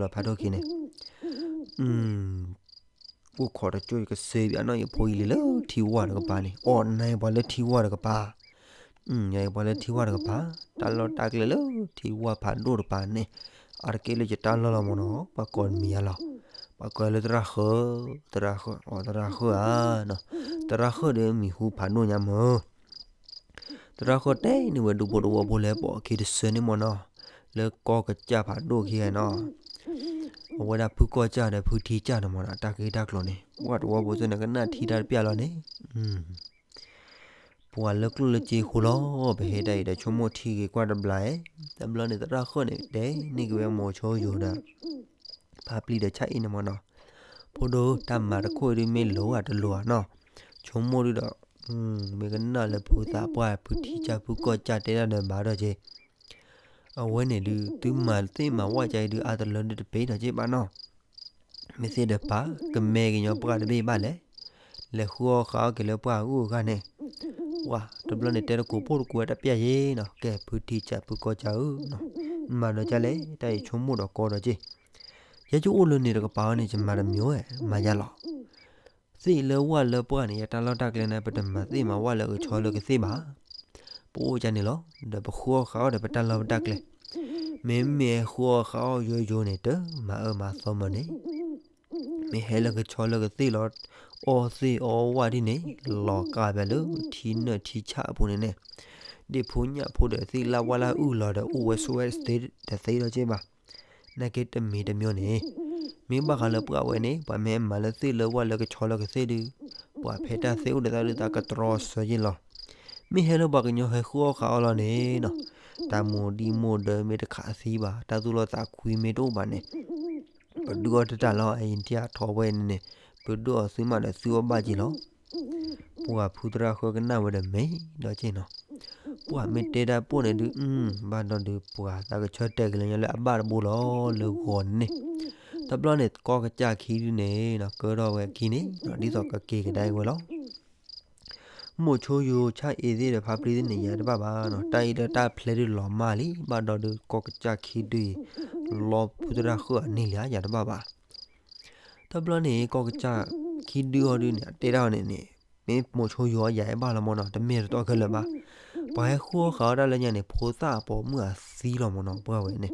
ခံန့ၣ် အိၣ်ခိးတကၠိၢ်ကစ့ဘၣ်နီၤ ယဖိယလံၤလၢထံဝၢ်တကပၤန့ၣ် အီၣ်နၢ်ပှၤလၢထံဝၢ်တကပၤ ယပှၤလၢထံဝၢ်တကပၤ တၢ်လီၢ်တၢ်ကျဲလၢထံဝၢ်ဖးဒိၣ်တကပၤန့ၣ် အါတက့ၢ်လၢယတၢ်လီၢ်လီၤမ့ၢ်နီၤ ပှၤကိးတမံၤယါလီၤ. ပှၤကိးလၢသရၣ်ဃၢၣ် သရၣ်ဃၢၣ် အီ သရၣ်ဃၢၣ်ဧါ သရၣ်ဃၢၣ်ဒီးမံၤဟူဖးဒိၣ်ညါမ့ၢ် သရၣ်ဃၢၣ်တဲန့ၢ်ဝဲဒူဖိတဝီဖိလၢဟဲပိာ်အခံတဆၢန့ၣ်မ့ၢ်နီၤ လၢကီၢ်ကစၢ်ဖးဒိၣ်ခံဂၤနီၤ အဝဲဒၣ်ဖုကီၢ်ကစၢ်ဒီးဖုထံကစၢ်န့ၣ်မ့ၢ်နီၤ တၢ်ဂ့ၢ်တၢ်ကျိၤန့ၣ် ပှၤတဝီဖိစ့ၢ်န့ၣ် ကနၣ်ထံတၢ်တပျၢ်လီၤန့ၣ် ပှၤလၢကျိၣ်လၢစ့ဃိလီၤ ပဟဲတၢ်အံၤဒီးဆိကမိၣ်ထံဂ့ၤကွၢ်တဘျီဧိၤ တဘျီန့ၣ်သရၣ်ဃၢၣ်န့ၣ် တဲန့ၢ်က့ၤဝဲမိၤဆိယိၤဒီး ဖါပျံၤဒီးဆၣ်အံၤန့ၣ်မ့ၢ်နီၤ ဖိဒိၣ် တၢ်မၤတခိၣ်အံၤဒုးမ့ၢ်လိၤဧါတလိၤဧါနီၤ ဆိကမိၣ်ဒုးဒီး မ့ၢ်ကနၣ်လၢဖုသးပှၢ်ဖုထံကစၢ်ဖုကီၢ်ကစၢ်တဲတၢ်ဒီးဘၣ်ဒီးက့ၤ အဝဲန့ၣ်ဒုး သုမၤသ့ၣ်မၤဝၣ်ကါအံၤဒုး အါတလၢဒုးတပ့ၤဒီးက့ၢ်ဘၣ်နီၤ. မ့ၢ်သ့ၣ်ဒီးပာ် ကမဲကညီပှၢ်တဘ့ၣ်ဘၣ်လဲၣ်. လဲၤဃုအီၣ်ဃုအီၣ်က့ၤလၢပှၢ်အဂုၤအဂၤန့ၣ်, ပှၤတဘျီန့ၣ် တဲတကိးပိၢ်တကိးဝဲတပျၢ်ယဲနီၤ, ကဲဖုထံကၢ်ဖုကီၢ်ကၢ်ဧၢ, မၤဒီးကၢ်လဲၣ်, တၢ်အံၤဆိကမိၣ်ဒီးကီဒီးက့ၢ်. ယဲယအိၣ်လၢန့ၣ်တကပၤဝဲန့ၣ် ယမၤတမံၤဝဲ, မၤယါလီၤ. သ့ၣ်လၢဝၣ်လၢပှၢ်န့ၣ် ယတၢ်လီၢ်တၢ်ကျဲန့ၣ် ပတမၤသ့ၣ်မၤဝၣ်လၢကဆီလၢကသ့ၣ်ဘၣ်. ပအိၣ်ကန့ၣ်လီၤ. ဒီးပဃုအီၣ်ဃုအီၣ်ဒီးပတၢ်လီၢ်ပတၢ်ကျဲ, မ့မ့ၢ်ဃုအီၣ်ဃုအီၣ်ယိယိန့ၣ် တမၤအၢမၤသီမၢန့ၣ် မ့ၢ်ဟဲလၢကဆီလၢကသ့ၣ်လီၤ, အီၣ်သ့ၣ်အီဝၣ်ဒ်န့ၣ်, လီၤကးဘၣ်လၢထံနၢၣ်ထံဆၣ်အပူၤန့ၣ်န့ၣ်, ဒ့ၣ်ဖိညၣ်ဖိဒီးသ့ၣ်လၢ်ဝၣ်လၢ်အုၣ်လီၤဒီး အိၣ်ဝဲဆိးဝဲတသ့ဒီးက့ၢ်ဘၣ်. နာ်က့တမံၤတမံၤန့ၣ်, မ့ၢ်ဘၣ်ဃးလၢပှၢ်ဝဲန့ၣ် ပှၤမ့ၢ်မၤလၢသ့ၣ်လၢဝၣ်လၢကဆီလၢကသ့ၣ်ဒုး, ပှၤဖဲတၢ်သ့အိၣ်ဒီးသးဒုးသးကတြီဆၢယ့ၢ်လီၤ. မ့ၢ်ဟဲလၢပှၤကညီဟဲဃုအီၣ်ဃုအီၣ်လီၤန့ၣ်နီၤ, တၢ်မိၢ်ဒံၣ်မိၢ်ဒၢမ့ၢ်တခးသံဘၣ်, တၢ်သူၣ်လီသးကွံမ့ၢ်တအိၣ်ဘၣ်န့ၣ်, ပဒုးအီၣ်တတၢ်လီၤ, အအံၤထံၣ်အထီဝဲန့ၣ်န့ၣ်, ပဒုးအီၣ်သုမးဒီးသုအီၣ်ဘၣ်က့ၢ်လီၤ. ပှၤဖုသရၣ်ဃၢကနၣ်ဝဲဒီးမ့ၢ်ဒီးက့ၢ်နီၤ, ပှၤမ့ၢ်တဲတၢ်ပိၢ်န့ၣ်ဒုး, ဘၣ်ဒီးဒုးပှၤသးကဆၢတဲာ်က့ၤလၢညါလၢအဘၣ်တဘိလီၤလၢဂီၤန့ၣ်, တဘျီန့ၣ် ကီၢ်ကစၢ်ခံဒုန့ၣ်နီၤ ကၢထီၣ်ဝဲအခံန့ၣ်နီၤ ဒ်သိးကက့ၤကဒါအံၤဝဲလီၤ. မိၢ်ဆိယိၤဆၣ်အ့သ့ၣ်ဒီးဖါပျံၤသ့ၣ်န့ၣ် ယၤတဘၣ်ဘၣ်နီၤ, တၢ်အံၤလၢတၢ်ဖျဲးဒုးလီၤမၢ်လံ, ဘၣ်ဒီးဒုးကီၢ်ကစၢ်ခံဒုအံၤ လီဖုသရၣ်ဃၢအန့ၢ်လံဧါ ယၤတဘၣ်ဘၣ်. တဘျီန့ၣ် ကီၢ်ကစၢ်ခံဒုအီၤဒုန့ၣ် အတဲဒၣ်အီၤန့ၣ်န့ၣ်, မ့ၢ်မိၢ်ဆိယိၤအယၤအဲၣ်ဘၣ်လီၤမၢ်နီၤ, တမ့ၢ်တတီၢ်ခဲလၢာ်ဘၣ်. ပှၤဟဲဃုအီၣ်ဃုအီၣ်တၢ်လၢညါန့ၣ် ဖိသၣ်အပိာ်မုၣ်အသံလီၤမၢ်နီၤ ပှၢ်ဝဲန့ၣ်.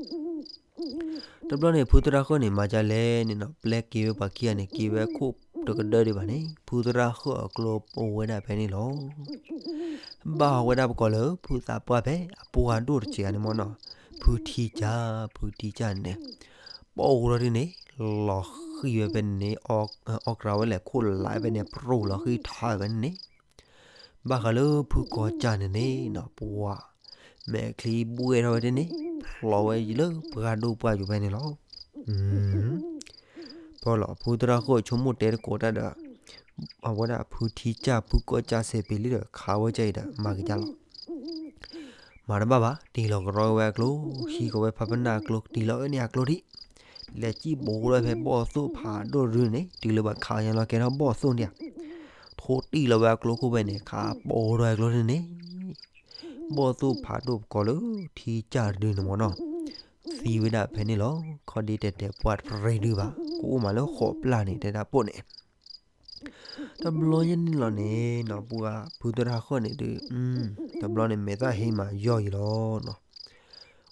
တဘျီန့ၣ် ဖုသရၣ်ဃၢန့ၣ် မၤဒ်လဲၣ်န့ၣ်နီၤ, ပျဲက့ၤဝဲပှၤခံဂၤန့ၣ် က့ၤဝဲခိၣ်တကဒၢဒံးဘၣ်န့ၣ် ဖုသရၣ်ဃၢအကျိအိၣ်ဝဲဒၣ်ဖဲန့ၣ်လီၤ. ဘၣ်ဟီဝဲဒၣ်ပကိးလၢ ဖုသးပှၢ်ဖဲ အပှၢ်ဒိၣ်တစဲးဂၤန့ၣ်မၢ်နီၤ, ဖုထံကၢ် ဖုထံကၢ်န့ၣ်, ပိာ်အိၣ်ထီၣ်ဒ်န့ၣ်, လီၤဃံၤဝဲဖဲန့ၣ်န့ၣ်, အီၣ်ကြးဝဲလဲၤခိၣ်လးဖဲန့ၣ် ပရိၢ်လီၤဃံၤထးဝဲန့ၣ်န့ၣ်. ဘၣ်ဃးလၢဖုကီၢ်ကၢ်န့ၣ်န့ၣ်နီၤ ပှၤ မဲာ်ချံဘှဲၣ်ထီၣ်ဝဲဒ်န့ၣ်, ဖျိးဝဲလၢပှၢ်ဒိၣ်ပှၢ်ယိာ်ဖဲန့ၣ်လီၤ. ပီလီၤ ဖုသရၣ်ဃၢဆိကမိၣ်တဲတကိးတၢ်ဒီး အဝဲဒၣ်ဖုထံကၢ်ဖုကီၢ်ကၢ်စဲးပ့ၤလံဒီး ခးဝဲကၢ်အံၤဒီး မၤက့ၤကၢ်လီၤ. မၤတဘၣ်ဘၣ်, တံၢ်လီၤကရီဝဲအကျိ, ဟံးဃီၤဝဲဖးပနၢ်အကျိ, တံၢ်လီၤအၢန့ၢ်အကျိဒံး, လဲၤစံၣ်ဘိးလီၤဖဲဘီၣ်သိၣ်ဖးဒိၣ်ဒုန့ၣ်, တုၤလၢပှၤခးညါလီၤကဲထီၣ်ဘီၣ်သိၣ်ဒံးဧါ, ထိတံၢ်လီၤဝဲအကျိခိၣ်ဖဲန့ၣ် ခးဘိးထီၣ်အကျိဒ်န့ၣ် ဘီၣ်သိၣ်ဖးဒိၣ်ပကိးလၢထံကၢ်တဒုန့ၣ်မၢ်နီၤ, သံဝဲဒၣ်ဖဲန့ၣ်လီၤ. ခီဒ့တဲာ်တဲာ်ပှၢ်တရံးဒုဘၣ်, ကအိၣ်မးလၢဃိးပျၢ်န့ၣ် တဲဒၣ်ပိာ်န့ၣ်. တဘျီညါန့ၣ်လီၤန့ၣ်နီၤ ပှၤဖုသရၣ်ဃၢန့ၣ်ဒုး, တဘျီန့ၣ်မဲာ်သၣ်ဟ့မးယီၢ်ယံၤလီၤနီၤ.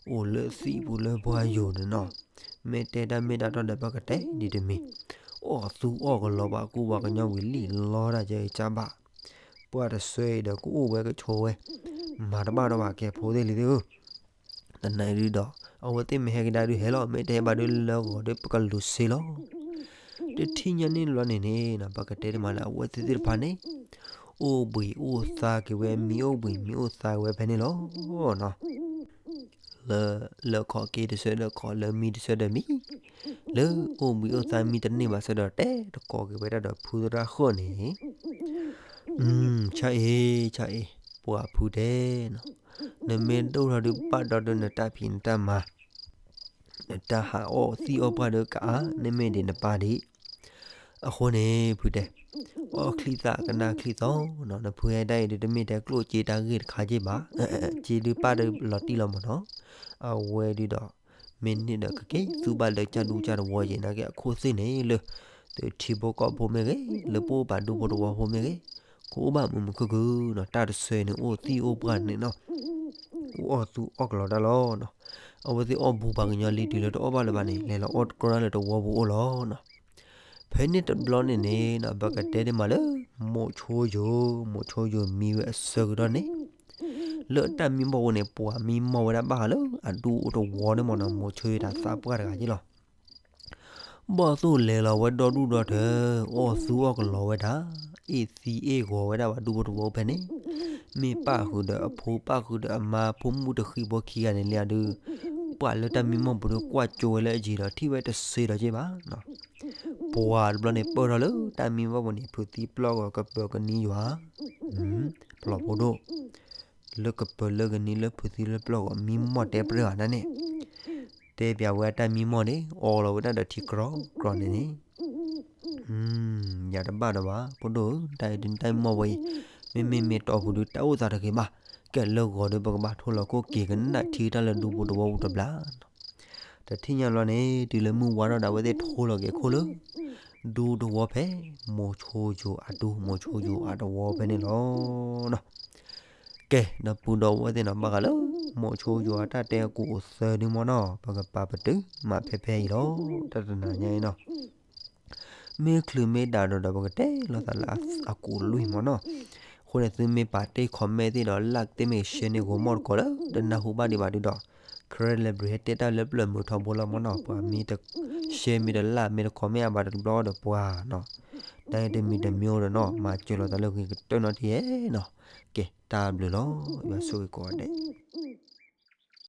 အိၣ်လၢသံၣ်ပူၤလၢပှၢ်ယိာ်န့ၣ်နီၤ, မ့ၢ်တဲတၢ်မ့ၢ်တၢ်တီဒီးပကတဲဒ်တမံၤ, အီၣ်သူအီၣ်ကလီၤပှၤကူပှၤကညီဝံၤလံလီၤတၢ်ကဲကၢ်ဘၣ်, ပှၢ်တဆၢအံၤဒီးကအိၣ်ဝဲကဆိးဝဲ, မၤတဘၣ်ဒီးဘၣ်ကဲဖိသ့ၣ်လံသ့ၣ်ဧၢ. တနံၤဒုဒီး အဝဲသ့ၣ်မ့ၢ်ဟဲကဒါဒုးဟဲလီၤ, မ့ၢ်တဟဲဘၣ်ဒုးလၢဂီၤဒုးပကလူၤစ့လီၤ. တထံၣ်ညါန့ၣ်လီၤန့ၣ်န့ၣ် ပကတဲတမံၤလၢအဝဲသ့ၣ်သ့ၣ်တဖၣ်န့ၣ် အိၣ်ဘှံးအိၣ်သါက့ၤဝဲ မံအိၣ်ဘှံးမံအိၣ်သါက့ၤဝဲဖဲန့ၣ်လီၤ. လၢ လၢခီၣ်က့ၤတဆၢဒီးခီၣ် လၢမံတဆၢဒီးမံ, လၢအိၣ်ဘှံးအိၣ်သါမံတန့ၢ်ဘၣ်ဆၢဒီး တဲတကိးက့ၤဝဲဒၣ်ဒီးဖုသရၣ်ဃၢန့ၣ်, ဆၣ်အ့ၣ် ဆၣ်အ့ၣ်, ပှၤဖုတဲနီၤ, နမ့ၢ်ဒိၣ်ထီၣ်ဒုးဘၣ်ဒီးဒုးနတၢ်ဖံးနတၢ်မၤ နတၢ်ဟးအီၣ်သံၣ်အီၣ်ပှၢ်ဒုးကအါ နမ့ၢ်ဒံးနပၢ်ဒံး, အဃိန့ၣ် ဖုတဲ, အီၣ်ချံသၣ်ကနၣ်ချံသီနီၤ, နဖုဟဲဒၣ်အံၤဒုး တမ့ၢ်တဲကျိၣ်စ့တၢ်ဂ့ၢ်တခါက့ၢ်ဘၣ်, စ့ဒုးပၢ်ဒုးလီၤတံၢ်လီၤမၢ်နီၤ, အဝဲဒုးဒီး မ့ၢ်န့ၣ်ဒီးကက့ၤသူဘၣ်လၢကၢ်ဒူကၢ်တဝီယဲၢ်နာ်က့အခိၣ်သ့ၣ်န့ၣ်လၢ သုထံဖိကီၢ်ဖိမ့ၢ်ဂ့ၤ, လၢပအိၣ်ပာ်ဒူဖိတဝီဖိမ့ၢ်ဂ့ၤ, ကအိၣ်ဘၣ်မုာ်မုာ်ခုၣ်ခုၣ်နီၤ, တၢ်တဆၢန့ၣ်အိၣ်သံၣ်အိၣ်ပှၢ်န့ၣ်နီၤ, အိၣ်အီၣ်သူအီၣ်ကလီၤတၢ်လီၤနီၤ, အဝဲသ့ၣ်အီၣ်ဘူးပှၤကညီလံတုၤလၢတအီၣ်ဘၣ်လၢၤဘၣ်န့ၣ် လဲၤလီၤအီၣ်တကြၢးလၢတဝီပူၤအိၣ်လီၤနီၤ. ဖဲန့ၣ်တဘျီန့ၣ်န့ၣ်နီၤ ပကတဲန့ၣ်မးလၢ မိၢ်ဆိယိၤ, မိၢ်ဆိယိၤမံဝဲအဆၢကတီၢ်န့ၣ် လၢတၢ်မံမီၢ်ပူၤန့ၣ် ပှၤမံမီၢ်ဝဲဒၣ်ဘၣ်ဃးလၢအဒူအိၣ်တဝီန့ၣ်မၢ်နီၤ, မိၢ်ဆိယိၤတၢ်သးပှၢ်တဂၤက့ၢ်လီၤ. ဘီၣ်သိၣ်လဲၤလီၤဝဲဒီဒူၣ်ဒီထၢ, အီၣ်သူအီၣ်ကလီၤဝဲဒၣ်, အ့ၣ်သံအ့ၣ်ဂီၤဝဲဒၣ်ပှၤဒူဖိတဝီဖဲန့ၣ်, မ့ၢ်ပၢ်ဃုာ်ဒီးအဖိ ပၢ်ဃုာ်ဒီးအမါ ဖိမုၣ်တဃံဖိခံဂၤန့ၣ်လံဒုး, ပှၤလၢတၢ်မံမီၢ်ပူၤဒုးကွၢ်ကၠိဝဲလၢအယံၤဒီးထံၣ်ဝဲတစ့ဒီးက့ၢ်ဘၣ်နီၤ. ပှၤတဘျီန့ၣ်ပၢၢ်ထီၣ်လၢတၢ်မံမီၢ်ပူၤန့ၣ် ဖုးသံပျီၢ်ဂီၤကပၢၤကနံယွၤ, ပျီၢ်ဖိဒိၣ်, လၢကပၢၤလၢကနံၤလၢဖုးသံလၢပျီၢ်ဂီၤ မံမီၢ်တဲပြဲၢ်အီၤဒၣ်န့ၣ်, တဲပၠးဝဲအတၢ်မံမီၢ်န့ၣ် အီလီၤဝဲဒၣ်ဒီးထံကြီကြီန့ၣ်န့ၣ်, ယၤတဘၣ်ဒီးဘၣ် ဖိဒိၣ်ဧၢ, တၢ်အံၤဒုးတၢ်မံမီၢ်ဝဲအံၤ, မ့မ့ၢ်မ့ၢ်တီၢ်ပူၤဒုးတၢ်အိၣ်သးတဂ့ၤဘၣ်, ကဲလၢဂီၤဒီးပကဘၣ်ထိၣ်လီၤခိၣ်က့ၤကနၣ်ထံတၢ်လၢဒူဖိတဝီပူၤတဘျီနီၤ. တထံၣ်ညါလီၤန့ၣ် တုၤလၢမုၢ်ဝါထီၣ်ဒီး အဝဲသ့ၣ်ထိၣ်လီၤက့ၤခိၣ်လၢ ဒူတဝီဖဲ မိၤဆိယိၤအဒူ မိၤဆိယိၤအတဝီဖဲန့ၣ်လီၤ. ကဲ ဒီပုၢ်ဒီဝဲၢ်သ့ၣ်နီၤ ဘၣ်ဃးလၢ မိၤဆိယိၤအတၢ်တဲအကူအသၢဒုမ့ၢ်နီၤ ပကပာ်ပတုာ်မးဖဲဖဲအံၤလီၤ. တၢ်တနၤညါအံၤနီၤ မ့ၢ်ချုးမ့ၢ်ဒၣ်ဒီး ပကတဲလိာ်သးလၢအကူအလွံၢ်မ့ၢ်နီၤ. အဃိန့ၣ် သုမ့ၢ်ပာ်တ့ၢ် comment သ့ၣ်ဒီး like သ့ၣ်မ့ၢ် share န့ၣ် ဂီၤမီၢ်တကိးလၢ တနၢ်ဟူဘၣ်ဒံးဘၣ်ဒုဒီး Karen Library ဟဲတဲတၢ်လၢပျၢၤမုာ်ထီဘိလီၤမ့ၢ်နီၤ. ပှၤမ့ၢ်တ share မ့ၢ်တ like မ့ၢ်တ comment အဘၣ်တဘျီဒီးပှၤနီၤ တၢ်အံၤတမံၤတမံၤဒီးနီၤ မၤစၢၤလိာ်သးလၢဂ့ၤကတၢၢ်နီတယဲၢ်နီၤ. ကဲ တၢ်ဘျုးလီၤ ယွၤဆိၣ်ဂ့ၤကိးဂၤဒဲး.